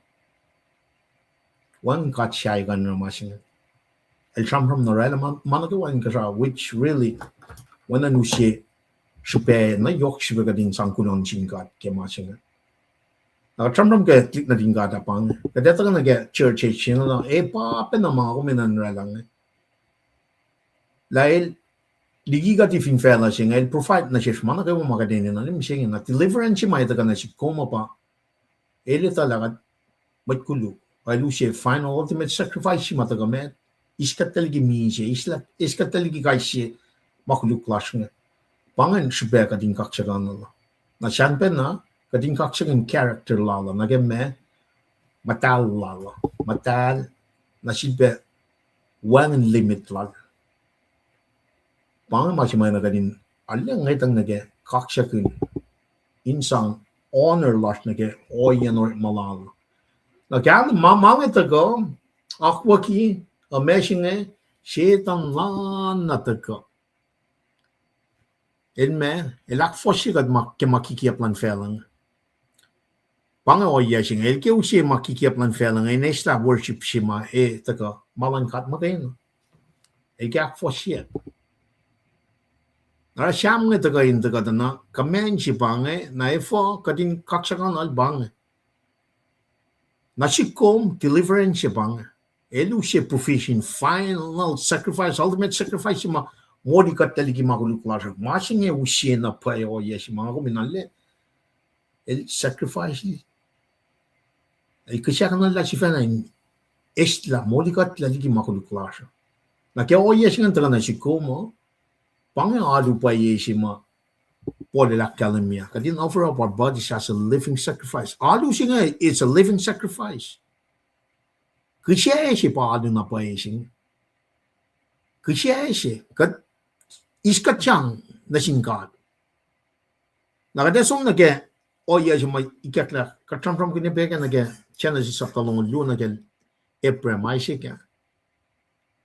Wacngihn God sahyac kuh in oruh ma se inge. El sramsram na oraclah ma, ma nuh kwewa inkuhsrao, which really, oacna in use srihpac na yohk srihpac kuht in sang kuloh nuh sin God ke ma se inge. Na kuht sramsram ke tuhlihk nuhtin God ah pa inge. Kuht etuh nuh ke church age se inge na, e pa pacna ma kom enenuh in oraclah inge. Lah el liki kuht fin facluh se inge, el provide nuh sesr ma nuh kwewa ma kuht enenuh, mihsenge na deliverance se ma etuh kuh nuh sihk kom uh pa, el etuh lah kuht mwet koluk. El use final ultimate sacrifice se ma tuhkuh met, eis kuht tuh liki misac, eis kuht tuh liki kais sie ma koluk lasr inge. Pa ingacn srihpac kuht in kaksakihnuhl uh. Na sahngpacna, kuht in kaksakihn character lal uh, nuh ke ma, muhtahl lal uh, muhtahl, na sifilpac wacngihn limit lal. Pa inge ma se ma enenuh kuht in arulacna ngwetacng nuh ke kaksakihn, in sang honor lasr nuh ke ohiyacn orekma lal. Na kahl ma, ma inge tuhkuh, akwucki, uh, ma se inge, Setuhn lana tuhkuh. El ma, el ahkfohsye kuht ma, ke ma kikiap luhn facluh inge. Pa inge ohiyac se inge, el ke use ma kikiap luhn facluh inge, in eslah worship se ma, e, tuhkuh, ma luhn God muhkwena. El ke ahkfohsye. Na oruh Sam inge tuhkuh in tuhkuh tuh na, command se pa inge, na efuh kuht in kaksakihnuhl pa inge. Na sihk kom, deliverance se pa inge. El use provision, final sacrifice, ultimate sacrifice se ma moli kuhtlac liki ma koluk lasr uh. Ma se inge use na pwacye ohiyac se ma nga kom in arlac. El sacrifice, el kihsackuhnlah sifacna in eslah moli kuhtlac liki ma koluk lasr uh. Na ke ohiyac se ingacn tuhkuh nuh sihk kom uh, pa inge alu pwacye se ma Paul el ahkkahlwemye, kuht in offer up our bodies as a living sacrifice. Alu se inge, it's a living sacrifice. Kihsac se pa alu na pwacye se inge. Kihsac se, kuht eis kuhtyang nuh sin God. Na kuht ac som nuh ke ohiyac se ma ikacklah, kuht sramsramkihn pac ke nuh ke Genesis sapta longoul luo nuh ke Abraham, Isaac ah.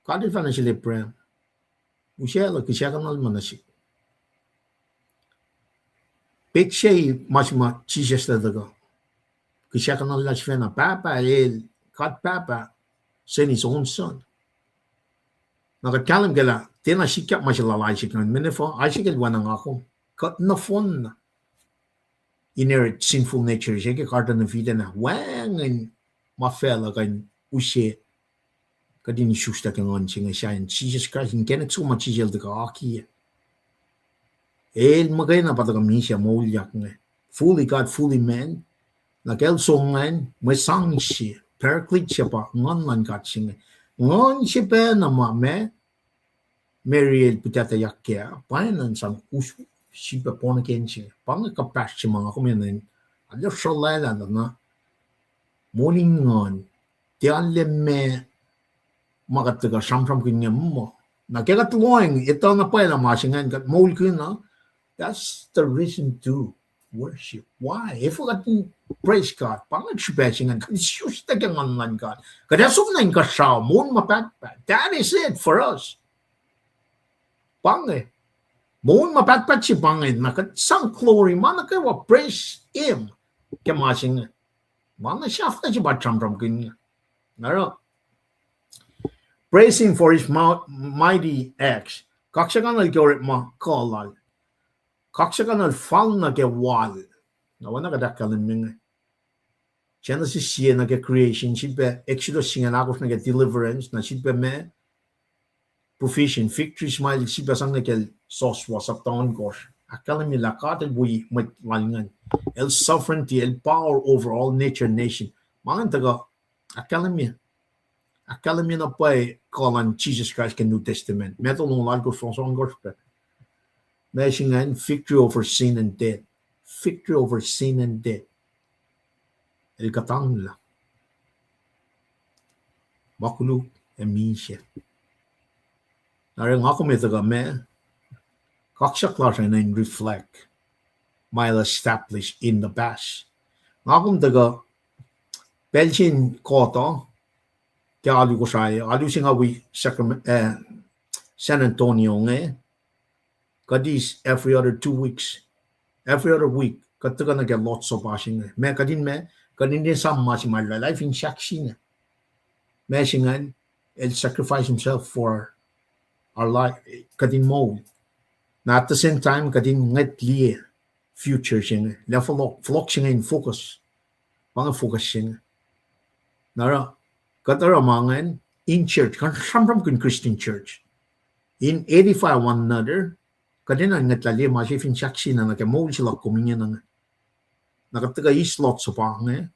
God el fahk nuh sel Abraham, use lah kihsackuhnuhl ma nuh sihk. Petsac ma se ma Jisus el tuhkuh. Kihsackuhnuhl lah sifacna, Pahpah el, God Pahpah sent his own son. Na kuht kahlwem ke lah tiacna sikyak ma se lal Isaac ingacn, mweyen efuh, Isaac el oacna nga kom. Kuht nohfohn na inherit sinful nature se ke Garden of Eden ah, wacngihn ma facluh kuh in use, kuht in isuslac ke nguhn se inge sahyacn Jisus Kraist, inkacnek soko ma Jisus el tuhkuh akiyac. El muhkwena pa tuhkuh misac moulyak inge. Fully God, fully man. Na ke el som ingacn, mwe sang se, Paraclete se pa Nguhn luhn God se inge. Nguhn se pacna ma, ma Mary el pihtuctuyak kac, pwacye na in sang us, sifilpac born again se inge. Pa inge kuhpahsr se ma nga kom enenuh in arlac sruhlwaclah na, na moul in nguhn, tiac arlac ma, ma kuht tuhkuh sramsramkihn inge muh. Na ke kuht lohacng etuh na pwacye lah ma se ingacn kuht moulkihn uh, that's the reason to worship. Why? Efuh kuht in praise God? Pa inge srihpac se ingacn, kuht isuslac ke Nguhn luhn God. Kuht ac som nuh inkuhsrao, moul ma pahtpaht. That is it for us. Pa inge. Moul ma pahtpaht se pa inge, na kuht sang glory, ma nuh kwewa, praise Him. Ke ma se inge, ma na sahflah se pa sramsramkihn inge. Oruh, praise Him for His mou-, mighty acts. Kaksakihnuhl ke orekma kuh Lal. Kaksakihnuhl fal nuh ke wal. Na oacna kuht ahkkahlwemye inge, Genesis sie nuh ke creation, sifilpac Exodus singucul ahkosr nuh ke deliverance, na sifilpac ma provision, victories ma el sifilpac sang nuh ke Joshua sapta ohnkohsr. Ahkkahlwemye lah God el wi mwet lal ingacn. El sovereignty, el power over all nature, nation. Ma ingacn tuhkuh ahkkahlwemye, ahkkahlwemye na pwacye kuh luhn Jisus Kraist ke New Testament. Matthew longoul alkosr, fuhs ohnkohsr pac. Ma se ingacn, victory over sin and death. Victory over sin and death. El kuhtanglah ma koluk ac misac. Na oruh nga kom ac tuhkuh ma, kaksak lasr uh in reflect ma el establish in the past. Nga kom tuhkuh pacl se in kohtuh ke alu Kosrae, alu se nga wi Sacram-, eh, San Antonio inge, kuht eis every other two weeks. Every other week kuht tuhkuh nuh ke Lord's Supper se inge. Ma kuht in ma, kuht in esam ma se ma el fin sahk se inge. Ma se ingacn, el sacrifice himself for our life, kuht in moul. Na at the same time kuht in ngwet liye future se inge. Lah fohlohk, fohlohk se inge in focus. Pa inge focus se inge. Na oruh, kuht oruh ma ingacn in church, kuht sramsramkihn Christian church, in edify one another. Kuht enenuh in ngwetlah liye ma se fin sahk se na nuh ke moul se luhk kom ingena inge. Na kuht tuhkuh eis Lord's Supper inge,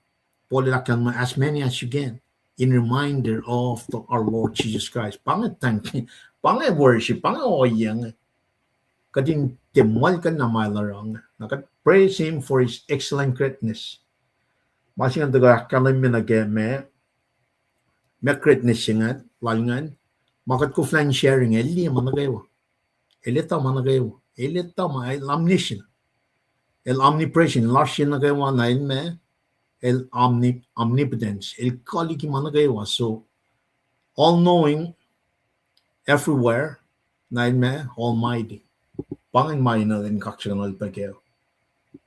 Paul el ahkkahlwemye, as many as you can, in reminder of the, our Lord Jesus Christ. Pa inge thank, pa inge worship, pa inge ohiyac inge. Kuht in tiac muhlkuhnlah ma el oruh inge. Na kuht praise Him for His excellent greatness. Ma se ingacn tuhkuh ahkkahlwemye nuh ke ma, ma greatness se inge, lal ingacn, ma kuht koflah in sharing, el liye ma nuh kwewa. El etuh ma nuh kwewa. El etuh ma, el omniscient. El omnipresent, el oasr sie nuh kwewa, na el ma, el omni-, omnipotence. El kuh liki ma nuh kwewa. So, all knowing, everywhere, na el ma, almighty. Pa ingacn ma enenuh in kaksakihnuhl pac kac.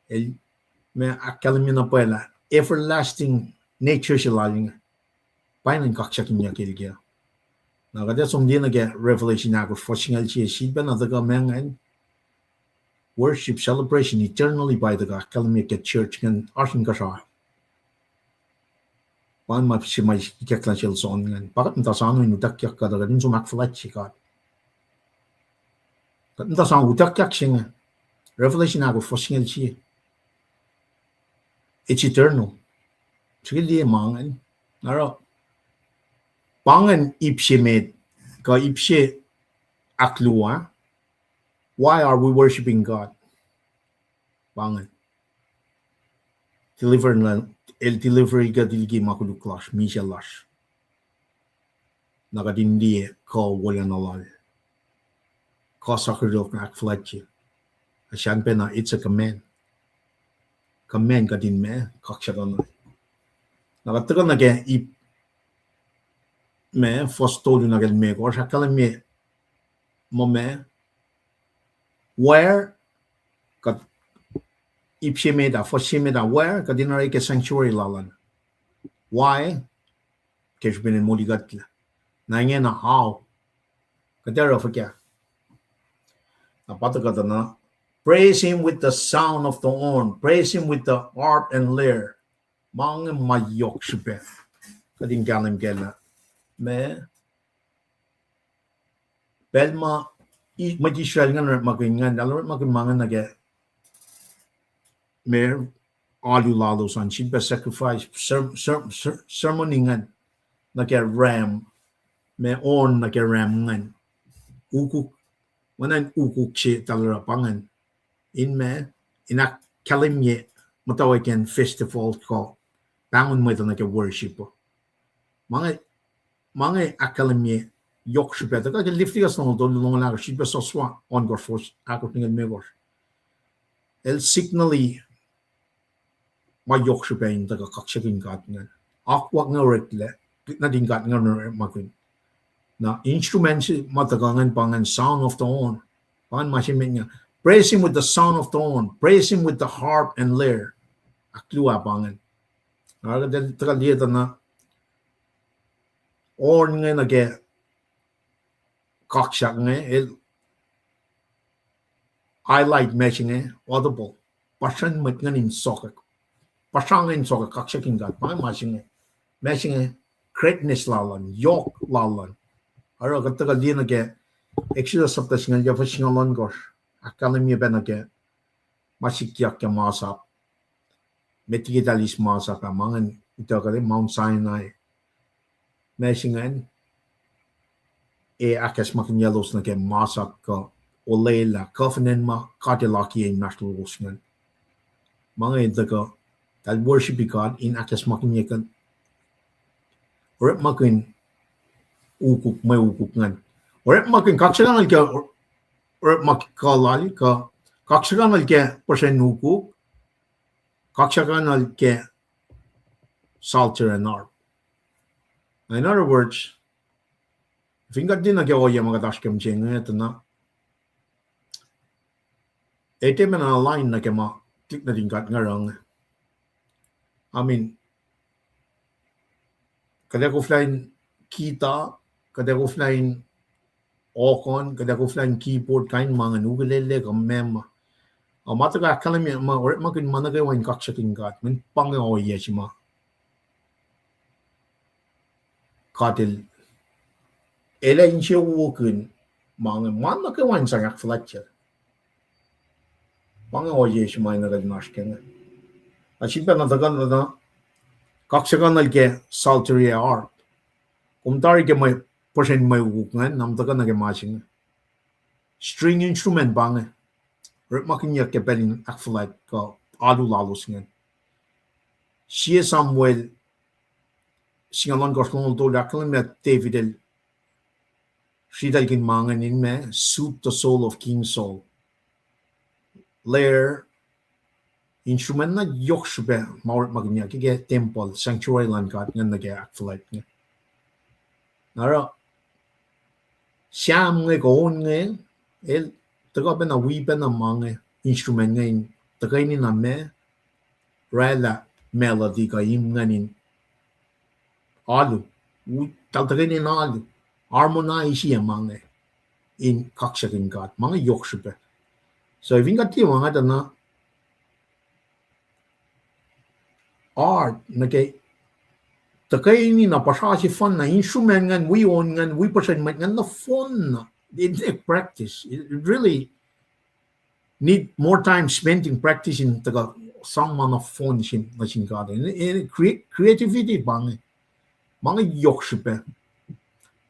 El ma ahkkahlwemye na pwacye lah everlasting nature se lal inge, pa enenuh in kaksakihnyuck el kac. Na kuht ac som liye nuh ke Revelation ahkosr, fuhs singucul sie, sifilpac na tuhkuh ma ingacn, worship, celebration, eternally pa tuhkuh ahkkahlwemye ke church ingacn oasr inkuhsrao. Pa ingacn ma se ma ikacklah sel John ingacn. Pa kuht muhta soano in utuckyak kuhtuh, kuht in som ahkfuhlwactye God. Kuht muhta soano utuckyak se inge. Revelation ahkosr, fuhs singucul sie. It's eternal. Srihke liye ma ingacn. Oruh, pa ingacn ip se met, kuh ip se ahkluo, why are we worshiping God? Pa ingacn. Deliver, el deliver kuht liki ma koluk lasr, misac lasr. Na kuht in liye kuh wolacna lal. Kuh sahk yohrohl ahkfuhlwactye. Ac sahp pacna it's a command. Command kuht in ma, kaksakihn. Na kuht tuhkuh nuh ke ip, ma, fuhs tolu nuh ke limekohsr, ahkkahlwemye muh ma, where, kuht, ip se met ah, fuhs se met ah, where, kuht in oruh ke sanctuary lal an. Why, ke srihpen el molikuhtlac. Na ingena how, kuht ac oruh fuhkah. Na pa tuhkuh tuh na, praise him with the sound of the horn, praise him with the harp and lyre. Ma inge ma yohk srihpac kuht in kahlwem kac lah, ma, pacl ma, mwet Israel ingacn orekmakihn ingacn, eltahl orekmakihn ma inge nuh ke, ma, alu lalos an, sifilpac sacrifice, ceremony ingacn, nuh ke ram, ma, horn nuh ke ram ingacn. Ukuk, ma na ukuk se eltahl oruh pa ingacn. In ma, in ahkkahlwemye muhtwacwacack festival kuh pahngon mwet uh nuh ke worship uh. Ma inge, ma inge ahkkahlwemye yohk srihpac. Tuhkuh ke Leviticus longoul tolu, longoul ahkosr, sifilpac Joshua ohnkohsr, fuhs ahkosr nuh ke limekohsr. El signal-i ma yohk srihpac in tuhkuh kaksakihn God ingacn. Akwuck inge oreklac, nuhtin God ingacn orekmakihn. Na instrument se ma tuhkuh ingacn pa ingacn sound of the horn. Pa ingacn ma se met ingacn. Praise him with the sound of the horn. Praise him with the harp and lyre. Ahkluo pa ingacn. Oruh kuht tuhkuh liye tuh na horn inge nuh ke kaksak inge, el highlight ma se inge, audible. Puhsren mwet ingacn in sokwack. Puhsra ingacn in sokwack kaksakihn God. Pa inge ma se inge. Ma se inge, greatness lal an, yohk lal an. Oruh kuht tuhkuh liye nuh ke Exodus sapta singucul yac, fuhs singucul ohnkohsr. Ahkkahlwemye pac nuh ke ma sikyak ke masap. Met liki eltahl eis masap ah, ma ingacn utuckuh Mount Sinai. Ma se ingacn, ac ahkacsmakihnyaclos nuh ke masap kuh olwelah, covenant ma God El akiyac inmahsrlolos ingacn. Ma inge tuhkuh, eltahl worshipi God in ahkacsmakihnye kuh, orekmakihn ukuk, mwe ukuk ingacn. Orekmakihn, kaksakihnuhl ke, orekmakihn kuh lal kuh, kaksakihnuhl ke puhsren ukuk, kaksakihnuhl ke psalter and harp. In other words, fin kuht liye nuh ke ohiyac ma kuht oasr ke mihsenge tuh na, etemenuh align nuh ke ma tuhlihk nuhtin God inge oruh inge. I mean, kuht ac koflah in guitar, kuht ac koflah in organ, kuht ac koflah in keyboard, kain ma ingacn, ukulele kuh meac ma. Ac ma tuhkuh ahkkahlwemye ma orekmakihn ma nuh kwewa in kaksakihn God, mweyen pa inge ohiyac se ma God El, El ac insewowokihn ma inge, ma nuh kwewa in sang ahkfuhlwactye. Pa inge ohiyac se ma enenuh kuht in oasr ke inge. Na sifilpac na tuhkuh na, kaksakihnuhl ke psaltery ac harp. Kom tari ke mwe, puhsren mwe ukuk ingacn, na kom tuhkuh nuh ke ma se inge. String instrument pa inge. Orekmakihnyuck ke pacl in ahkfuhlwact kuh alu lalos ingacn. Sie Samuel singucul ohnkohsr, longoul tolu, ahkkahlwemye David el sritaclkihn ma ingacn in ma, soothe the soul of King Saul. Lyre, instrument na yohk srihpac ma orekmakihnyuck ke tempuhl, sanctuary luhn God ingacn nuh ke ahkfuhlwact inge. Na oruh Sam inge kuh on inge, el tuhkuh pacna wi pacna ma inge, instrument inge in tuhkweni na ma, oraclah melody kuh hymn ingacn in alu. Eltahl tuhkweni in alu, harmonize-i ma inge in kaksakihn God. Ma inge yohk srihpac. So fin kuht liye ma inge tuh na, art nuh ke tuhkweni na puhsra sefanna, instrument ingacn, wi on ingacn, wi puhsren mwet ingacn nohfohn na. It take practice. It really need more time spent in practicing tuhkuh sang ma nohfohn nuh sin God. Creativity pa inge, ma inge yohk srihpac.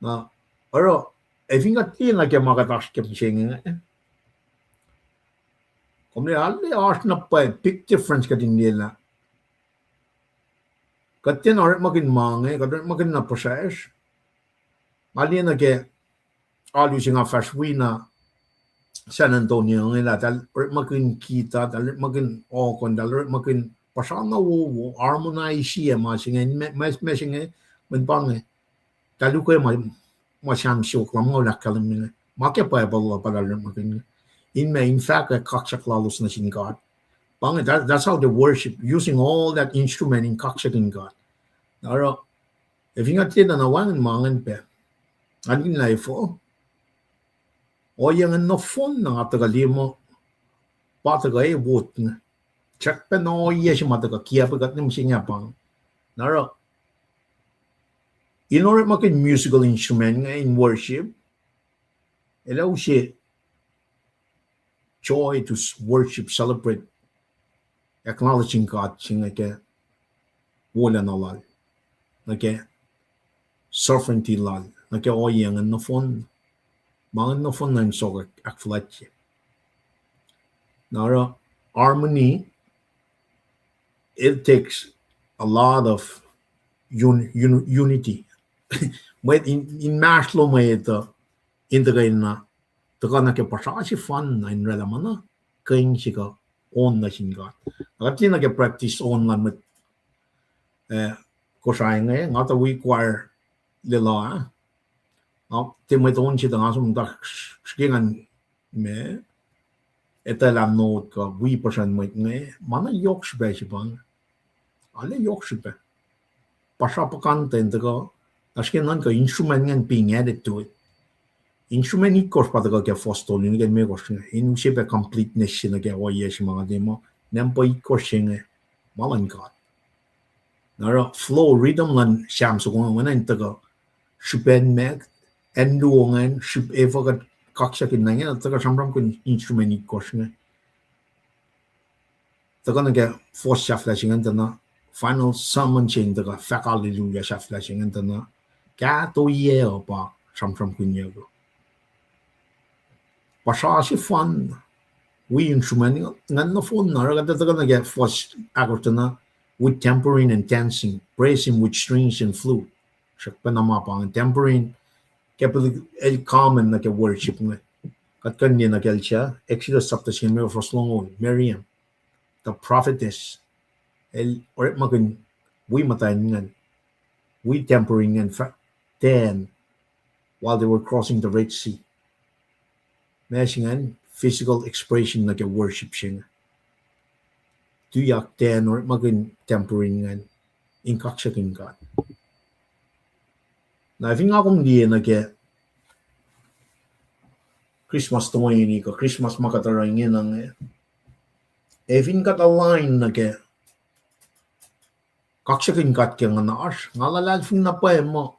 Na oruh, ac fin kuht liye nuh ke ma kuht oasr ke mihsenge, Kom liye, arlac oasr na pwacye big difference kuht in liye lah kuht tiacna orekmakihn ma inge, kuht orekmakihn na puhsracsr. Nga liye nuh ke alu se nga fahsr wi na San Antonio inge lah eltahl orekmakihn guitar, eltahl orekmakihn organ, eltahl orekmakihn puhsra na wowo, harmonize-ye ma se inge, ma, ma se inge, mweyen pa inge, eltahl ukwe ma, ma Sam siofok lumngaul ahkkahlwemye inge. Ma ke Bible uh pa eltahl orekmakihn inge. In ma, in fahkwack kaksak lalos nuh sin God. Pa inge, that, that's how they worship, using all that instrument in kaksakihn God. Na oruh, ac fin kuht tiacna wacngihn ma ingacn pac, nga nikihn lah efuh, ohiyac ingacn nohfohn na nga tuhkuh liye muh pa tuhkuh e wot inge. Srackpacna ohiyac se ma tuhkuh kiacpwe kuht, nihm se inge pa inge. Na oruh, in orekmakihn musical instrument inge in worship, el ac use joy to s-, worship, celebrate, acknowledging God se inge ke wolacna lal, nuh ke sovereignty lal, nuh ke ohiyac ingacn nohfohn, ma ingacn nohfohn na in sokwack ahkfuhlwactye. Na oruh harmony, it takes a lot of un-, un-, unity. Mwet in, inmahsrlo mwet uh, in tuhkweni na, tuhkuh nuh ke puhsra sefanna in oraclah ma na keng se kuh on nuh sin God. Na kuht liye nuh ke practice on luhn mwet, eh, Kosrae inge, nga tuh wi choir lwelah ah. Na tiac mwet on se tuh nga som tuh srihke ngan me, etwaclah note kuh wi puhsren mwet inge, ma na yohk srihpac se pa inge. Arlac yohk srihpac. Puhsra puhkantwen tuhkuh, na srihke nuhnkuh instrument ingacn being added to it. Instrument itkohsr pa tuhkuh ke verse tolu nuh ke limekohsr inge, in use pac completeness se nuh ke ohiyac se ma nga liye muh nampa itkohsr se inge, ma luhn God. Na oruh flow, rhythm luhn Sam soko inge, oacna in tuhkuh srihpen me, acn luo ingacn, srihp efuh kuht kaksakihn na inge, tuhkuh sramsramkihn instrument itkohsr inge. Tuhkuh nuh ke verse sahflah se ingacn tuh na, final sermon se in tuhkuh fahk hallelujah sahflah se ingacn tuh na, kahto ohiyac uh pa sramsramkihnyuck uh. Puhsra sefanna, wi instrument ingacn nohfohn na, oruh kuht tuhkuh nuh ke verse ahkosr tuh na, with tambourine and dancing, praise him with strings and flute. Srackpacna ma pa inge, tambourine, ke pacl el common nuh ke worship inge. Kuht kuh in liye nuh kacl sac, Exodus chapter singucul limekohsr, verse longoul, Miriam, the prophetess, el orekmakihn wi muhtwacn ingacn, wi tambourine ingacn, fa-, ten, while they were crossing the Red Sea. Ma se ingacn physical expression nuh ke worship se inge. Tuyak ten orekmakihn tambourine ingacn in kaksakihn God. Na fin nga kom liye nuh ke Christmas toeni kuh Christmas ma kuht oruh ingena inge, ac fin kuht align nuh ke kaksakihn God ke nguhnasr, nga luhlahlfongi na pwacye muh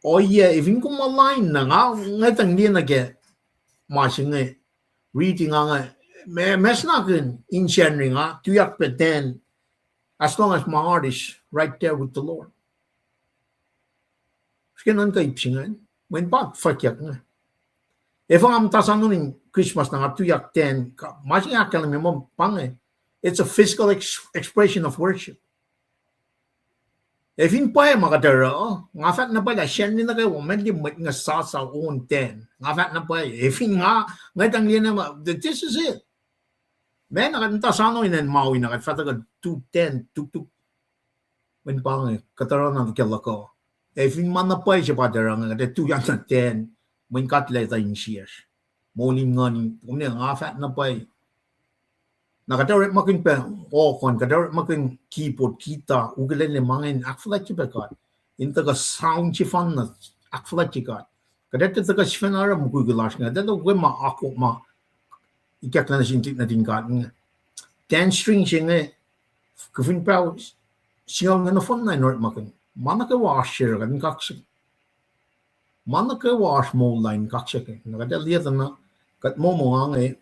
ohiyac, ac fin kom align na, nga ngwetacng liye nuh ke ma se inge, riti nga inge, ma, ma sna kihn in Sacnri nga tuyak pac ten, as long as my heart is right there with the Lord. Srihke nuhnkuh ip se ingacn, mweyen pa fwackyuck inge. Efuh nga muhta soano in Christmas na nga tuyak ten, ma se inge ahkkahlwemye muh pa inge, it's a physical ex-, expression of worship. Ac fin pwacye ma kuht oruh, nga fahk na pwacye lah Sacnri nuh kwewa, ma liye mwet inge sasa on ten. Nga fahk na pwacye, ac fin nga, ngwetacng liye na ma, this is it. Ma na kuht muhta soano in acn Maui na kuht fah tuhkuh tu ten, tuktuk. Mweyen pa inge, kuht oruh na ke luhk uh. Ac fin ma na pwacye se pa kuht oruh inge, kuht ac tuyak na ten, mweyen God El etuh insiyacsr. Moul in nguhn, kom liye nga fahk na pwacye. Na kuht orekmakihn pac organ, kuht orekmakihn keyboard, guitar, ukulele, ma ingacn ahkfuhlwactye pac God. In tuhkuh sound sefanna, ahkfuhlwactye God. Kuht etuh tuhkuh sifacna oruh mukwikwi lasr inge, kuht etuh ukwe ma akwuck ma ikacklah nuh sin tuhlihk nuhtin God inge. Ten string se inge, kufin paho singucul inge nohfohn na in orekmakihn. Ma nuh kwewa oasr se oruh kuht in kaksakihn. Ma nuh kwewa oasr moul lasr in kaksakihn. Na kuht liye tuh na, kuht momo nga inge,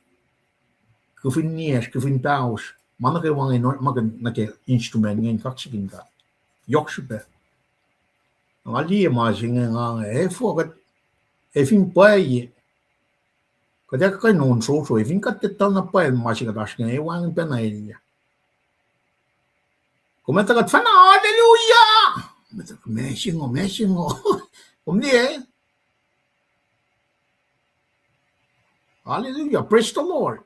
kufin niyacsr, kufin pahosr, ma nuh kwewa inge in orekmakihn nuh ke instrument inge in kaksakihn God. Yohk srihpac. Nga liye ma se inge nga inge, efuh kuht, ac fin pwacye, Kuht ac kuh in on srosro, fin kuht etuh na pwacye ma se kuht oasr inge, ac wacngihn pacna elyah. Kom etuh kuht fahk na hallelujah. Meac se ngo, meac se ngo. Kom liye. Hallelujah, praise the Lord.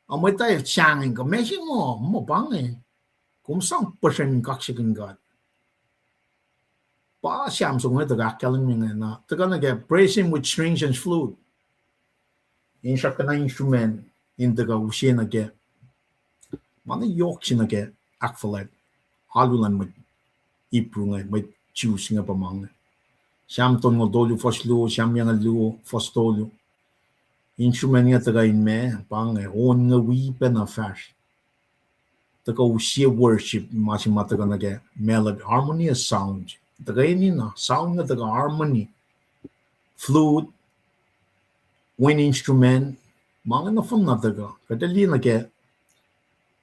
Ac mwet uh sahngweng kuh meac se ngo, muh pa inge. Kom sang puhsren kaksakihn God. Pa Sam soko inge tuhkuh ahkkahlwemye inge na, tuhkuh nuh ke praise him with strings and flute. In srackna instrument in tuhkuh use nuh ke, ma na yohk se nuh ke ahkfuhlwact, alu luhn mwet Hebrew inge, mwet Jews inge pa ma inge. Sam tolngoul tolu fuhs luo, Sam yangucul luo fuhs tolu. Instrument inge tuhkuh in meac, pa inge, on inge wi pacna fahsr. Tuhkuh use worship, ma se ma tuhkuh nuh ke melody, harmonious sound. Tuhkuh enenuh, sound inge tuhkuh harmony, flute, wind instrument, ma inge nohfohnna tuhkuh. Kuht liye nuh ke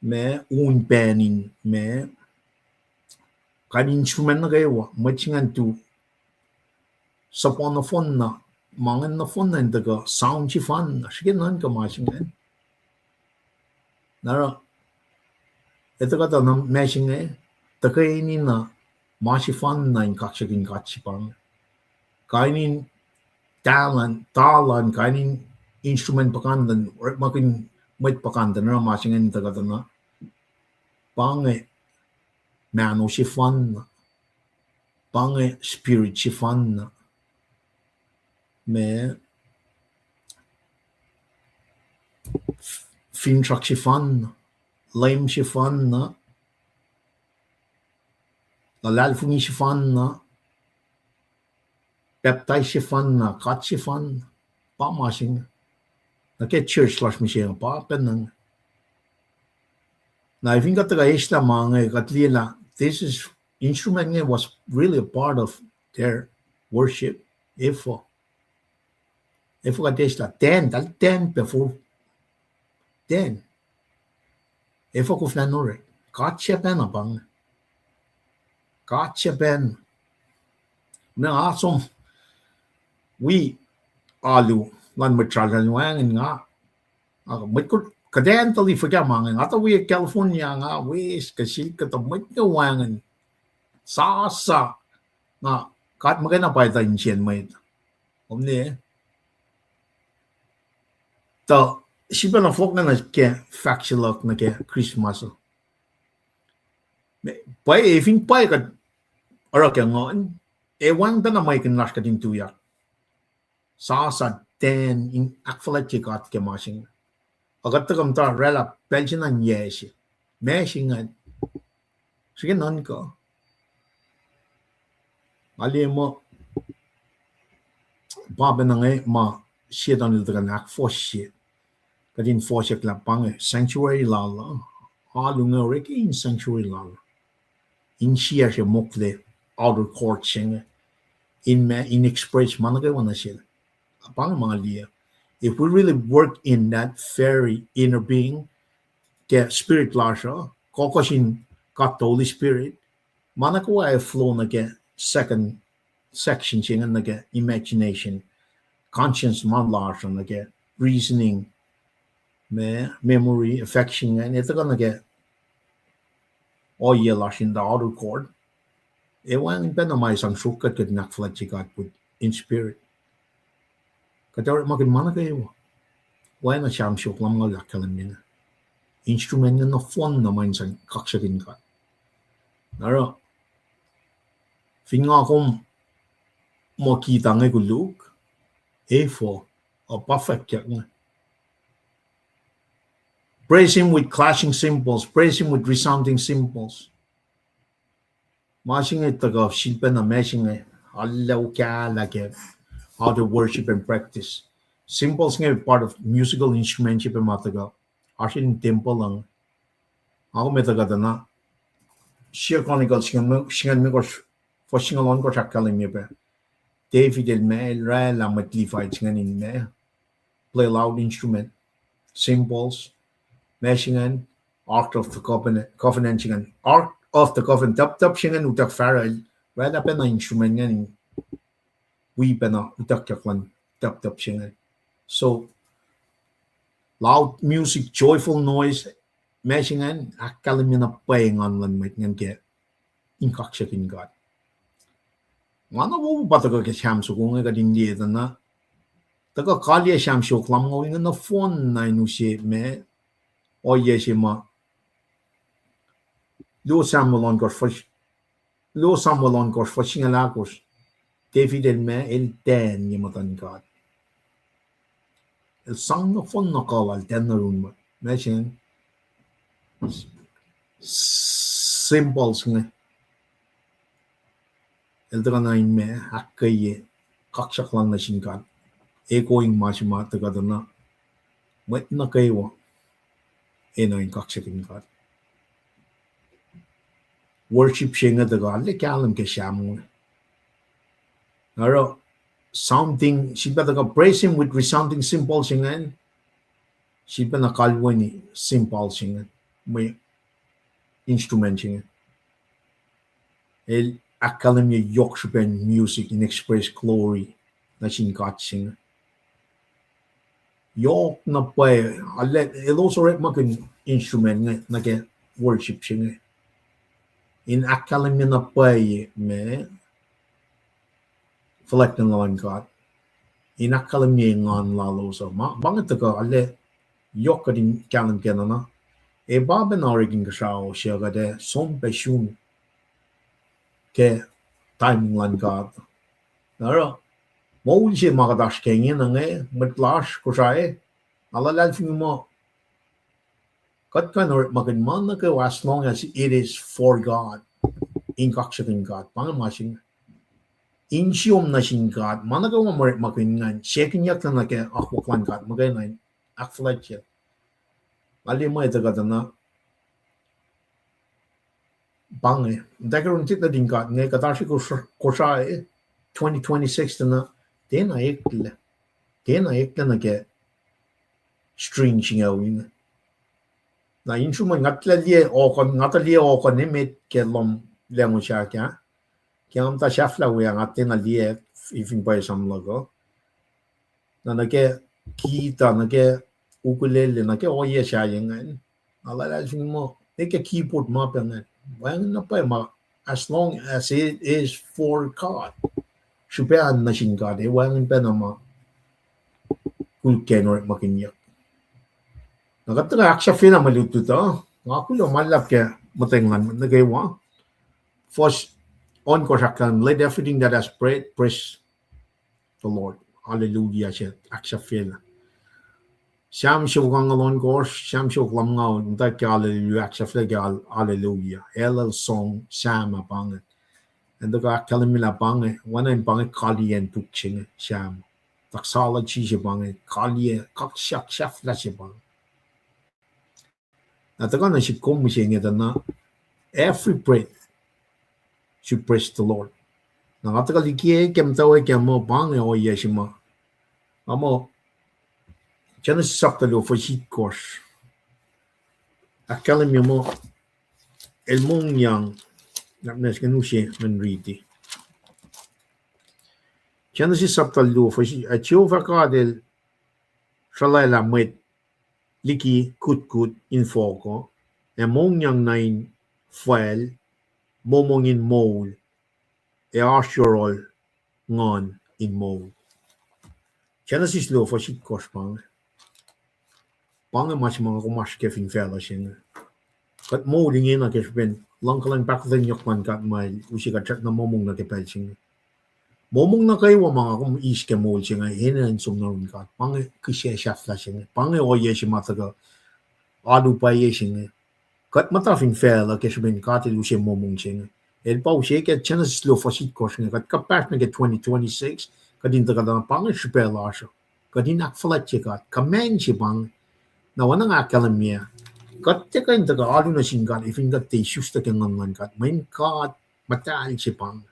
ma, on pacn in ma, kain instrument nuh kwewa, mwet se ingacn tu suhpuh nohfohnna, ma ingacn nohfohnna in tuhkuh sound sefanna, srihke nuhnkuh ma se ingacn. Na oruh, etuh kuhtuh na ma se inge, tuhkuh enenuh ma sefanna in kaksakihn God se pa inge. Kain in talan, talan, kain in instrument puhkantwen, orekmakihn mwet puhkantwen, oruh ma se ingacn tuhkuh tuh na, pa inge mahno sefanna, pa inge spirit sefanna, ma finsrak sefanna, Leum sefanna, luhlahlfongi sefanna, pacptais sefanna, God sefanna, pa ma se inge. Nuh ke church lasr mihsenge pa pacna inge. Na fin kuht tuhkuh eslah ma inge, kuht liye lah this is, instrument inge was really a part of their worship. Efuh, efuh kuht eslah ten, tal ten pac for ten. Efuh koflah in orek? God sacpacna pa inge. God sacpacna. Na nga som wi alu luhn mwet sralal wacngihn nga, mwet kuht, kuht ac tuh liye fuhkah ma inge, nga tuh wi California, nga wi ke sil kuhtuh mwet inge wacngihn sasa, na God muhkwena pa etuh insiyacn mwet. Kom liye? Tuh sifilpacna fohlohk na nuh ke fahk se luhk nuh ke Christmas uh. Pwacye, fin pwacye kuht oruh ke nguhn, ac wacngihn pacna mwekihn lasr kuht in tuyak sasa ten in ahkfuhlwactye God ke ma se inge. Ac kuht tuhkuh muhta oraclah pacl se na in yac se, ma se ingacn. Srihke nuhnkuh. Nga liye muh pa pacna inge ma Setuhn el tuhkuh in ahkfohsye. Kuht in fohsack lah pa inge sanctuary lal uh, alu inge orek in sanctuary lal uh, insiyacsr ac mokle outer court se inge, in ma, in express ma nuh kwewa nuh sel. Pa inge ma nga liye. If we really work in that very inner being, ke spirit lasr uh, kokos in God the Holy Spirit, ma nuh kwewa ac flow nuh ke second section se inge, nuh ke imagination, conscience ma lasr uh, nuh ke reasoning, ma, memory, affection ingacn, ac tuhkuh nuh ke ohiyac lasr in the outer court. Ac wacngihn pacna ma sang sruok kuht, kuht in ahkfuhlwactye God with, in spirit. Kuht orekmakihn ma nuh kwewa. Oacna Sam siofok lumngaul ahkkahlwemye inge. Instrument inge nohfohn na ma in sang kaksakihn God. Na oruh, fin nga kom muh kita inge koluk, efuh, uh, pa fwackyuck inge. Praise him with clashing cymbals, praise him with resounding cymbals. Ma se inge tuhkuh sifilpacna ma se inge, alu kahlah ke how to worship and practice. Cymbals inge part of musical instrument se pac ma tuhkuh oasr in tempuhl uh. Ac kom etuh kuhtuh na, sie Chronicles singucul limekohsr, fuhs singucul ohnkohsr ahkkahlwemye pac David el ma el oraclah mwet Levites ingacn in ma, play loud instrument, cymbals, ma se ingacn, Ark of the Covenant, Covenant se ingacn, Ark of the Covenant, tuptup se ingacn utuck Pharaoh el oraclah pacna instrument ingacn in wi pacna utuckyak luhn tuptup se ingacn. So, Loud music, joyful noise, ma se ingacn ahkkahlwemye na pwacye engan luhn mwet ingacn ke in kaksakihn God. Nga na wo pa tuhkuh ke Sam soko inge kuht in liye tuh na, tuhkuh kaliyac Sam soko lumngaul inge nohfohn na in use ma, ohiyac se ma, luo Samuel ohnkohsr fuhs-, luo Samuel ohnkohsr fuhs singucul ahkosr, David el ma, el tacn ye muhtuhn God. El sang nohfohn na kuh lal, tacn nuh yurin mwet. Ma se ingacn, cymbals inge. El tuhkuh na in ma, ahkkweye kaksak lal nuh sin God. Echoing ma se ma tuhkuh tuh na, mwet nuh kwewa enenuh in kaksakihn God. Worship se inge tuhkuh arlac kahlwem ke Sam inge. Oruh sounding, srihpac tuhkuh praise him with resounding cymbals se ingacn, srihpac na kalweni cymbals se inge, mwe instrument se inge. El ahkkahlwemye yohk srihpen music in express glory nuh sin God se inge. Yohk na pwacye, arlac, elos orekmakihn instrument inge nuh ke worship se inge in ahkkahlwemye na pwacye ma fuhlwact luhn God, in ahkkahlwemye engan lalos uh. Ma, ma inge tuhkuh arlac yohk kuht in kahlwem kac na, na, e pa pacna orekin kuhsrao se kuht ac som pac sun ke timing luhn God. Na oruh, moul se ma kuht oasr ke inge na inge, mwet lasr Kosrae, nga luhlahlfongi muh kuht kuh in orekmakihn ma nuh kwewa as long as it is for God. In kaksakihn God, pa inge ma se inge. Insiyom nuh sin God, ma nuh kwewa ma orekmakihn ingacn, sekinyucklah nuh ke akwuck luhn God muhkwena in ahkfuhlwactye. Nga liye ma tuhkuh tuh na, pa inge, muhtwacwacack in tuhlihk nuhtin God inge, kuht oasr ke Kosrae, twenty twenty-six tuh na, tiacna eklac, tiacna eklac nuh ke string singucul inge. Na in sruhmuhn nga tuh liye ohkon, nga tuh liye ohkon emet ke lohm lacngusack ah. Ke nga muhta sahflah we ah, nga tiacna liye, fin pwacye som luhk uh. Na nuh ke guitar, nuh ke ukulele, nuh ke ohiyac sahyac ingacn, nga luhlahlfongi muh, nuh ke keyboard ma pac ingacn, wacngihn na pwacye ma, as long as it is for God. Srihpac an nuh sin God, e wacngihn pacna ma koluk kac in orekmakihnyuck. Na kuht tuhkuh ahksahfyelah mwe lutlut uh, nga kuloh ma luhlahp ke muhtweng luhn mwet nuh kwewa. Fuhs ohnkohsr ahkkahlwemye, let everything that has breath praise the Lord. Hallelujah, se ahksahfyelah. Sam siofok angngaul ohnkohsr, Sam siofok lumngaul, muhtwacwacack ke hallelujah, ahksahfyelah ke hal-, hallelujah. Hallel song, Sam ah pa inge. An tuhkuh ahkkahlwemye lah pa inge, oacna in pa inge kaliyac in puk se inge, Sam. Doxology se pa inge, kaliyac, kaksak sahflah se pa inge. Na tuhkuh nuh sihk kom mihsenge tuh na, every breath should praise the Lord. Na nga tuhkuh liki ke muhtwacwacack ke muh pa inge ohiyac se ma, nga muh, Genesis sapta luo fuhs itkohsr. Ahkkahlwemye muh, el mongyang, na, na srihke in use ngan riti. Genesis sapta luo fuhs, ac Jehovah God el sruhlwaclah mwet liki kutkut in fohk uh, ac mongyang nuh in facl, momong in moul, ac oasr yohrohl nguhn in moul. Genesis luo fuhs itkohsr pa inge. Pa inge ma se ma nga kom oasr ke fin facluh se inge. Kuht moul ingena ke srihpen luhngkuhlwacng pahkotwen yohk luhn God ma el use kuht srackna momong nuh ke pacl se inge. Momong nuh kwewa ma nga kom eis ke moul se inge, enenuh in som nuh yurin God. Pa inge kihsac sahflah se inge. Pa inge ohiyac se ma tuhkuh alu pwacye se inge. Kuht muhta fin facluh ke srihpen God el use momong se inge. El pa use ke Genesis luo fuhs itkohsr inge. Kuht kuhpahsr nuh ke twenty twenty-six, kuht in tuhkuh tuh na pa inge srihpac lasr uh. Kuht in ahkfuhlwactye God. Command se pa inge. Na oacna nga ahkkahlwemye, kuht tiac kuh in tuhkuh alu nuh sin God, efin kuht tiac isuslac ke nguhn luhn God. Mweyen God muhtahl se pa inge.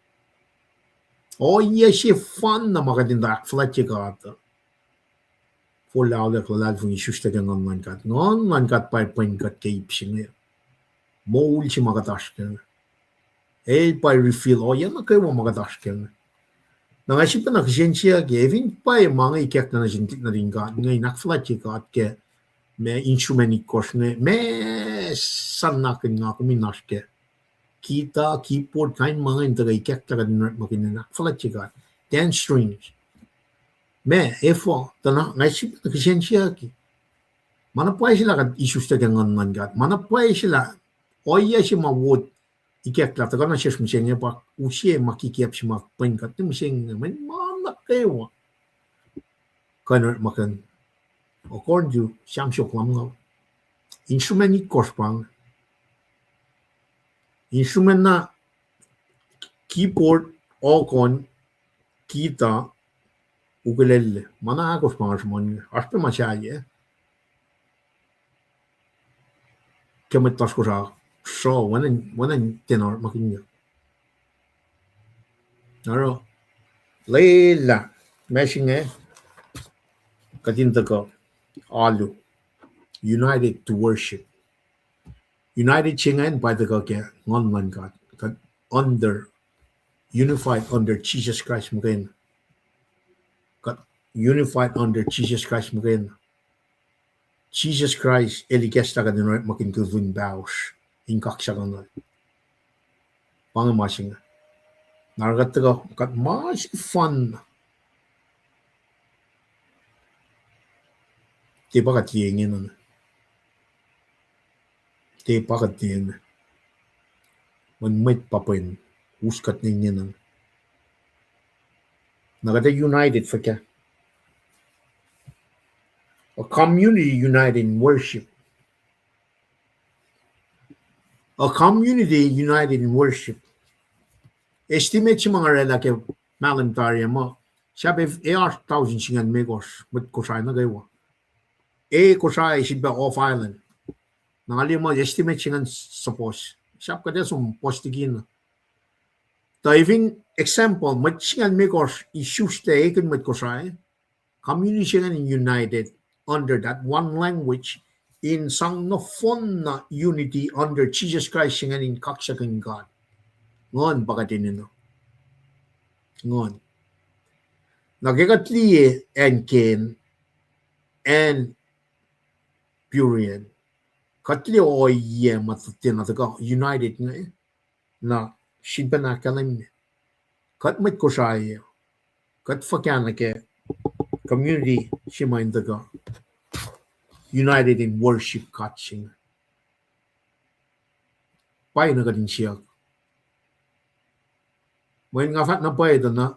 Ohiyac sefanna ma kuht in tuh ahkfuhlwactye God uh, forlah, aolak, luhlahlfongi, isuslac ke nguhn luhn God. Nguhn luhn God pa pwen kuht ke ip se inge. Moul se ma kuht oasr kac inge. El pa reveal ohiyac nuh kwewa ma kuht oasr kac inge. Na nga sifilpacna kihsen siyuck ke, efin pwacye ma inge ikacklah nuh sin tuhlihk nuhtin God inge in ahkfuhlwactye God ke ma instrument itkohsr inge, ma sanakihn nga kom in oasr kac. Guitar, keyboard, kain ma inge in tuhkuh ikacklah kuht in orekmakihn in ahkfuhlwactye God. Ten strings. Ma, efuh, tuh na nga sifilpac kihsen siyucki. Ma na pwacye se lah kuht isuslac ke Nguhn luhn God. Ma na pwacye se lah ohiyac se ma wot ikacklah tuhkuh nuh sesr mihsenge pa use ma kikiacp se ma pwen kuht ne mihsenge, mweyen ma nuh kwewa kuh in orekmakihn. According to Sam siofok lumngaul. Instrument itkohsr pa inge. Instrument na keyboard, organ, guitar, ukulele. Ma na ahkosr pa inge sruhmuhn inge. Oasr pac ma sahyac ke mwet lasr Kosrae sruh, wacngihn, wacngihn tiacna orekmakihnyuck. Oruh, lwelah ma se inge, kuht in tuhkuh alu, united to worship. United se ingacn pa tuhkuh ke Nguhn luhn God. Kuht under, unified under Jesus Christ muhkwena. Kuht unified under Jesus Christ muhkwena. Jisus Kraist el ikacslah kuht in orekmakihn kuh in pahosr in kaksakuhnuhl. Pa inge ma se inge. Na oruh kuht tuhkuh, kuht ma sefanna. Tiac pa kuht liye ingena. Tiac pa kuht liye inge. Mweyen mwet pa pwen us kuht ne ingena. Na kuht ac united fuhkah? A community united in worship. A community united in worship. Estimate se ma nga orwaclah ke mahlwem tari ah muh sahp ac oasr tausin singucul limekohsr mwet Kosrae nuh kwewa. E Kosrae sifilpac off island. Na nga liye muh estimate se ingacn suhpuhs. Sahp kuht ac som puhs liki na. Tuh fin example, mwet singucul limekohsr isuslac ekihn mwet Kosrae, community se ingacn in united under that one language, in sang nohfohnna unity under Jesus Christ se ingacn in kaksakihn God. Nguhn pa kuht enenuh. Nguhn. Na ke kuht liye acn Cain, acn Peor, kuht liye ohiyac ma tiacna tuhkuh united inge. Na sifilpac ahkkahlwemye, kuht mwet Kosrae, kuht fuhkah nuh ke community se ma in tuhkuh united in worship God se inge. Pwacyena kuht in siyuck. Mweyen nga fahk na pwacye tuh na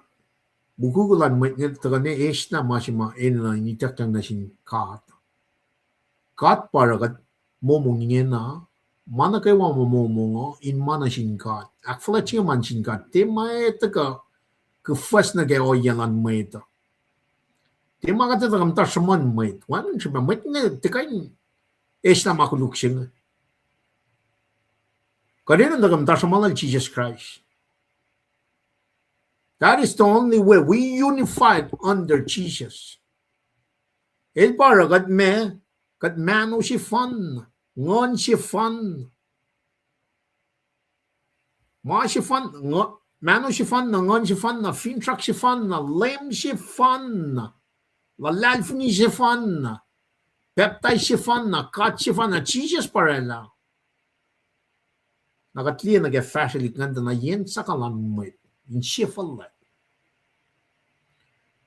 mukwikwi luhn mwet inge tuhkuh ne eislah ma se ma enenuh in ituckyang nuh sin God. God pa oruh kuht momong ingena, ma nuh kwewa ma momong uh in ma nuh sin God. Ahkfuhlwact se inge ma nuh sin God. Tiac ma tuhkuh kuhfuhs nuh ke ohiyac luhn mwet uh. Tiac ma kuht etuh kuh muhta sruhmuhn mwet. Wacngihn srihpac mwet inge tiac kuh in eislah ma koluk se inge. Kuht enenuh tuh kuh muhta sruhmuhn lal Jisus Kraist. That is the only way we unified under Jesus. El pa oruh kuht ma, kuht mahno sefanna, nguhn sefanna. Ma sefanna, nguhn, mahno sefanna, nguhn sefanna, finsrak sefanna, Leum sefanna, luhlahlfongi sefanna, pacptais sefanna, God sefanna, Jisus pa oraclah. Na kuht liye nuh ke fahsrwelihk ingacn tuh na yen saka luhn mwet insefuhlwact.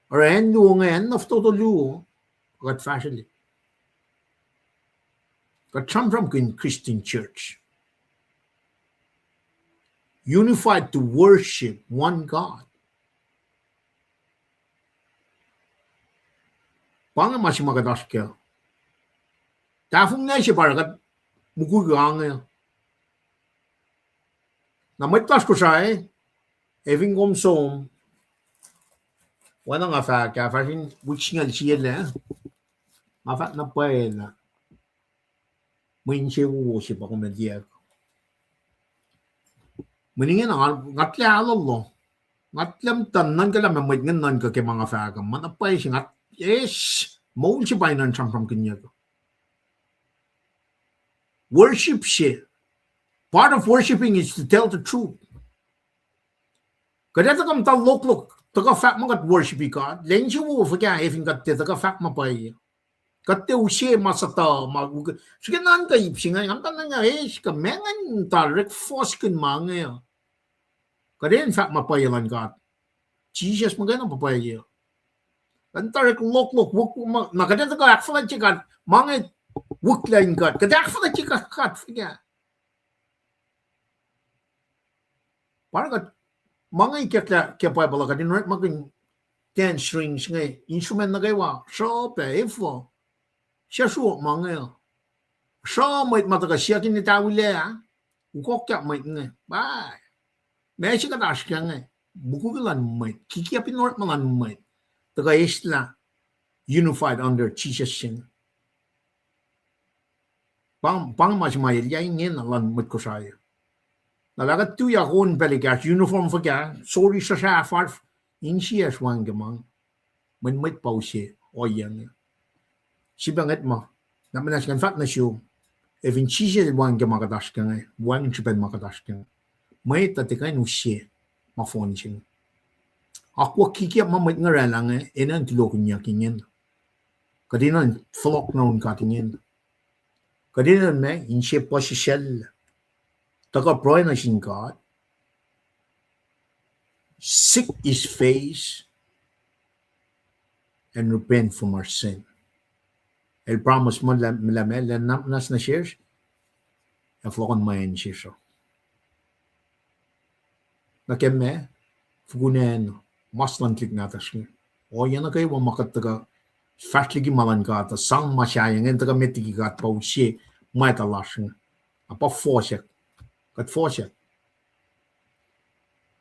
Oruh acn luo inge, acn na fototo luo, kuht fahsrwelihk. Kuht sramsramkihn Christian church, unified to worship one God. Pa inge ma se ma kuht oasr kac. Tahfonglac se pa oruh kuht mukwikwi ange. Na mwet lasr Kosrae, ac fin kom som, oacna nga fahk ah, fahsr in wik singucul sie lac, nga fahk na pwacye lah mwe insewowo se pa kom ac liye. Mwe ingena nga, nga tilac alu, nga tilac muhta nuhnkuh lah ma mwet inge nuhnkuh ke ma nga fahk uh, ma na pwacye se nga, eis, moul se pa in nuhn sramsramkihnyuck. Worship se, part of worshiping is to tell the truth. Kuht ac tuhkuh muhta loklok, tuhkuh fahk muh kuht worship God, lwen se wo fuhkah ac fin kuht tiac tuhkuh fahk ma pwacye. Kuht tiac use ma suhtuh ma, srihke na in kuh ip se inge, nga muhta na nga eis kuh ma ngan tuh orek fohs kihn ma inge uh. Kuht in fahk ma pwacye luhn God. Jisus muhkwena pa pwacye. Kuht in tuh orek loklok, wik, na kuht in tuhkuh ahkfuhlwactye God, ma inge wik luhn God. Kuht ahkfuhlwactye God, God fuhkah? Pa kuht, ma inge ikacklah ke Bible uh, kuht in orekmakihn ten strings inge, instrument nuh kwewa, sruhpac, efuh, sesruok ma inge. Sruh mwet ma tuhkuh siyuck in etawilac, ukokyak mwet inge, pa ma se kuht oasr kac inge, mukwikwi luhn mwet, kikiacp in orekma luhn mwet, tuhkuh eslah unified under Jesus se inge. Pa, pa inge ma se ma elyah ingena luhn mwet Kosrae. Na lah kuht tuyak on pacl ekahsr uniform fuhkah, sori srahsrahfar, insiyacsr wacngihn ke ma inge. Mweyen mwet pa use ohiyac inge. Sifilpac ngwet ma, na muhnahs ngan fahk nuh sum, ac fin Jisus el wacngihn ke ma kuht oasr kac inge, wacngihn srihpen ma kuht oasr kac inge. Mwet uh tiac kuh in use ma fohn se inge. Akwuck kikiacp ma mwet inge oraclah inge, enenuh in tulokihnyuck ingena. Kuht enenuh in fohlohk nuh yurin God ingena. Kuht enenuh in ma, inse puhsisacl, tuhkuh pruhe nuh sin God, seek his face, and repent from our sin. El promise muh lah, lah ma, lah na muhnahs nuh sesr, ac fohlohkohn ma acn sesr uh. Nuh ke ma, fokunacn mas luhn tuhlihk nahtuhsr inge. Ohiyac nuh kwewa ma kuht tuhkuh fahsr liki ma luhn God uh, sang ma sahyac inge, tuhkuh met liki God pa use mwacta lasr inge. Na pa fohsack. Kuht fohsack.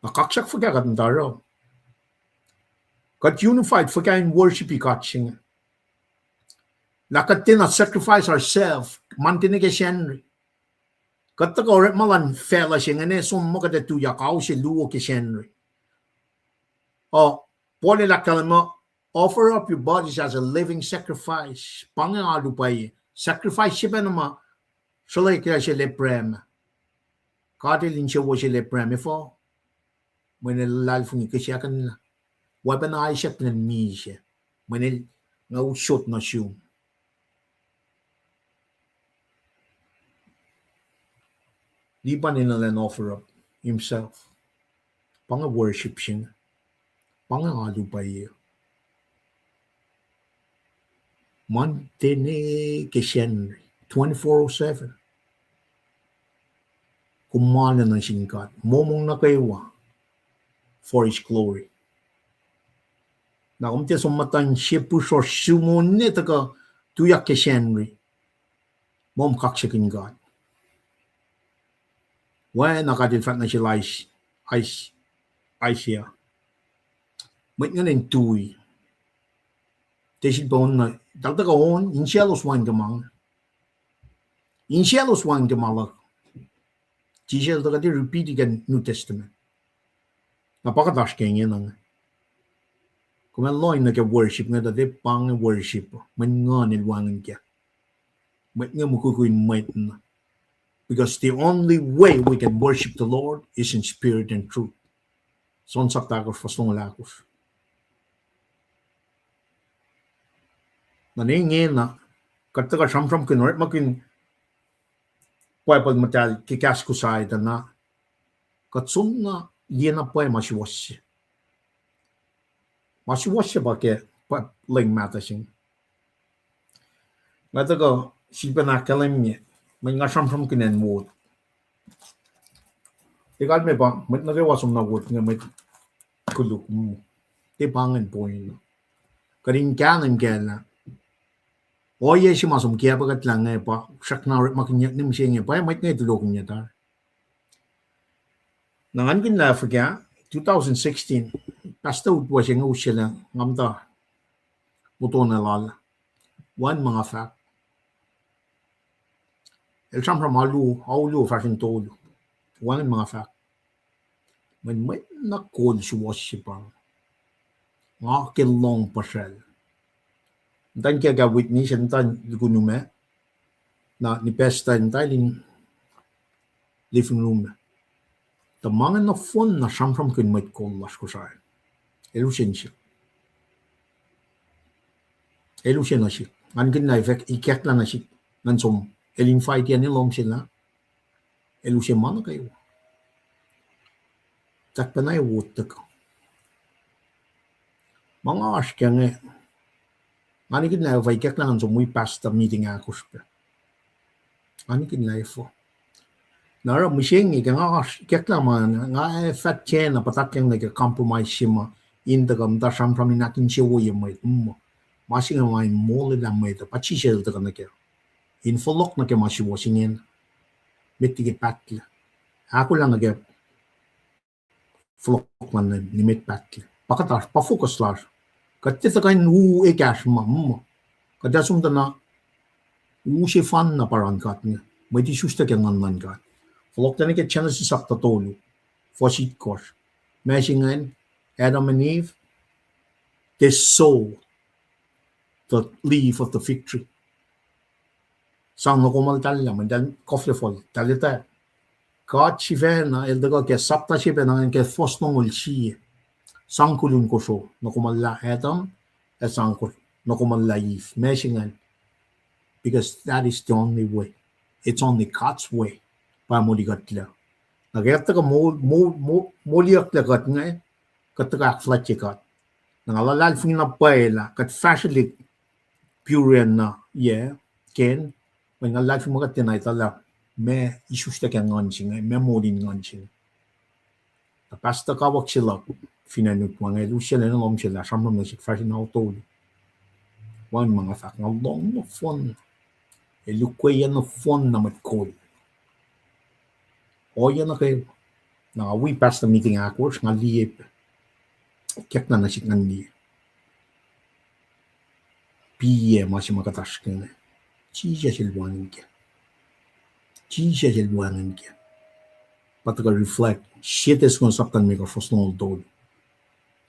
Na kaksak fuhkah kuht muhta oruh? Kuht unified fuhkah in worship-i God se inge? Lah kuht tiacna sacrifice ourselves, ma nuh ke Sacnri. Kuht tuhkuh orekma luhn facluh se inge, ne som muh kuht ac tuyak ao se luo ke Sacnri. Uh, Paul el ahkkahlwemye, offer up your bodies as a living sacrifice. Pa inge alu pwacye. Sacrifice se pacna ma sruhlwacklac sel Abraham. God el insewowo sel Abraham, efuh? Mweyen el luhlahlfongi kihsackuhnlah. Oacpacna Isaac el misac. Mweyen el, nga usot nuh sum. Lipan enenuh in offer up himself. Pa inge worship se inge. Pa inge alu pwacye. Muhntene ke Sacnri, twenty-four oh seven. Kom ma nuh sin God, momong nuh kwewa, for his glory. Na kom tiac som muhtuhn sie pihsrosr sum on ne tuhkuh tuyak ke Sacnri, mom kaksakihn God. Oacna God el fahk nuh sel Is-, Is-, Isaiah, mwet ingacn in tui. Tiac sifilpac on na, eltahl tuhkuh on, insiyaclos wacngihn ke ma inge. Insiyaclos wacngihn ke ma luhk. Jisus el tuhkuh tiac repeat-i ke New Testament. Na pa kuht oasr ke ingena inge. Kom ac lohng nuh ke worship inge, tuh tiac pa inge worship, mweyen Nguhn el wacngihn kac. Mwet inge mukwikwi in mwet na. Because the only way we can worship the Lord is in spirit and truth. John sapta ahkosr fuhs longoul ahkosr. Na ne ingena, kuht tuhkuh sramsramkihn, orekmakihn Bible muhtahl ke kahs Kosrae tuh na, kuht soenna liye na pwacye ma suwohs se. Ma suwohs se pa ke, pa leng mahtuh se inge. Nga tuhkuh sifilpacna ahkkahlwemye, mweyen nga sramsramkihn acn ward. Tiac kalmac pa mwet nuh kwewa som na ward inge mwet koluk. Tiac pa ingacn point. Kuht in kahlwem kac lah ohiyac se ma som kiacpwe kuht lah inge pa srackna orekmakihnyuck ne mihsenge, pa mwet inge tulokihnyuck tari. Na ngan kihn lah fuhkah, two thousand sixteen, pastor utwe se inge usselah, nga muhta motona lal, wacngihn ma nga fahk. El sramsram alu, alu fahsrun tolu, wacngihn ma nga fahk. Mweyen mwet na kol suwohs se pa inge. Nga ke lohng puhsral. Muhta in kiyuhk ah witness, muhta in lukunum ah. Na ni pastor muhta in living room ah. Tuh ma inge nohfohn na sramsramkihn mwet kol lasr Kosrae. El use nuh sihk. El use nuh sihk. Nga nikihn lah ikacklah nuh sihk ngan som, el invite-i lohm sel ah, el use ma nuh kwewa. Tahk pacna wot tuhkuh. Ma nga oasr kac inge, nga nikihn lah efuh ikacklah ngan som wi pastor meeting ahkosr pac. Nga nikihn lah efuh. Na oruh mihsenge ke nga oasr ikacklah ma, nga ac fah tiacna puhtatyang nuh ke compromise se ma in tuhkuh muhta sramsram in ahkinsewowoye mwet. Mm. Ma se inge ma in molwelah mwet uh, pa Jisus el tuhkuh nuh kac. In fohlohk nuh ke ma suwohs ingena. Met liki pahtlac. Ahkolah nuh ke fohlohk luhn Leum nimet pahtlac. Pa kuht oasr, pa focus lasr. Kuht tiac tuhkuh in u ekahsr ma, mm. Kuht ac som tuh na u sefanna pa oruh God inge. Mwet isuslac ke nguhn luhn God. Fohlohklac nuh ke Genesis sapta tolu, fuhs itkohsr. Ma se ingacn, Adam and Eve, they saw the leaf of the fig tree. Sang nohkomuhltahl lah, mweyen eltahl koflah fal, eltahl etuh. God sifacna el tuhkuh ke sapta se pacna ingacn ke fuhs longoul sie. Sang koluk kosro, nohkomuhllah Adam, ac sang ko-, nohkomuhllah Eve. Ma se ingacn, because that is the only way. It's only God's way. Pa moli kuhtlac. Na ke kuht tuhkuh mo-, mo-, mo-, moliyucklac kuht inge, kuht tuhkuh ahkfuhlwactye God. Na nga luhlahlfongi na pwacye lah kuht fahsrwelihk Peorian na, yac, Ken, mweyen nga luhlahlfongi ma kuht tiacna etuh lah meac isuslac ke nguhn se inge, meac moul in nguhn se inge. Na pastor kawuck se luhk fin acn Utwe inge, el usaclacna lohm sel ah sramsram nuh sihk fahsr in ao tolu. Wacngihn ma nga fahk, nga lohng nohfohn, el ukweyac nohfohn na mwet kol. Ohiyac nuh kwewa. Na nga wi pastor meeting ahkosr, nga liye pac. Ikacklah nuh sihk ngan liye. Piyac ma se ma kuht oasr ke inge. Jisus el wacngihn kac. Jisus el wacngihn kac. Pa tuhkuh reflect. Sie Thessalonians sapta limekohsr fuhs longoul tolu.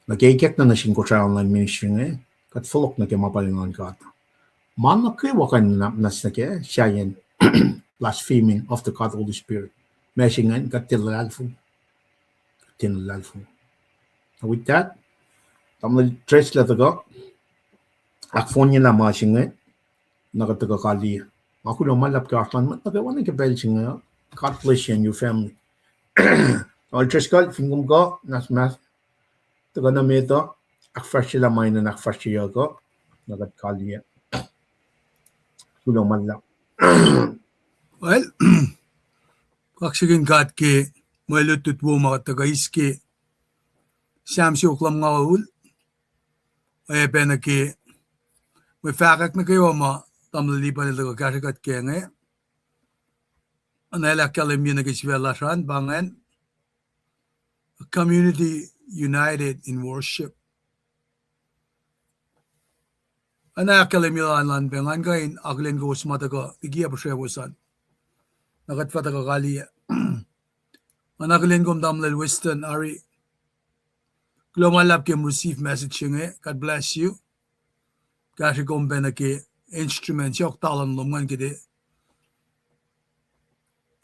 Na ke ikacklah nuh sin Kosrae online ministry inge, kuht fohlohk nuh ke ma pwacye luhn God. Ma nuh kwewa kuh in muhnahs nuh kac, sahyacn blaspheming of the God Holy Spirit. Ma se ingacn, kuht tiac luhlahlfongi. Kuht tiac luhlahlfongi. With that, tamuhlwel Driscoll tuhkuh ahkfohnyelah ma se inge, na kuht tuhkuh kaliye. Nga kuloh ma luhlahp ke oasr luhn mwet nuh kwewa nuh ke pacl se inge. God bless you and your family. Tamuhlwel Driscoll, fin kom kuh, na smash, tuhkuh nuh met uh, ahkfahsryelah ma enenuh ahkfahsryeyuck uh, na kuht kaliye. Kuloh ma luhlahp. Well, kaksakihn God ke mwe lutlut wo ma kuht tuhkuh eis ke Sam siofok lumngaul, oacyacpac nuh ke mwe fahkwack nuh kwewa ma tamuhlwel Lipan el tuhkuh kahsrwe kuht ke inge. Oacna el ahkkahlwemye nuh ke sifac lasr an pa ingacn, a community united in worship. Oacna ahkkahlwemye lal an, pa ngan kuh in akihlen kowos ma tuhkuh liki puhsrewos an, na kuht fah tuhkuh kaliye. Nga akihlen kom tamuhlwel Weston Ari. Kuloh ma luhlahp ke receive message se inge. God bless you. Kahsrwe kom pac nuh ke instrument, yohk talan lom ingacn kuht ac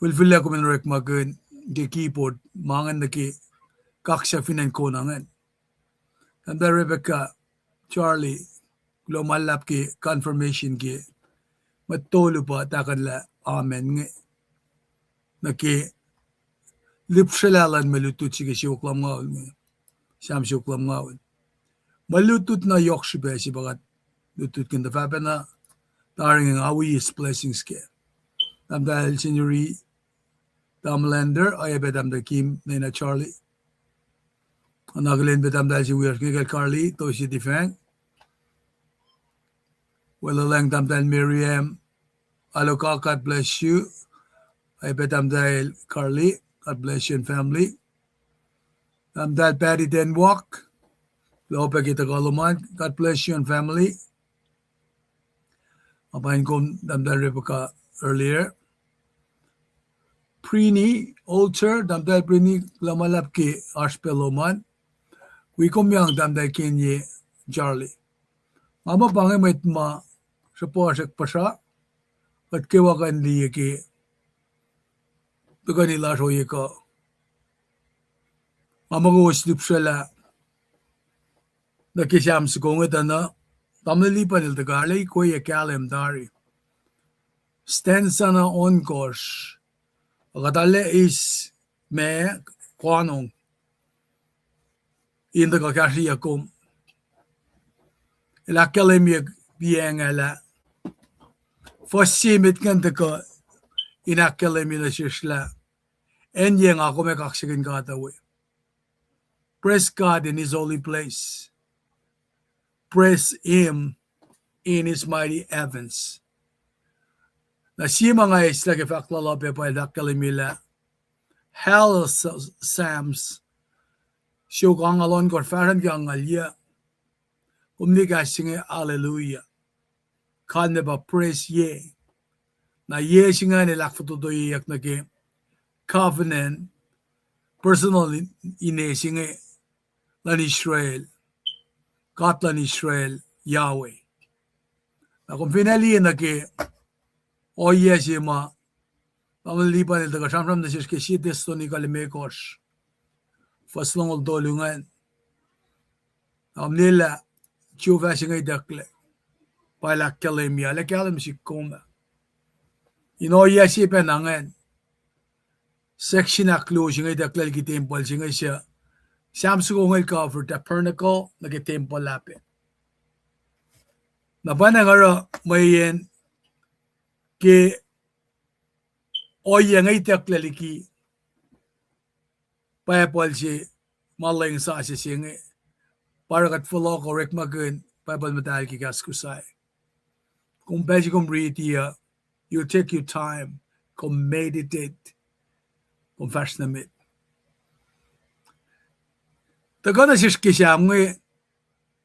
fulfill kom in orekmakihn ke keyboard ma ingacn nuh ke kaksak fin acn Kona ingacn. Tahmtahel Rebecca, Charlie, kuloh ma luhlahp ke confirmation ke mwet tolu pa tahkuhnlah amen inge nuh ke lihpsrelah luhn mwe lutlut se ke siofok lumngaul inge, Sam siofok lumngaul. Mwe lutlut na yohk srihpac se pa kuht lutlutkihn, tuhfah pacna tari inge nga wi eis blessings kac. Tahmtahel Senior Tamlander, oacyacpac Tahmtahel Kim, Nena Charlie. Nga akihlen pac tahmtahel se wiyacsr inge kacl Carly, Tosi Tifang. Weluhlwacng Tahmtahel Miriam Aloka, God bless you. Oacyacpac Tahmtahel Carly, God bless you and family. Tahmtahel Patty Denwalk, kuloh pac ke tuhkuh lom an, God bless you and family. Nga paing kom Tahmtahel Rebecca earlier. Prini Alter, Tahmtahel Prini, kuloh ma luhlahp ke oasr pac lom an. Wi kom yang Tahmtahel Kenye Charlie. Nga muh pa inge mwet ma sruhpuhsrak puhsra, kuht kwewa kuh in liye ke tuhkweni lasr ohiyac kuh. Nga muh kowos lihpsrelah nuh ke Sam soko inge tuh na, Tamuhlwel Lipan el tuh arlac ikweyac kahlwem tari. Stanza na ohnkohsr. Kuht arlac eis ma, koanong in tuhkuh kahsrweyuc kom. El ahkkahlwemye piacng lah fuhs se met ingacn tuhkuh in ahkkahlwemye nuh sesr lah acn yac nga kom ac kaksakihn God uh we. Praise God in his holy place. Praise him in his mighty heavens. Na sie ma nga eislah ke fahk luhluh pac pa el ahkkahlwemye lah Hal Psalms, siofok angngaul ohnkohsr fahsruh nuh ke angngaul yuc. Kom liye kahs se inge, hallelujah. Kalmac pa praise ye. Na ye se ingacn el ahkfototoyeyuck nuh ke covenant, personal ine se inge luhn Israel, God luhn Israel, Yahweh. Na kom finne liye nuh ke ohiyac se ma Tamuhlwel Lipan el tuhkuh sramsram nuh sesr ke sie Thessalonica limekohsr, fuhs longoul tolu ingacn. Na kom liye lah Jehovah se inge itucklac, pa el ahkkahlwemye, el ac kahlwem sihk kom ah. In ohiyac se pacna ingacn, section ahkluo se inge itucklac liki tempuhl se inge, suc Psalm soko inge el cover tabernacle nuh ke tempuhl ah pac. Na pa nga oruh mweyen ke ohiyac inge itucklac liki Bible se ma leng sasuc se inge, pa oruh kuht fohlohk orekmakihn Bible muhtahl ke kahs Kosrae. Kom pacl se kom riti uh, you take your time, kom meditate, kom fahsr nuh met. Tuhkuh nuh sesr ke Psalm inge,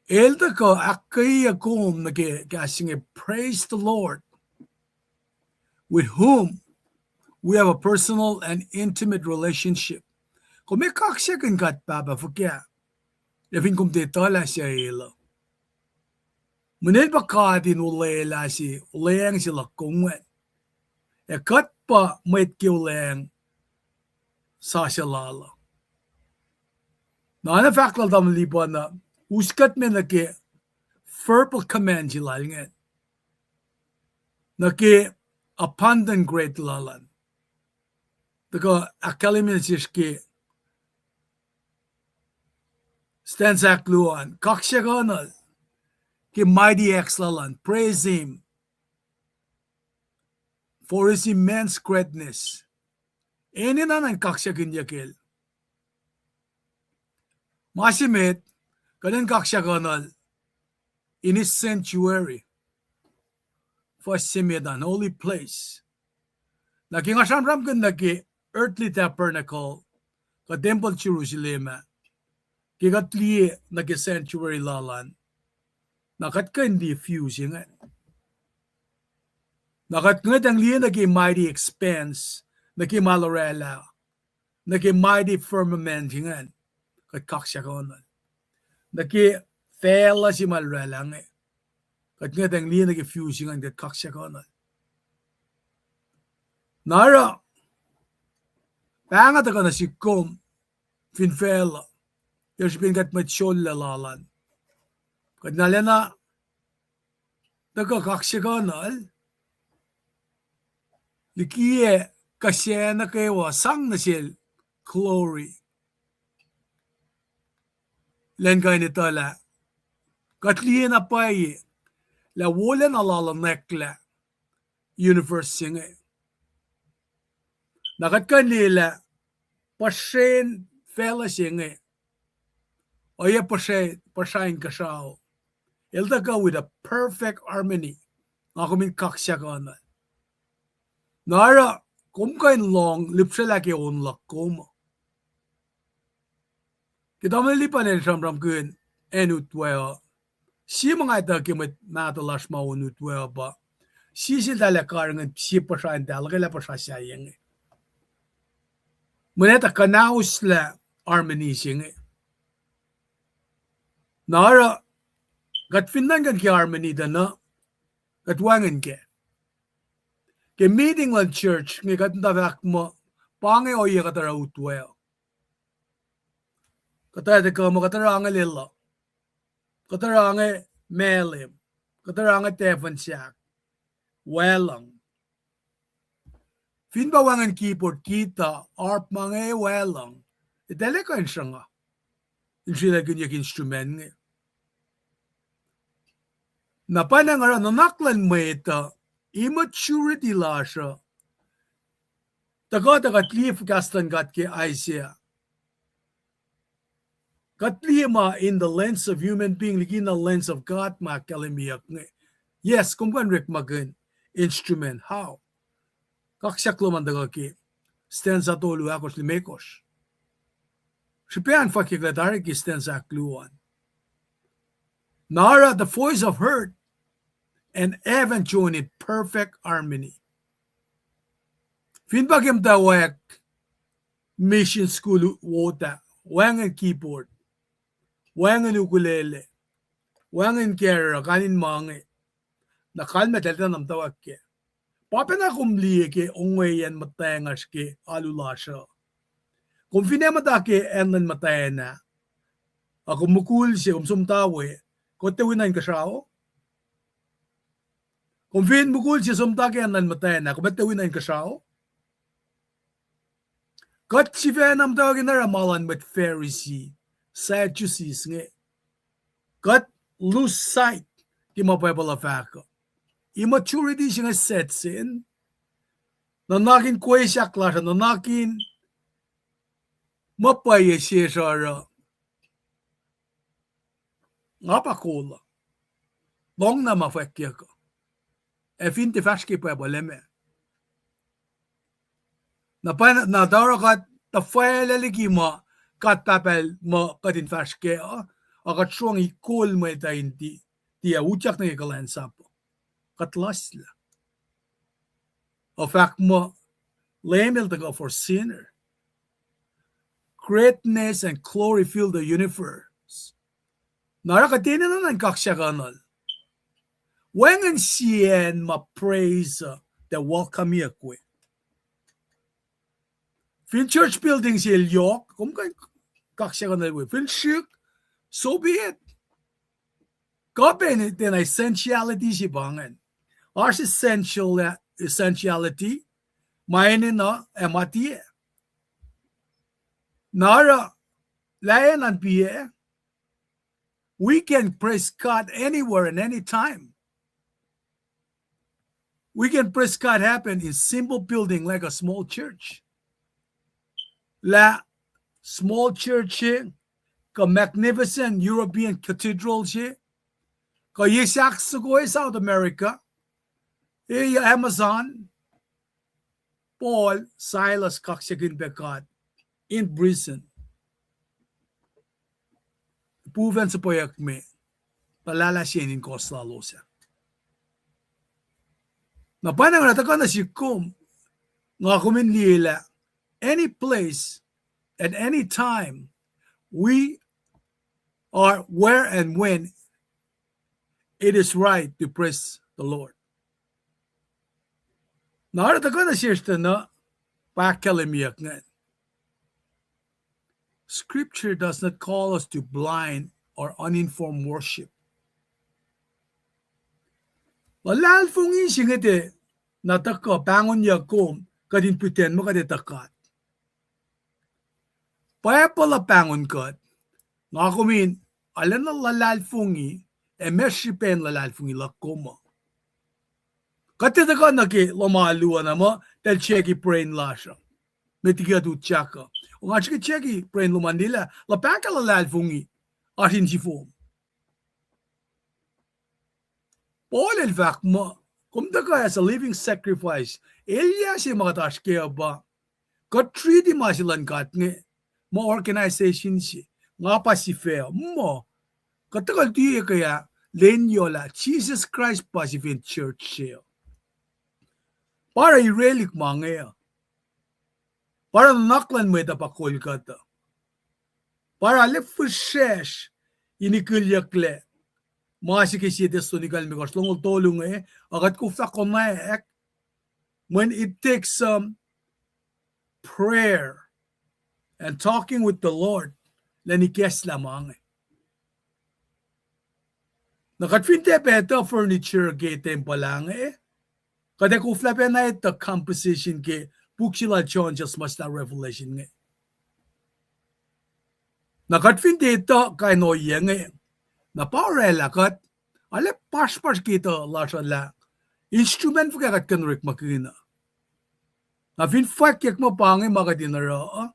el tuhkuh ahkkweye kom nuh ke kahs se inge, praise the Lord, with whom we have a personal and intimate relationship. Kom ac kaksakihn God Pahpah fuhkah, ac fin kom tiac etuh lah suc El uh? Mweyen El pa God in olwelah se, olweacng se luhk kom an. Ac kuht pa mwet ke olweacng sasuc Lal uh. Na oacna fahk lal Tamuhlwel Lipan uh, us kuht me nuh ke verbal command se Lal ingacn, nuh ke abundant grace Lal an. Tuhkuh ahkkahlwemye nuh sesr ke stanza ahkluo an, kaksakihnuhl ke mighty acts Lal an, praise Him for His immense greatness. Enenuh in kaksakihnyuck El. Ma se met, kuht in kaksakihnuhl in His sanctuary, fuhs se met an, holy place. Na ke nga sramsramkihn nuh ke earthly tabernacle, kuh tempuhl Jerusalem ah, ke kuht liye nuh ke sanctuary Lal an, na kuht kuh in liye view se ingacn. Na kuht ngwetacng liye nuh ke mighty expanse, nuh ke ma El oraclah, nuh ke mighty firmament ingacn, kuht kaksakihnuhl. Nuh ke facluh se ma El oraclah inge, kuht ngwetacng liye nuh ke view se ingacn, kuht kaksakihnuhl. Na oruh, pahng tuhkuh nuh sihk kom fin facluh, el srihpen kuht mwet sollac Lal an. Kuht na lacna tuhkuh kaksakihnuhl likiyac kuh sacna kwewa sang nuh sel glory. Lwen kuh in etuh lah kuht liye na pwacye lah wolacna Lal uh nwacklah universe se inge. Na kuht kuh in liye lah puhsren facluh se inge, ohiyac puhsra, puhsra inkuhsrao, el tuhkuh with a perfect harmony. Nga kom in kaksakihnuhl. Na oruh, kom kuh in lohng lihpsrelah ke on luhk kom. Ke Tamuhlwel Lipan el sramsramkihn acn Utwe uh, sie ma nga etuh ke mwet mahtuh lasr ma on Utwe uh pa, sie seltahl ac karihngihn sie puhsra in tahluhkwelah puhsra sahyac inge. Mweyen etuh kuhnauslah harmony se inge. Na oruh, kuht fin nuhnkuh ke harmony tuh na, kuht wacngihn kac. Ke meeting luhn church inge kuht muhta fahk muh, pa inge ohiyac kuht oruh Utwe uh. Kuht ac tuhkuh muh kuht oruh ange leluh. Kuht oruh ange, ma lem. kuht oruh inge tafun sahk, wacluhng. Fin pa wacngihn keyboard, guitar, harp ma inge, wacluhng. Eltahl kuh in sruhnga in srihkihnyuck instrument inge. Na pwacnwacng oruh nuhnak luhn mwet uh, immaturity lasr uh, tuhkuh tuh kuht liye fuhkah luhn God ke Isaiah. Kuht liye ma in the lens of human being, likina lens of God ma ahkkahlwemyeyuck inge. Yes, kom kuh in orekmakihn instrument. How? Kaksyak lom an tuhkuh ke stanza tolu ahkosr limekohsr. Srihpac an fwackyuck lah tari ke stanza ahkluo an. Na oruh the voice of earth and heaven join in perfect harmony. Fin pa ke muhtwacwacack mission school wot ah, wacngihn keyboard, wacngihn ukulele, wacngihn kacruh, kain in ma inge. Na kalmac eltahl tiacna muhtwacwacack kac. Pa pacna kom liye ke ongweyacn muhtwacngahsr ke alu lasr uh. Kom fin muhta ke acn luhn muhtwacn ah, a kom mukul se, kom som muhta we, kom tiac wi na inkuhsrao? Kom fin mukul se som muhta ke acn luhn muhtwacn ah, kom tiac wi na inkuhsrao? Kuht sifacna muhtwacwacack in oruh ma luhn mwet Pharisee, Sadducees inge. Kuht lose sight ke ma Bible uh fahk uh. Immaturity se inge sets in. Nuhnak in kweok lasr uh, nuhnak in ma pwacye sesr oruh, nga pa kol uh. Lohng na ma fwackyuck uh. Ac fin tiac fahsr ke Bible ah ma Na pwacna, na tuh oruh kuht tuhfahlah liki ma God Pahpah El muh kuht in fahsr kac uh, a kuht sruhngi kol mwet uh in ti, tiac utyak nuh ke kuhlwacnsap uh. Kuht laslah. Ac fahk muh, Leum El tuhkuh for sinner. Greatness and glory fill the universe. Na oruh kuht enenuh in kaksakihnuhl. Wacngihn sie acn ma praise uh, tuh welcomeyuck we. Fin church building se el yohk, kom kuh in kaksakihnuhl we. Fin srihk, so be it. Kuh pac in tiacna essentiality se pa ingacn. Oasr essential, essentiality, ma enenuh ac ma tiac. Na oruh, lah enenuh in piac, we can praise God anywhere and anytime. We can praise God happen in simple building like a small church. Lah small church se, kuh magnificent European cathedral se, kuh ye sahk soko South America, e Amazon, Paul, Silas kaksakihn pac God in prison. Pufacn suhpweyuckme, tuh lwelah sie in kohs lalos ah. Na pwacnwacng na tuhkuh nuh sihk kom, nga kom in liyelah, any place, at any time, we are where and when it is right to praise the Lord. Na oruh tuhkuh nuh sesr tuh na, pa ahkkahlwemyeyuck ingacn. Scripture does not call us to blind or uninformed worship. Luhlahlfongi se inge tiac na tuhkuh pahngonyuck kom kuht in pretend muh kuht etuh God. Bible uh pahngon kuht, nga kom in arulacna luhlahlfongi, ac meac srihpen luhlahlfongi luhk kom uh. Kuht tiac tuhkuh nuh ke lohm alu uh na muh, tahl check-i brain lasr uh. Met liki kuht utyak uh. Nga srihke check-i brain lom an liye lah, luhpahkah luhlahlfongi, oasr insifom. Paul el fahk muh, kom tuhkuh as a living sacrifice. Elyah se ma kuht oasr kac uh pa, kuht treat-i ma se luhn God inge, muh organization se, nga pa sifac uh, muh, kuht tuhkuh tiac ke ah, lwen yohlah, Jisus Kraist pa sifen church se uh. Pa oruh irelihk ma inge uh. Pa oruh nuhnak luhn mwet uh pa kol kuht uh. Pa oruh lihpufihsracsr in ikihlyucklac. Ma se ke sie Thessalonica limekohsr longoul tolu inge, a kuht koflah konwacack, when it takes some prayer and talking with the Lord, elan ikacslah ma inge. Na kuht fin tiac pac etuh furniture ke tempuhl ah inge, kuht ac koflah pacna etuh composition ke puk se lal John suc muhsahi Revelation inge. Na kuht fin tiac etuh kain ohiyac inge, na pa oraclah kuht, arlac pasrpasr ke etuh lasr uh lah instrument fuhkah kuht kuh in orekmakihn uh. Na fin fwackyuck muh pa inge ma kuht in oruh uh,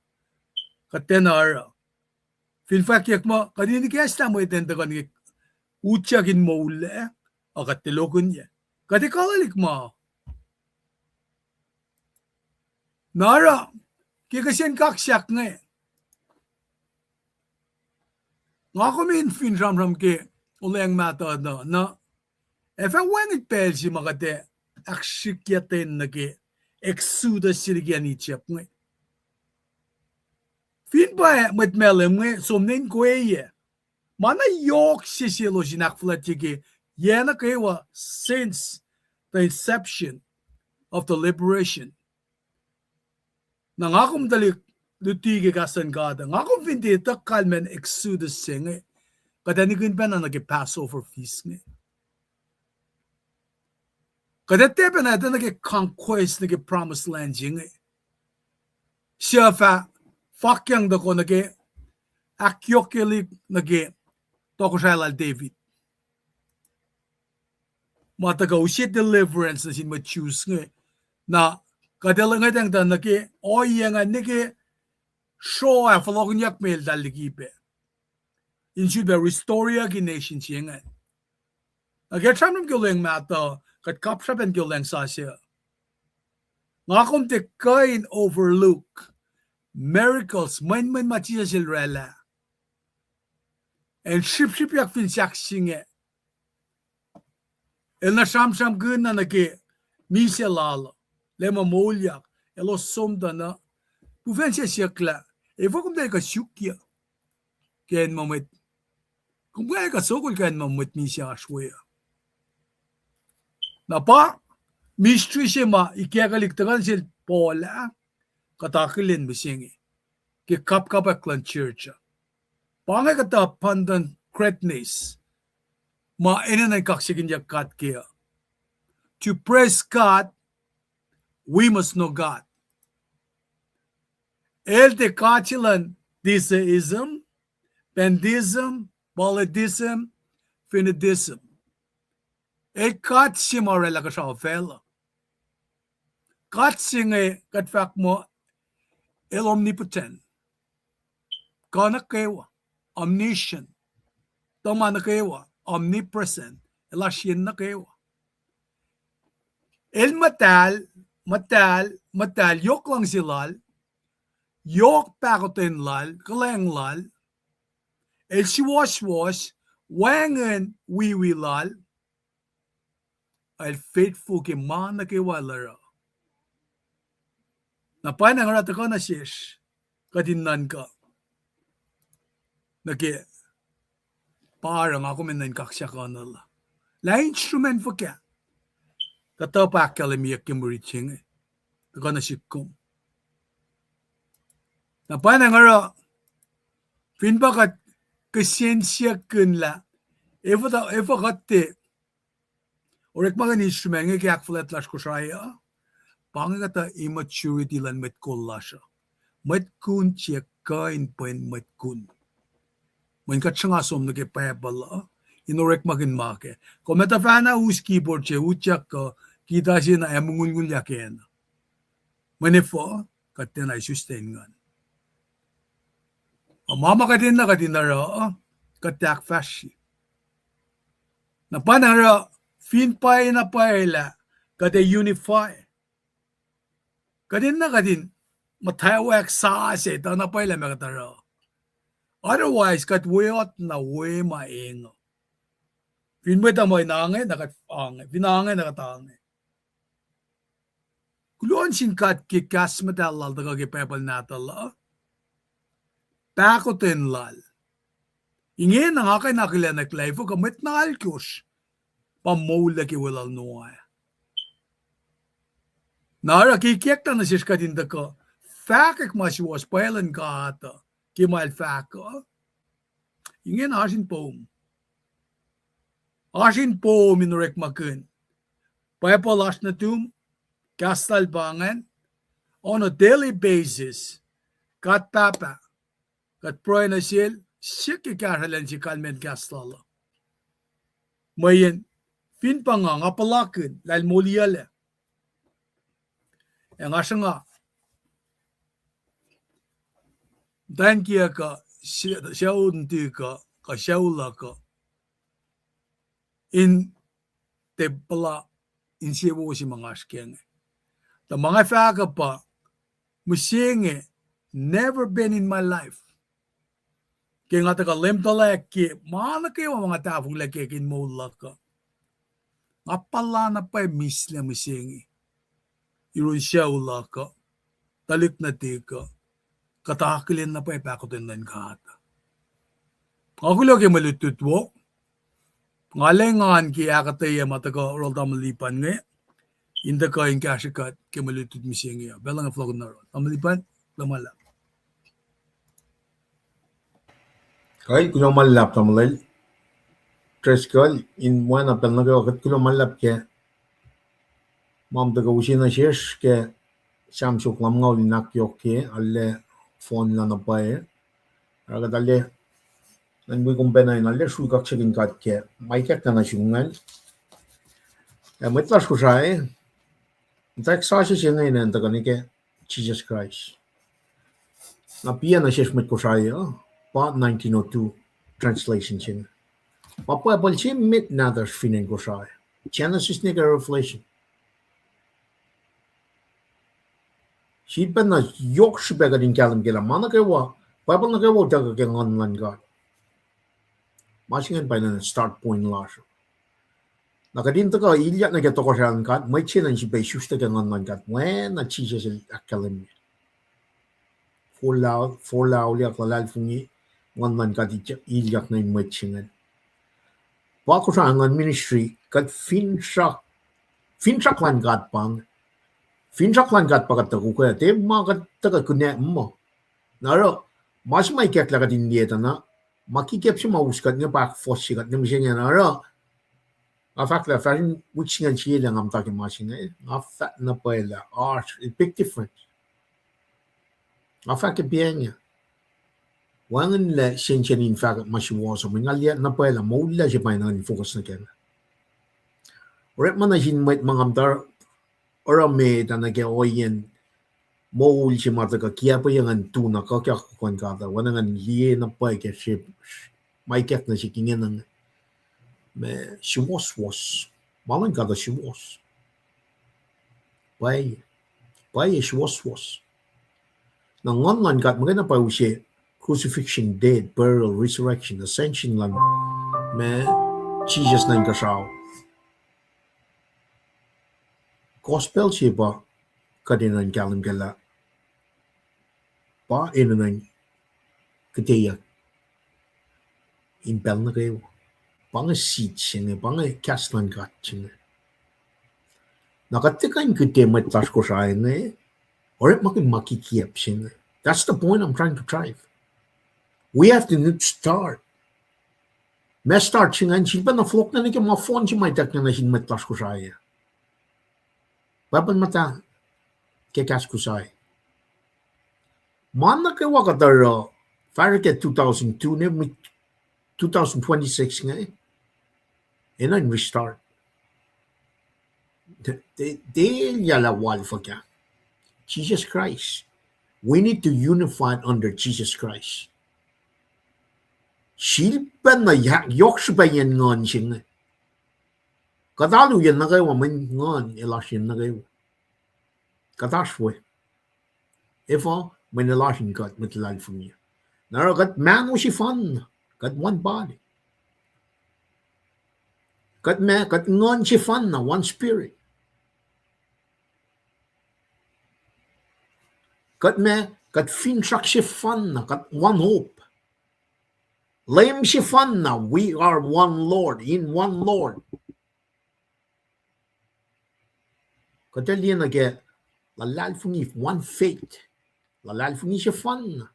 kuht tiacna oruh. Fin fwackyuck muh kuht in ikacslah mwet in tuhkuh nuh ke utyak in moul ah, kuht tiac lokihnyac. Kuht ac kalalik ma. Na oruh, ke kihsen kaksak inge, nga kom in fin sramsram ke Olweacng Mahtuh uh, na ac fah wacngihn pacl se ma kuht ac ahksrihkyaten nuh ke Exodus se liki acn Egypt inge. Fin pa mwet Malem inge som nuh in koeyac, ma na yohk se selos in ahkfuhlwactye ke yac nuh kwewa since the inception of the liberation. Na nga kom tuhlihk luti ke kahs luhn God uh, nga kom fin tiac etuh kalmacn Exodus se inge, kuht ac nihkihn pacna nuh ke Passover feast inge. Kuht ac tiac pacna etuh nuh ke conquest nuh ke promised land se inge, suc fah fakyang tuhkuh nuh ke ahkyohkyelihk nuh ke tohkohsrahi lal David, ma tuhkuh use deliverance nuh sin mwet Jews inge. Na kuht ac ngwetacng tuh nuh ke ohiyac ingacn nuh ke sro ac fohlohkihnyuck me eltahl liki pac in sulpac restore-yuck nation se ingacn. Na ke sramsram ke Olweacng Mahtuh, kuht kapsrapacn ke Olweacng Sasuc, nga kom tiac kuh in overlook miracles, mwenmwen ma Jisus el oraclah, ac srihpsrihpyak fin sahk se inge. El na sramsramkihn na nuh ke misac lal uh, Leum uh moulyak, elos som tuh na, pufacn se siyucklah, efuh kom tiac kuh sukyuc ke acn ma mwet, kom kuh kuh sokol ke acn ma mwet misac oasr we uh? Na pa mystery se ma ikackihn tuhkuh nuh sel Paul ah, kuht akihlen mihsenge ke kapkapwack luhn church uh. Pa inge kuhtuh abundant gladness ma enenuh in kaksakihnyuck God kac uh. To praise God, we must know God. El tiac God se luhn theism, pantheism, polytheism, finitism. El God se ma oraclah kuhsrao facluh. God se inge kuht fahk muh el omnipotent, kuh nuh kwewa, omniscient, tuhma nuh kwewa, omnipresent, el oasr yen nuh kwewa. El muhtahl, muhtahl, muhtahl, yohk luhngse lal, yohk pahkotwen lal, kuhlwacng lal, el suwohswohs, wacngihn wiwi lal, el faithful ke ma nuh kwewa el oruh. Na pwacnwacng oruh tuhkuh nuh sesr, kuht in nuhnkuh nuh ke pa oruh nga kom enenuh in kaksakihnuhl uh, lah instrument fuhkah kuhtuh pa ahkkahlwemyeyuck ke mwe rit se inge tuhkuh nuh sihk kom. Na pwacnwacng oruh, fin pa kuht kihsen siyuck kihn lah efuh, efuh kuht tiac orekmakihn instrument inge ke ahkfuhlwact lasr Kosrae uh, pa inge kuhtuh immaturity luhn mwet kol lasr uh. Mwet kun tiac kuh in pwen mwet kun. Mweyen kuht sruhnga som nuh ke Bible uh in orekmakihn ma kac. Kom etuh fahna us keyboard se, utyak kuh guitar se na ac mongulngulyak acn. Mweyen efuh? Kuht tiacna isustain nguhn. A ma ma kuht enenuh kuht in oruh, kuht tiac ahkfahsrye. Na pwacnwacng oruh, fin pwacyena pwacye lah kuht ac unify, kuht enenuh kuht in muhtwacwacack sasuc tuh na pwacye lah ma kuht oruh. Otherwise kuht weot na we ma eng uh. Fin mwet uh muh in ange na kuht ange, fin ange na kuht ange. Kuloh nuh sin God ke kahs muhtahl lal tuhkuh ke Bible nahtuhl uh, pahkotwen lal. Ingena nga kuh in akihlen lah efuh kuh mwet na alkosr pa moullac ke weluhl Noah. Na oruh ke ikacklah nuh sesr kuht in tuhkuh fahkwack ma suwohs pwacye luhn God uh ke ma el fahk uh, ingena oasr in poum. Oasr in poum in orekmakihn. Bible oasr nuhtum, kahs lal pa ingacn, on a daily basis, God Pahpah, kuht pruhe nuh sel, siyuck ke kahsrwelan se kalmacn kahs lal uh. Mweyen, fin pa nga, nga puhlakihn lah el moliyuclac. Ac nga sruhnga, muhtwacn kiyuck uh, sucu nuhtihk uh, kuh sucu luhk uh, in tiac puhla insewowo se ma nga oasr kac inge. Tuh ma nga fahk uh pa, mihsenge, never been in my life. Ke nga tuhkuh leum tuhlac ke ma nuh kwewa ma nga tahfonglac kac ke in moul luhk uh, nga puhla na pwacye mihslac mihsenge. Yurin sucu luhk uh, tuhlihk nuhtihk uh, kuht akihlen na pwacye pahkotwen luhn God. Nga kuloh ke mwe lutlut wo. Nga lwengan ke ahkuhtweyac ma tuhkuh oruh tamuhlwel Lipan inge, in tuhkuh in kahsrwe kuht ke mwe lutlut mihsenge uh. Pacl inge fohlohk in oruh tamuhlwel Lipan, kuloh ma luhlahp. Kuh kuloh ma luhlahp tamuhlwel Driscoll, in oacna pacl nuh kwewa kuht kuloh ma luhlahp ke ma tuhkuh use nuh sesr ke Sam soko lumngaul in ahkyohkye, arlac fohnlah na pwacye. Oruh kuht arlac, ngan wi kom pacna in arlac srui kaksakihn God ke ma ikackna nuh sum ingacn. Ac mwet lasr Kosrae, in fact sasuc se inge in tuhkuh nuh ke Jisus Kraist. Na piyac nuh sesr mwet Kosrae uh, pa nineteen oh two translation se inge. Pa Bible se met nahtuhsr fin acn Kosrae, Genesis nuh ke Revelation. Sifilpacna yohk srihpac kuht in kahlwem kac lah ma nuh kwewa, Bible nuh kwewa utuckuh ke Nguhn luhn God. Ma se ingacn pa enenuh start point lasr. Na kuht in tuhkuh ilyak nuh ke tohkohsrahi luhn God, mwet se enenuh sifilpac isuslac ke Nguhn luhn God, oacna Jisus el ahkkahlwemye. Forlah-, forlah-, auliyak, luhlahlfongi, Nguhn luhn God ilyak nuh in mwet se ingacn. Pa Kosrae Nguhn ministry, kuht finsrak, finsrak luhn God pa inge. Finsrak luhn God pa kuht tuhkuh ke, tiac ma kuht tuhkuh kunac muh. Na oruh, ma se ma ikacklah kuht in liye tuh na, ma kikiacp se ma us kuht inge pa ahkfohsye kuht nuh mihsenge na oruh, nga fahk lah fahsr in wik singucul sie lah nga muhta ke ma se inge, nga fahk na pwacye lah oasr a big difference. Nga fahk ke pacl inge, wacngihnlac sensen in fahk ma suwohs uh, mwe nga liye na pwacye lah moul lah se pa in focus nuh kac. Orekma nuh sin mwet ma nga muhta oruh met ah nuh ke ohiyacn moul se ma tuhkuh kiacpweyuck ngan tu na kuhkyak luhn God uh, oacna ngan liye na pwacye ke srihpac ma ikacklah nuh sihk ingena. Ma suwohswohs. Ma luhn God uh suwohs. Pwacye. Pwacye suwohswohs. Na Nguhn luhn God muhkwena pa use crucifixion, death, burial, resurrection, ascension luhn ma Jisus nuh inkuhsrao. Gospel se pa kuht enenuh in kahlwem kac lah pa enenuh in kiteyuck in pacl nuh kwewa. Pa inge seed se inge, pa inge kahs luhn God se inge. Na kuht tiac kuh in kihte mwet lasr Kosrae inge orekmakihn ma kikiacp se inge. That's the point I'm trying to drive. We have to start. Ma start se ingacn sifilpacna fohlohk nuh ke ma fohn se ma ituckyang nuh sin mwet lasr Kosrae ah. Bible muhta ke kahs Kosrae. Ma nuh kwewa kuht oruh fahsruh ke two thousand two ne, two thousand twenty-six inge, enenuh in restart. Tiac, tiac, tiac lah wal fuhkah. Jesus Christ. We need to unify under Jesus Christ. Sifilpacna yohk srihpac yen Nguhn se inge. Kuht alu yen nuh kwewa, mweyen Nguhn el oasr yen nuh kwewa. Kuht oasr we. Efuh? Mweyen el oasr in kuht mwet luhlahlfongi. Na oruh kuht mahno sefanna, kuht one body. Kuht ma, kuht Nguhn sefanna, one spirit. Kuht ma, kuht finsrak sefanna, kuht one hope. Leum sefanna, we are one Lord, in one Lord. Kuht ac liye nuh ke luhlahlfongi, one faith. Luhlahlfongi sefanna.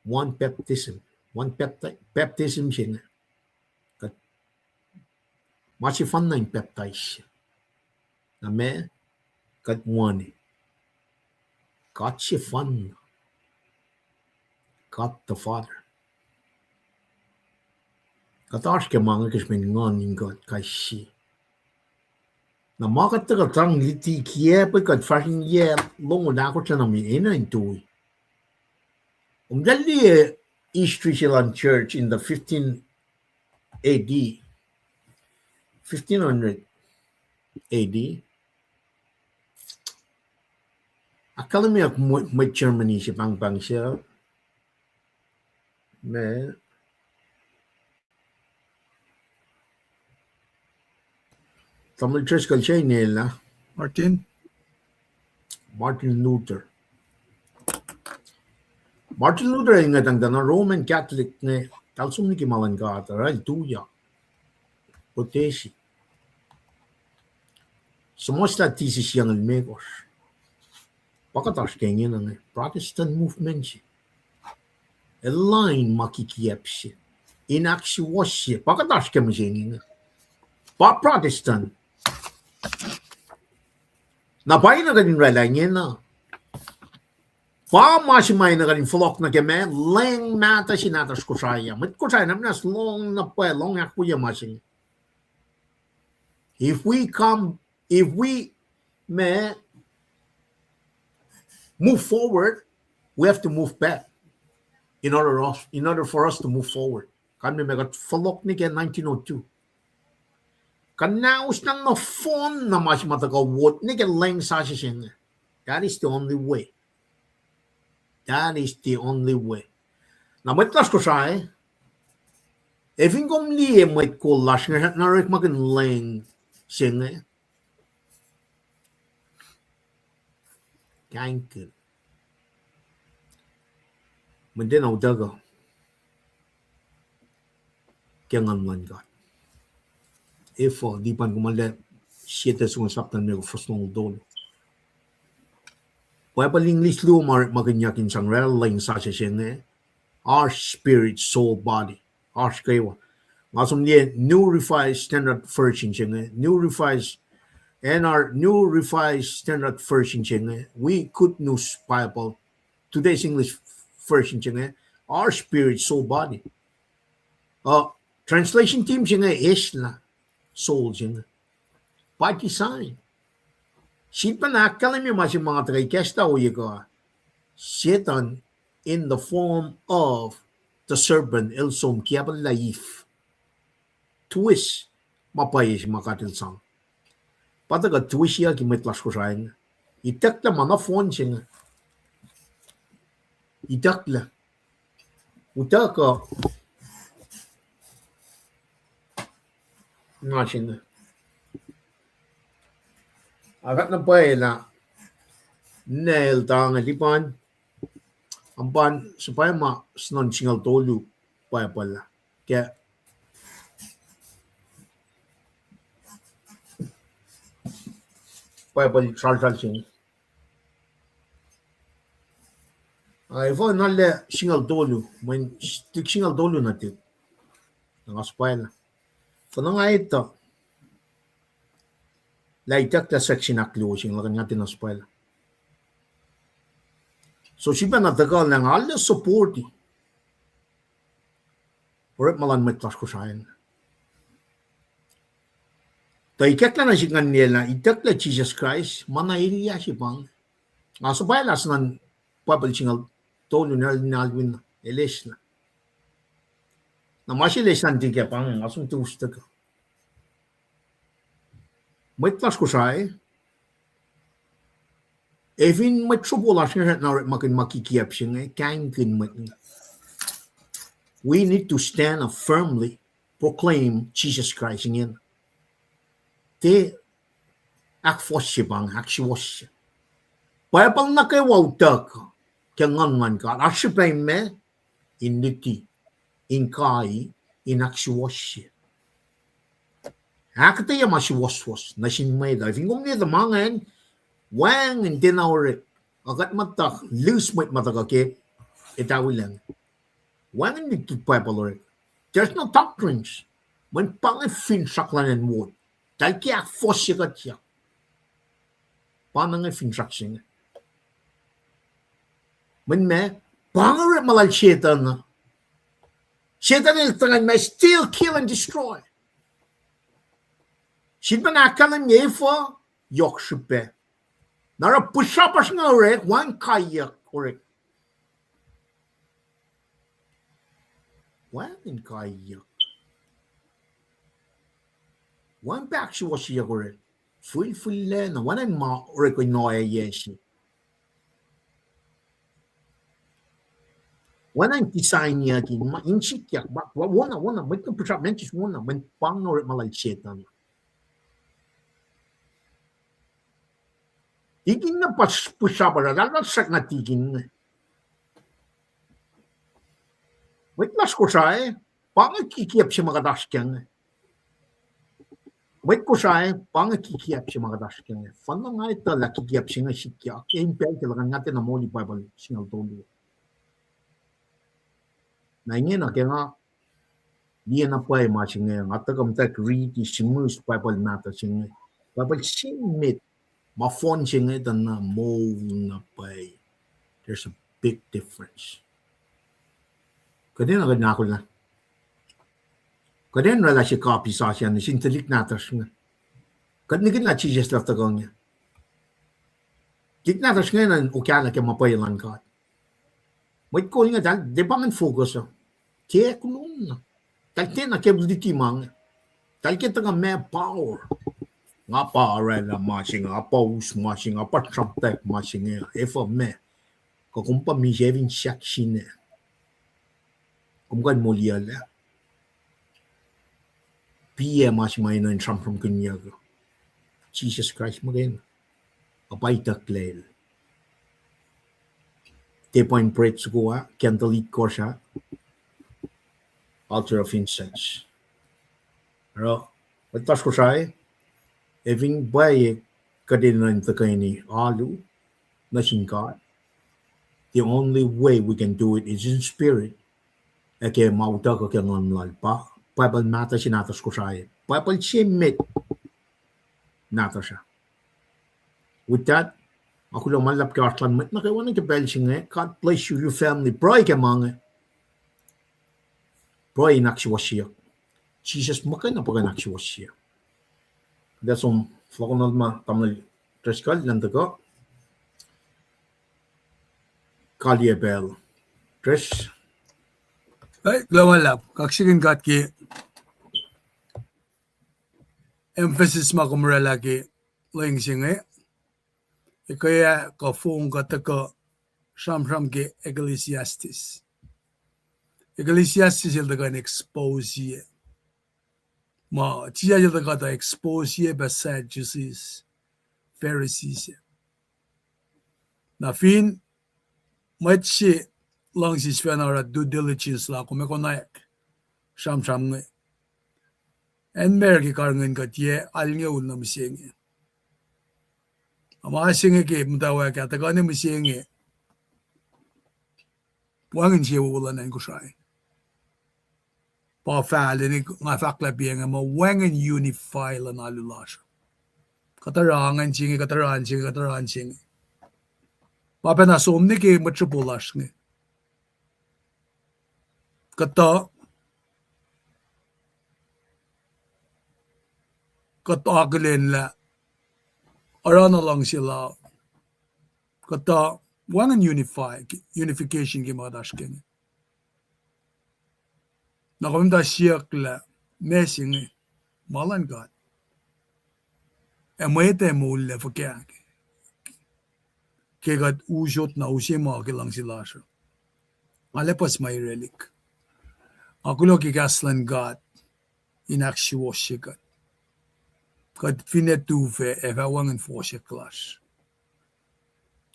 One baptism. One bapti-, baptism se inge. Ma sefanna in pacptais. Na meac? Kuht wani. God sefanna. God the Father. Kuht oasr ke ma inge ke srihpen Nguhn in God kais sie. Na ma kuht tuhkuh sang luti kiac pa kuht fahsrngiyuck longoul ahkosr na me enenuh in tui. Kom tuh liye history se luhn church in the fifteen A D, fifteen hundred A D. Ahkkahlwemyeyuck mwet, mwet Germany se pahngpahng se me, tamuhlwel Driscoll se inel ah, Martin? Martin Luther. Martin Luther el ngwetacng tuh na Roman Catholic inge, eltahl som liki ma luhn God, oruh el tuyak. Otesi. Suhmuhslah thesis yac limekohsr. Pa kuht oasr ke ingena inge, Protestant movement se. Align ma kikiacp se, in ahksuwohsye. Pa kuht oasr ke mihsenge inge, pa Protestant. Na pa na kuht in oraclah ingena. Pa ma se ma na kuht in fohlohk nuh ke ma, leng mahtuh se nahtuhsr Kosrae ah. Mwet Kosrae na muhnahs lohng na pwacye, lohng ahkwoye ma se inge. If we come, if we, ma, move forward, we have to move back in order us, in order for us to move forward. Kalmac ma kuht fohlohk nuh ke nineteen oh two. Kuhnahoslah nohfohn na ma se ma tuhkuh wot nuh ke leng sasuc se inge. That is the only way. That is the only way. Na mwet lasr Kosrae, ac fin kom liye mwet kol lasr inge, na orekmakihn leng se inge, kaingkihn. Mwet na utuckuh ke Nguhn luhn God. Efuh, lipan kom arlac, Sie Tessalonians sapta limekohsr fuhs longoul tolu. Bible English luo ma orekmakihnyuck in sang orwaclah leng sasuc se inge, oasr spirit, soul, body. Oasr kwewa. Nga som liye New Revised Standard Version se inge, New Revised, N R, New Revised Standard Version se inge, We Good News Bible, Today's English Version se inge, oasr spirit, soul, body. Uh, translation team se inge eislah soul se inge. By design. Sifilpac na ahkkahlwemye ma se ma nga tuhkuh ikacslah ohiyac uh, Satan in the form of the serpent el som kiapellah Eve. Twist ma pwacye se ma God el sang. Pa tuhkuh twistiyucki mwet lasr Kosrae inge. Itucklac ma nohfohn se inge. Itucklac. Utuckuh ma se inge. Ac kuht na pwacye lah ninac el tange lipan, ampan suhpwacma snuhn singucul tolu Bible ah. Ke Bible sralsral se inge. Ac efuh na lah singucul tolu, mweyen tuk singucul tolu nuhtihk. Na nga suhpwaclah. Fuhnuh nga etuh lah itucklac section ahkluo se inge, luhkuhn nga tiacna suhpwaclah. So sifilpac na tuhkuh lah nga arlac supporti orekma luhn mwet lasr Kosrae inge. Tuh ikacklah nuh sihk ngan liye lah itucklac Jisus Kraist, ma na elyah se pa inge. Nga suhpwaclah snuhn Bible singucul tolu, ninac, ninac, alwin, el eislah. Na ma se el eislah nuhtihk ah pa inge, nga som tuh us tuhkuh. Mwet lasr Kosrae, ac fin mwet sropo lasr inge na orekmakihn ma kikiacp se inge, kaingkihn mwet inge. We need to stand up firmly, proclaim Jesus Christ ingena. Tiac ahkfohsye pa inge, ahksuwohsye. Bible nuh kwewa utuckuh ke Nguhn luhn God. Oasr srihpac ma in luti, in kai, in ahksuwohsye. Ahkuhtweyac ma suwohswohs nuh sin mwet uh. Fin kom liye tuh ma ingacn, wacngihn tiacna orek, ac kuht muhta lihs mwet ma tuhkuh ke etawilac inge. Wacngihn lutlut Bible orek. There's no doctrines. Mweyen pa inge finsrak luhn acn wo. Eltahl ke ahkfohsye kuhtyak. Pa inge finsrak se inge. Mweyen meac, pa inge orekma lal Setuhn uh. Setuhn el tuhkuh in ma steal, kill and destroy. Sifilpac ahkkahlwemye efuh, yohk srihpac. Na oruh pihsrapasr inge orek, wacngihn kaiyuck orek. Wacngihn kaiyuck. Wacngihn paht ahksuwohsyeyuck orek. Fihlfihllac na, wacngihn ma orek in ohiyac se. Wacngihn designyuck in ma, in sikyak, ma, wona, wona, mwet kuh pihsrapasr, mwet sis wona, mweyen pa inge orekma lal Setuhn. Tikin na pa pihsrapasr, eltahl srackna tikin inge. Mwet lasr Kosrae, pa inge kikiacp se ma kuht oasr kac inge. Mwet Kosrae, pa inge kikiacp se ma kuht oasr kac inge. Fal na nga etuh lah kikiacp se inge sikyak, in pacl ke luhkuhn nga tiacna moli Bible singucul tolu. Na ingena ke nga liye na pwacye ma se inge, nga tuhkuh muhtwacwacack riti, sihmihs Bible mahtuh se inge. Bible se met, ma fohn se inge tuh na moul na pwacye. There's a big difference. Kuht enenuh kuht in ahkolah. Kuht enenuh oraclah se copy sasuc nuh sin tuhlihk nahtuhsr inge. Kuht nihkihn lah Jisus el tuhkuh inge. Tuhlihk nahtuhsr inge enenuh okahlah ke ma pwacye luhn God. Mwet kol inge eltahl tiac pa ingacn focus uh. Tiac kuloh na. Eltahl tiacna ke luti ma inge. Eltahl ke tuhkuh ma power. Nga pa oraclah ma se inge, nga pa us ma se inge, nga pa sramtwack ma se inge, efuh ma. Kuh kom pa misac fin sahk sine. Kom kuh in moliyuclac. Piyac ma se ma enenuh in sramsramkihnyuck uh? Jisus Kraist muhkwena. Ac pa itucklac El. Tiac pa in bread soko ah, candle itkohsr ah, altar of incense. Oruh, mwet lasr Kosrae, ac fin pwacye kuht enenuh in tuhkweni alu nuh sin God, the only way we can do it is in spirit. Ac ke ma utuckuh ke nguhn lal pa Bible mahtuh se nahtuhsr Kosrae. Bible se met nahtuhsr ah. With that, nga kuloh ma luhlahp ke oasr luhn mwet nuh kwewa nuh ke pacl se inge. God bless you, your family. Pruhe ke ma inge. Pruhe in ahksuwohsyeyuck. Jisus muhkwena pa kuh in ahksuwohsye. Kuht ac som fohlohkohnol ma tamuhlwel Driscoll elan tuhkuh. Kaliyac pacl. Dris. Kuloh ma luhlahp. Kaksakihn God ke emphasis ma kom oraclah ke lwen se inge. Ekuh ah kuh fong kuh tuhkuh sramsram ke Ecclesiastes. Ecclesiastes el tuhkuh in expose-ye ma Jisus el tuhkuh tuh expose-ye pac Sadducees, Pharisees. Na fin mwet se luhngse sifacna oruh due diligence la kom ac konwacack sramsram inge, acn America karihngihn kuht yac alngoul nuh mihsenge. Na ma se inge ke muhtwacwacack ah tuhkuh nuh mihsenge, wacngihn sie wowo luhn acn Kosrae. Pa fahlac nga fahk lah pa inge ma wacngihn unify luhn alu lasr. Kuht oruh ngacn se inge, kuht oruh ngacn se inge, kuht oruh ngacn se inge. Ma pacna som nuh ke mwet sruhpo lasr inge. Kuhtuh, kuht akihlen lah oruh na luhngse la, kuhtuh wacngihn unify, unification ke ma kuht oasr ke inge. Na kom muhta siyuck lah meac se inge, ma luhn God. Ac mwet ac moullac fuhkah ke kuht usot na use ma ke luhngse lasr uh. Nga lwelah puhs ma irelihk. Nga kuloh ke kahs luhn God in ahksuwohsye kuht. Kuht finne tufac ac fah wacngihn fohsack lasr.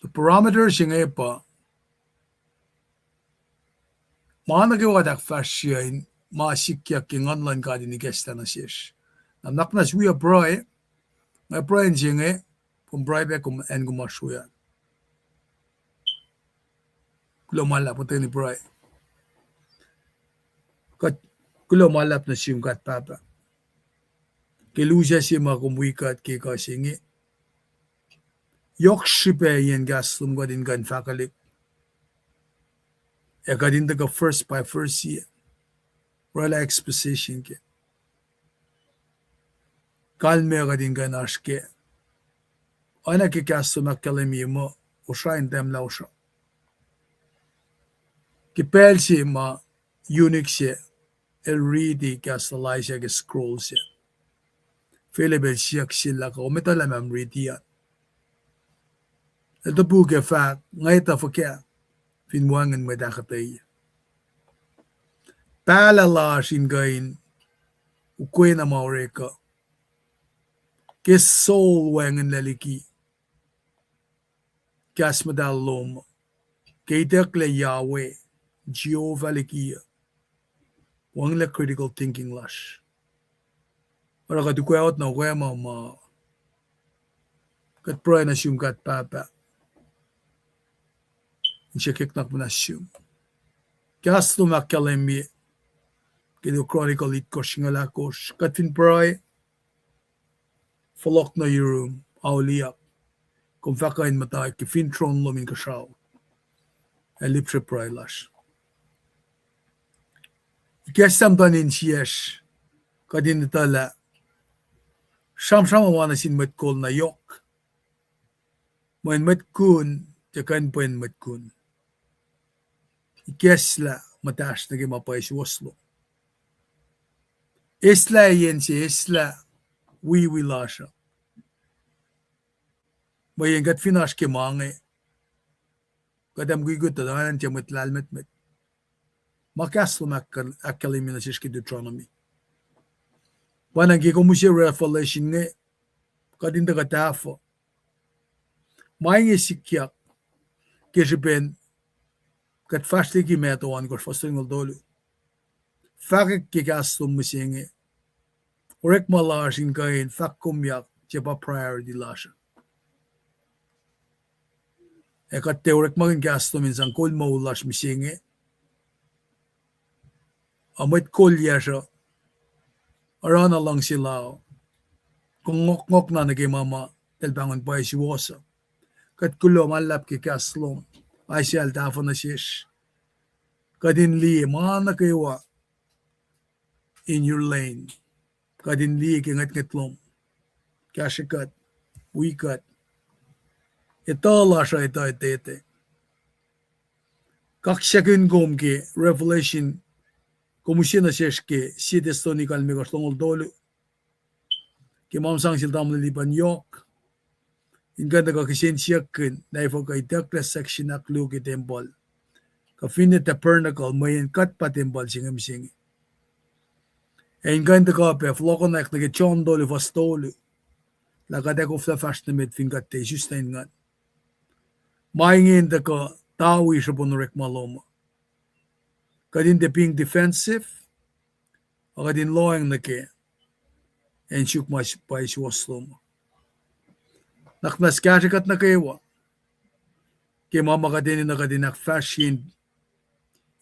The parameter se inge pa ma nuh kwewa kuht ahkfahsrye in ma sikyak ke nguhn luhn God in ikacslah nuh sesr. Na nuhnak muhnahs wi pruhe, nga pruhe in se inge, kom pruhe pac kom acn kom oasr we ah. Kuloh ma luhlahp, kuht tuhkweni pruhe. Kuht, kuloh ma luhlahp nuh sum God Pahpah. Ke lusac se ma kom wi kuht ke kuh se inge, yohk srihpac yen kahs lom kuht in kuh in fahkwelihk. Ac kuht in tuhkuh verse by verse, oraclah exposition ke kalmac kuht in kuh in oasr kac. Oacna ke kahs lom ahkkahlwemye muh, osra in tahmlah osra. Ke pacl se ma eunuch se el riti kahs lal Elisha ke scroll se, Philip el siyuck sel lah, kom etuh lah ma kom riti an? El topuk ac fahk, nga etuh fuhkah, fin wacngihn mwet ahkuhtweyac. Pahlah lasr in kuh in ukwena ma orek uh, ke soul wacngihnlac liki kahs muhtahl lom, ke itucklac Yahweh, Jehovah liki uh, wacngihnlac critical thinking lasr. Oruh kuht ukwe otna ukwe ma ma kuht pruhe nuh sum God Pahpah in sruhkwack nuh sum. Kahs lom ahkkahlwemye ke Chronicle itkohsr singucul ahkosr, kuht fin pruhe, fohlohk nuh yurum, auliyak, kom fah kuh in muhta ke fin tron lom inkuhsrao, ac lihpsre pruhe lasr. Ikacslah muhtuhn insiyacsr, kuht in etuh lah sramsram uh ma nuh sin mwet kol na yohk. Mweyen mwet kun tiac kuh in pwen mwet kun. Ikacslah muhtahsr nuh ke ma pwacye suwohs lom. Eslah yen se, eslah wiwi lasr uh. Mweyen kuht fin oasr ke ma inge, kuht ac mukwikwi tuh oacna tiac mwet lahlmwetmwet. Ma kahs lom ahk-, ahkkahlwemye nuh sesr ke Deuteronomy. Pa na ke kom use Revelation inge, kuht in tuhkuh tahfuh. Ma inge sikyak ke srihpen kuht fahsr liki Matthew ohnkohsr fuhs tolngoul tolu. Fahkwack ke kahs lom mihsenge. Orekma lasr in kuh in fahkkomyak se pa priority lasr uh. Ac kuht tiac orekmakihn kahs lom in sang kol moul lasr mihsenge. A mwet kol yacsr uh, oruh na luhngse la, kongohkngohk na nuh ke ma ma eltahl pahngon pwacye suwohs uh. Kuht kuloh ma luhlahp ke kahs lom, Isaiah el tahfuh nuh sesr. Kuht in liye ma nuh kwewa in your lane. Kuht in liye ke ngwetngwet lom, kahsrwe kuht, wi kuht. Etuh lasr uh etuh etete. Kaksakihn kom ke Revelation, kom use nuh sesr ke Sie Thessalonians kalmeyac ohnkohsr longoul tolu. Ke ma sang sel tamuhlwel Lipan yohk, in kuh in tuhkuh kihsen siyuckkihn, na efuh kuh itucklac section ahkluo ke tempuhl, kuh finne tabernacle, mweyen kuht pa tempuhl se inge mihsenge. Ac in kuh in tuhkuh pac fohlohkohnwack nuh ke John tolu fuhs tolu, lah kuht ac koflah fahsr nuh met fin kuht tiac isus nuh in nguhn. Ma inge in tuhkuh tawi srihpen orekma lom uh. Kuht in tiac being defensive, a kuht in lohacng nuh kac, ac in suk ma pwacye suwohs lom uh. Nuhnak muhnahs kahsrwe kuht nuh kwewa ke ma ma kuht enenuh kuht in ahkfahsrye in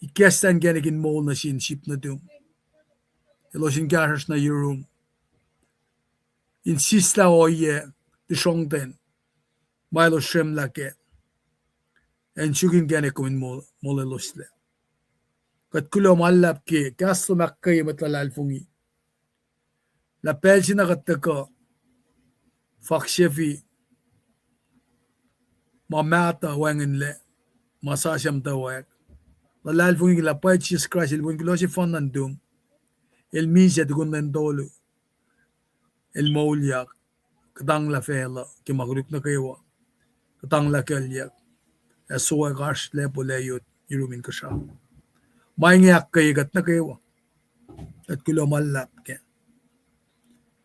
ikacslah inkacnek in moul nuh sin sip nuhtum, elos in kahsruhsr nuh yurum, in sislah ohiyac, tisrohngten ma elos sremlah kac, ac in suk inkacnek kom in mol-, molweloslac. Kuht kuloh ma luhlahp ke kahs lom ahkkweye mwet luhlahlfongi, lah pacl se na kuht tuhkuh faksefi ma mahtuh wacngihnlac, ma sasuc muhtwacwacack, luhlahlfongi lah pwacye Jisus Kraist el wen kuloh sefanna nuhtum, el misac tukun lwen tolu, el moulyak, kuhtanglah facluh ke ma koluk nuh kwewa, kuhtanglah kuclyuck, ac sowack oasr lacpo layot yurum inkuhsrao. Ma inge ahkkweye kuht nuh kwewa. Kuht kuloh ma luhlahp kac.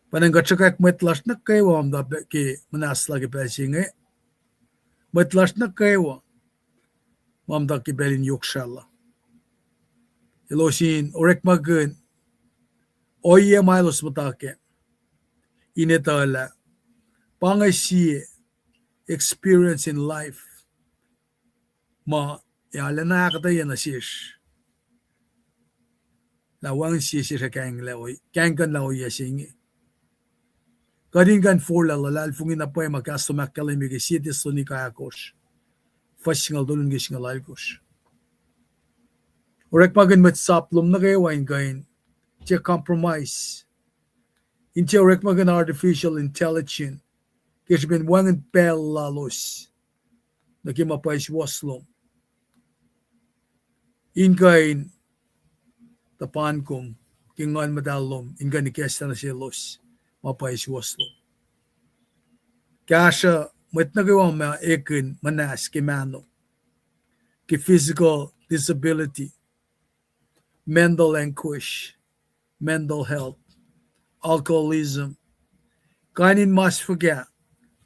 Pwacnwacng kuht sruhkwack mwet lasr nuh kwewa ma muhta ke muhnahslah ke pacl se inge. Mwet lasr nuh kwewa ma muhta ke pacl in yohk srahluh, elos in orekmakihn ohiyac ma elos muhta kac, in etuh lah pa inge sie experience in life ma ac arulacna ahkuhtweyac nuh sesr lah wacngihn sie sesr ac kahingkuhnlah ohiyac se inge. Kuht in kuh in forlah luhlahlfongi na pwacye ma kahs lom ahkkahlwemye ke Sie Thessalonica ahkosr, fuhs singucul tolu nuh ke singucul alkosr. Orekmakihn mwet sap lom nuh kwewa in kuh in tiac compromise, in tiac orekmakihn artificial intelligence ke srihpen wacngihn pacl lalos nuh ke ma pwacye suwohs lom, in kuh in tuhpan kom ke Nguhn Muhtahl lom in kuh in ikacslah nuh selos ma pwacye suwohs lom. Kahsruh mwet nuh kwewa ma ekihn muhnahs ke mahno, ke physical disability, mental anguish, mental health, alcoholism, kain in mas fuhkah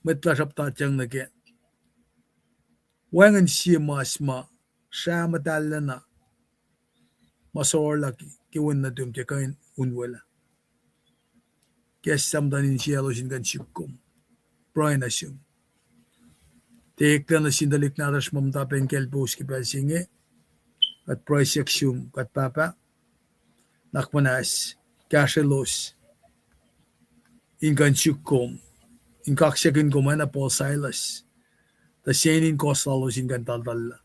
mwet lasr aptatyang nuh kac. Wacngihn sie mas ma srah muhtahllacna ma sorlah ke wen nuhtum ke kuh in unwelah. Kahs sahp muhtuhn insiyaclos in kuh in suk kom. Pruhe nuh sum. Tiac eklac nuh sin tuhlihk nahtuhsr ma muhta pac in kaclpous ke pacl se inge. Kuht pruhe siyuck sum, kuht Pahpah, nuhnak muhnahs, kahsrwelos in kuh in suk kom, in kaksakihn kom oacna Paul Silas, tuh sie in kohs lalos in kuh in taltallah.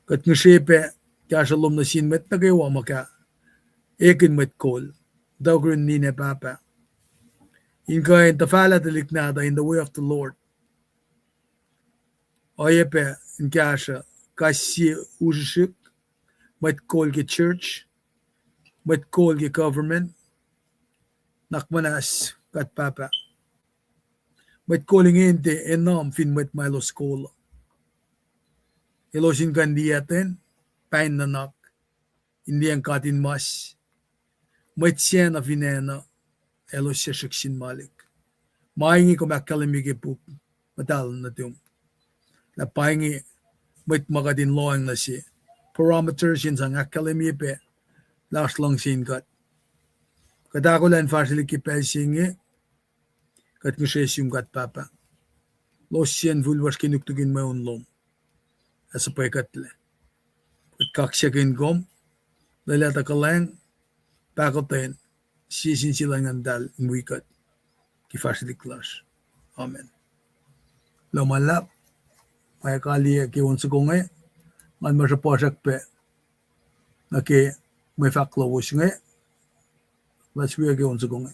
Kuht ngihsre pac kahsruh lom nuh sin mwet nuh kwewa ma ekihn mwet kol, tuh kuh in ninac pahpah, in kuh in tuhfahlah tuhlihk nahtuh in the way of the Lord. Oacyacpac in kahsruh kais sie u srihsrihk, mwet kol ke church, mwet kol ke government, nuhnak muhnahs kuht Pahpah. Mwet kol inge in tiac enam fin mwet ma elos kol uh. Elos in kuh in liyacten, pain nuhnak, in liyacacng katinmas, mwet sacna fin acn uh, elos sesrihk sin malik. Ma inge kom ahkkahlwemye ke puk muhtahl nuhtum, lah pa inge mwet ma kuht in lohacng nuh se, parameters in sang ahkkahlwemye pac lah oasr luhngse in kuht. Kuht ahkolah in fahsrwelihk ke pacl se inge, kuht ngihsre sum kuht Pahpah. Los sacn fihl fuhsr ke nuknuk in mweun lom ac suhpwekuhtlac. Kuht kaksakihn kom, lwelah tuh kuhlwacng, pahkotwen, sie sin sie luhn Nguhn Muhtahl in wi kuht ke fahsrwelihk lasr. Amen. Lohm ma luhlahp, ma kaliyac ke on soko inge, ngan ma sruhpuhsrak pac nuh ke mwe fahk lowos inge, let's wi ke on soko inge.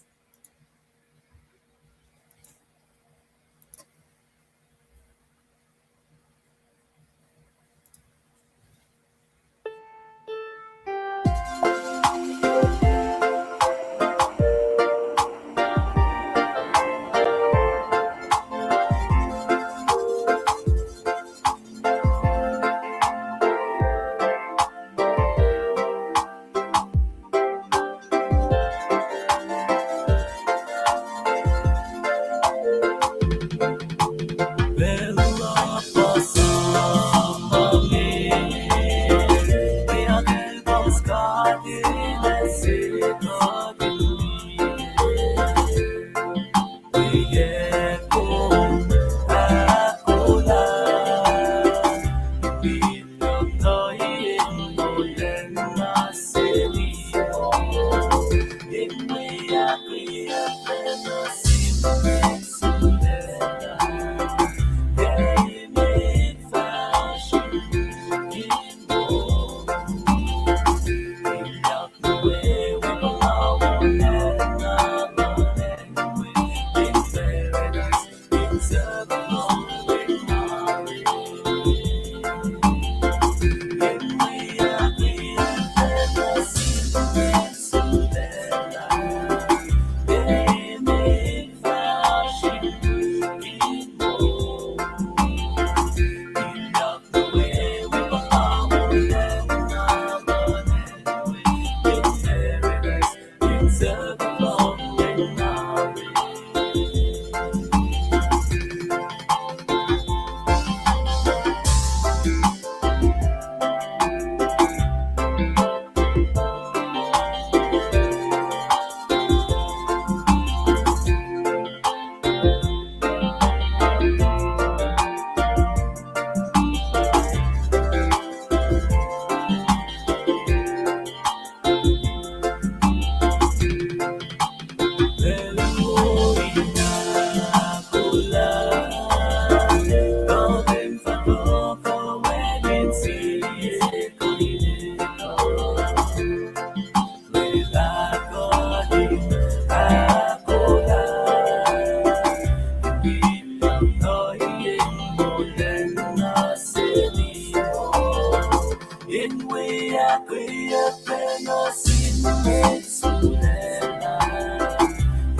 In wi ahkkweyeyucklac nuh sin mwet sulaclah,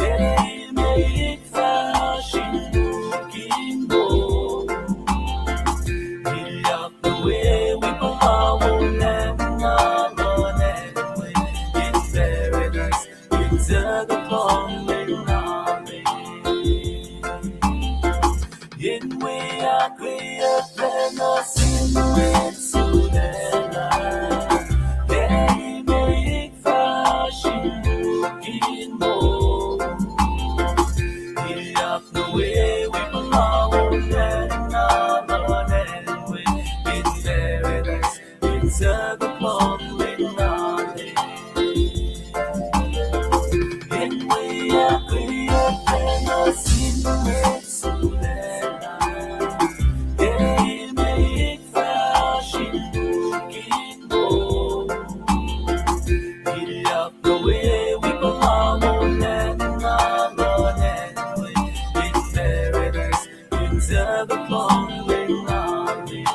emet fahsr in lukihn moul. Ilyak nuh we wi puhla wolacna luhn acn we in paradise, in tuhkuh lohng lwen na met. In wi ahkkweyeyucklac nuh sin mwet sulaclah, emet fahsr in lukihn moul. Ilyak nuh we wi puhla wolacna luhn acn we in paradise, in tuhkuh lohng lwen na met. In wi ahkkweyeyucklac nuh sin mwet sulaclah, emet fahsr in lukihn moul. Ilyak nuh we wi puhla wolacna luhn acn we in paradise, in tuhkuh lohng lwen na met.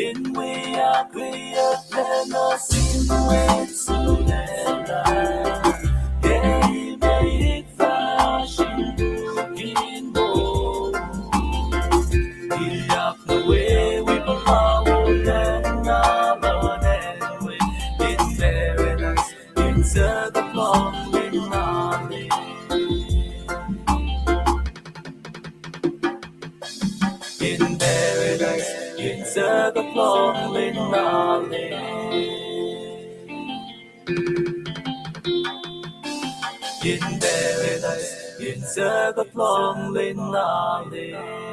In wi ahkkweyeyucklac nuh sin mwet sulaclah, emet fahsr in lukihn moul. Ilyak nuh we wi puhla wolacna luhn acn we in paradise, in tuhkuh lohng lwen na met. In paradise, in tuhkuh lohng lwen na met. In paradise, in tuhkuh lohng lwen na met.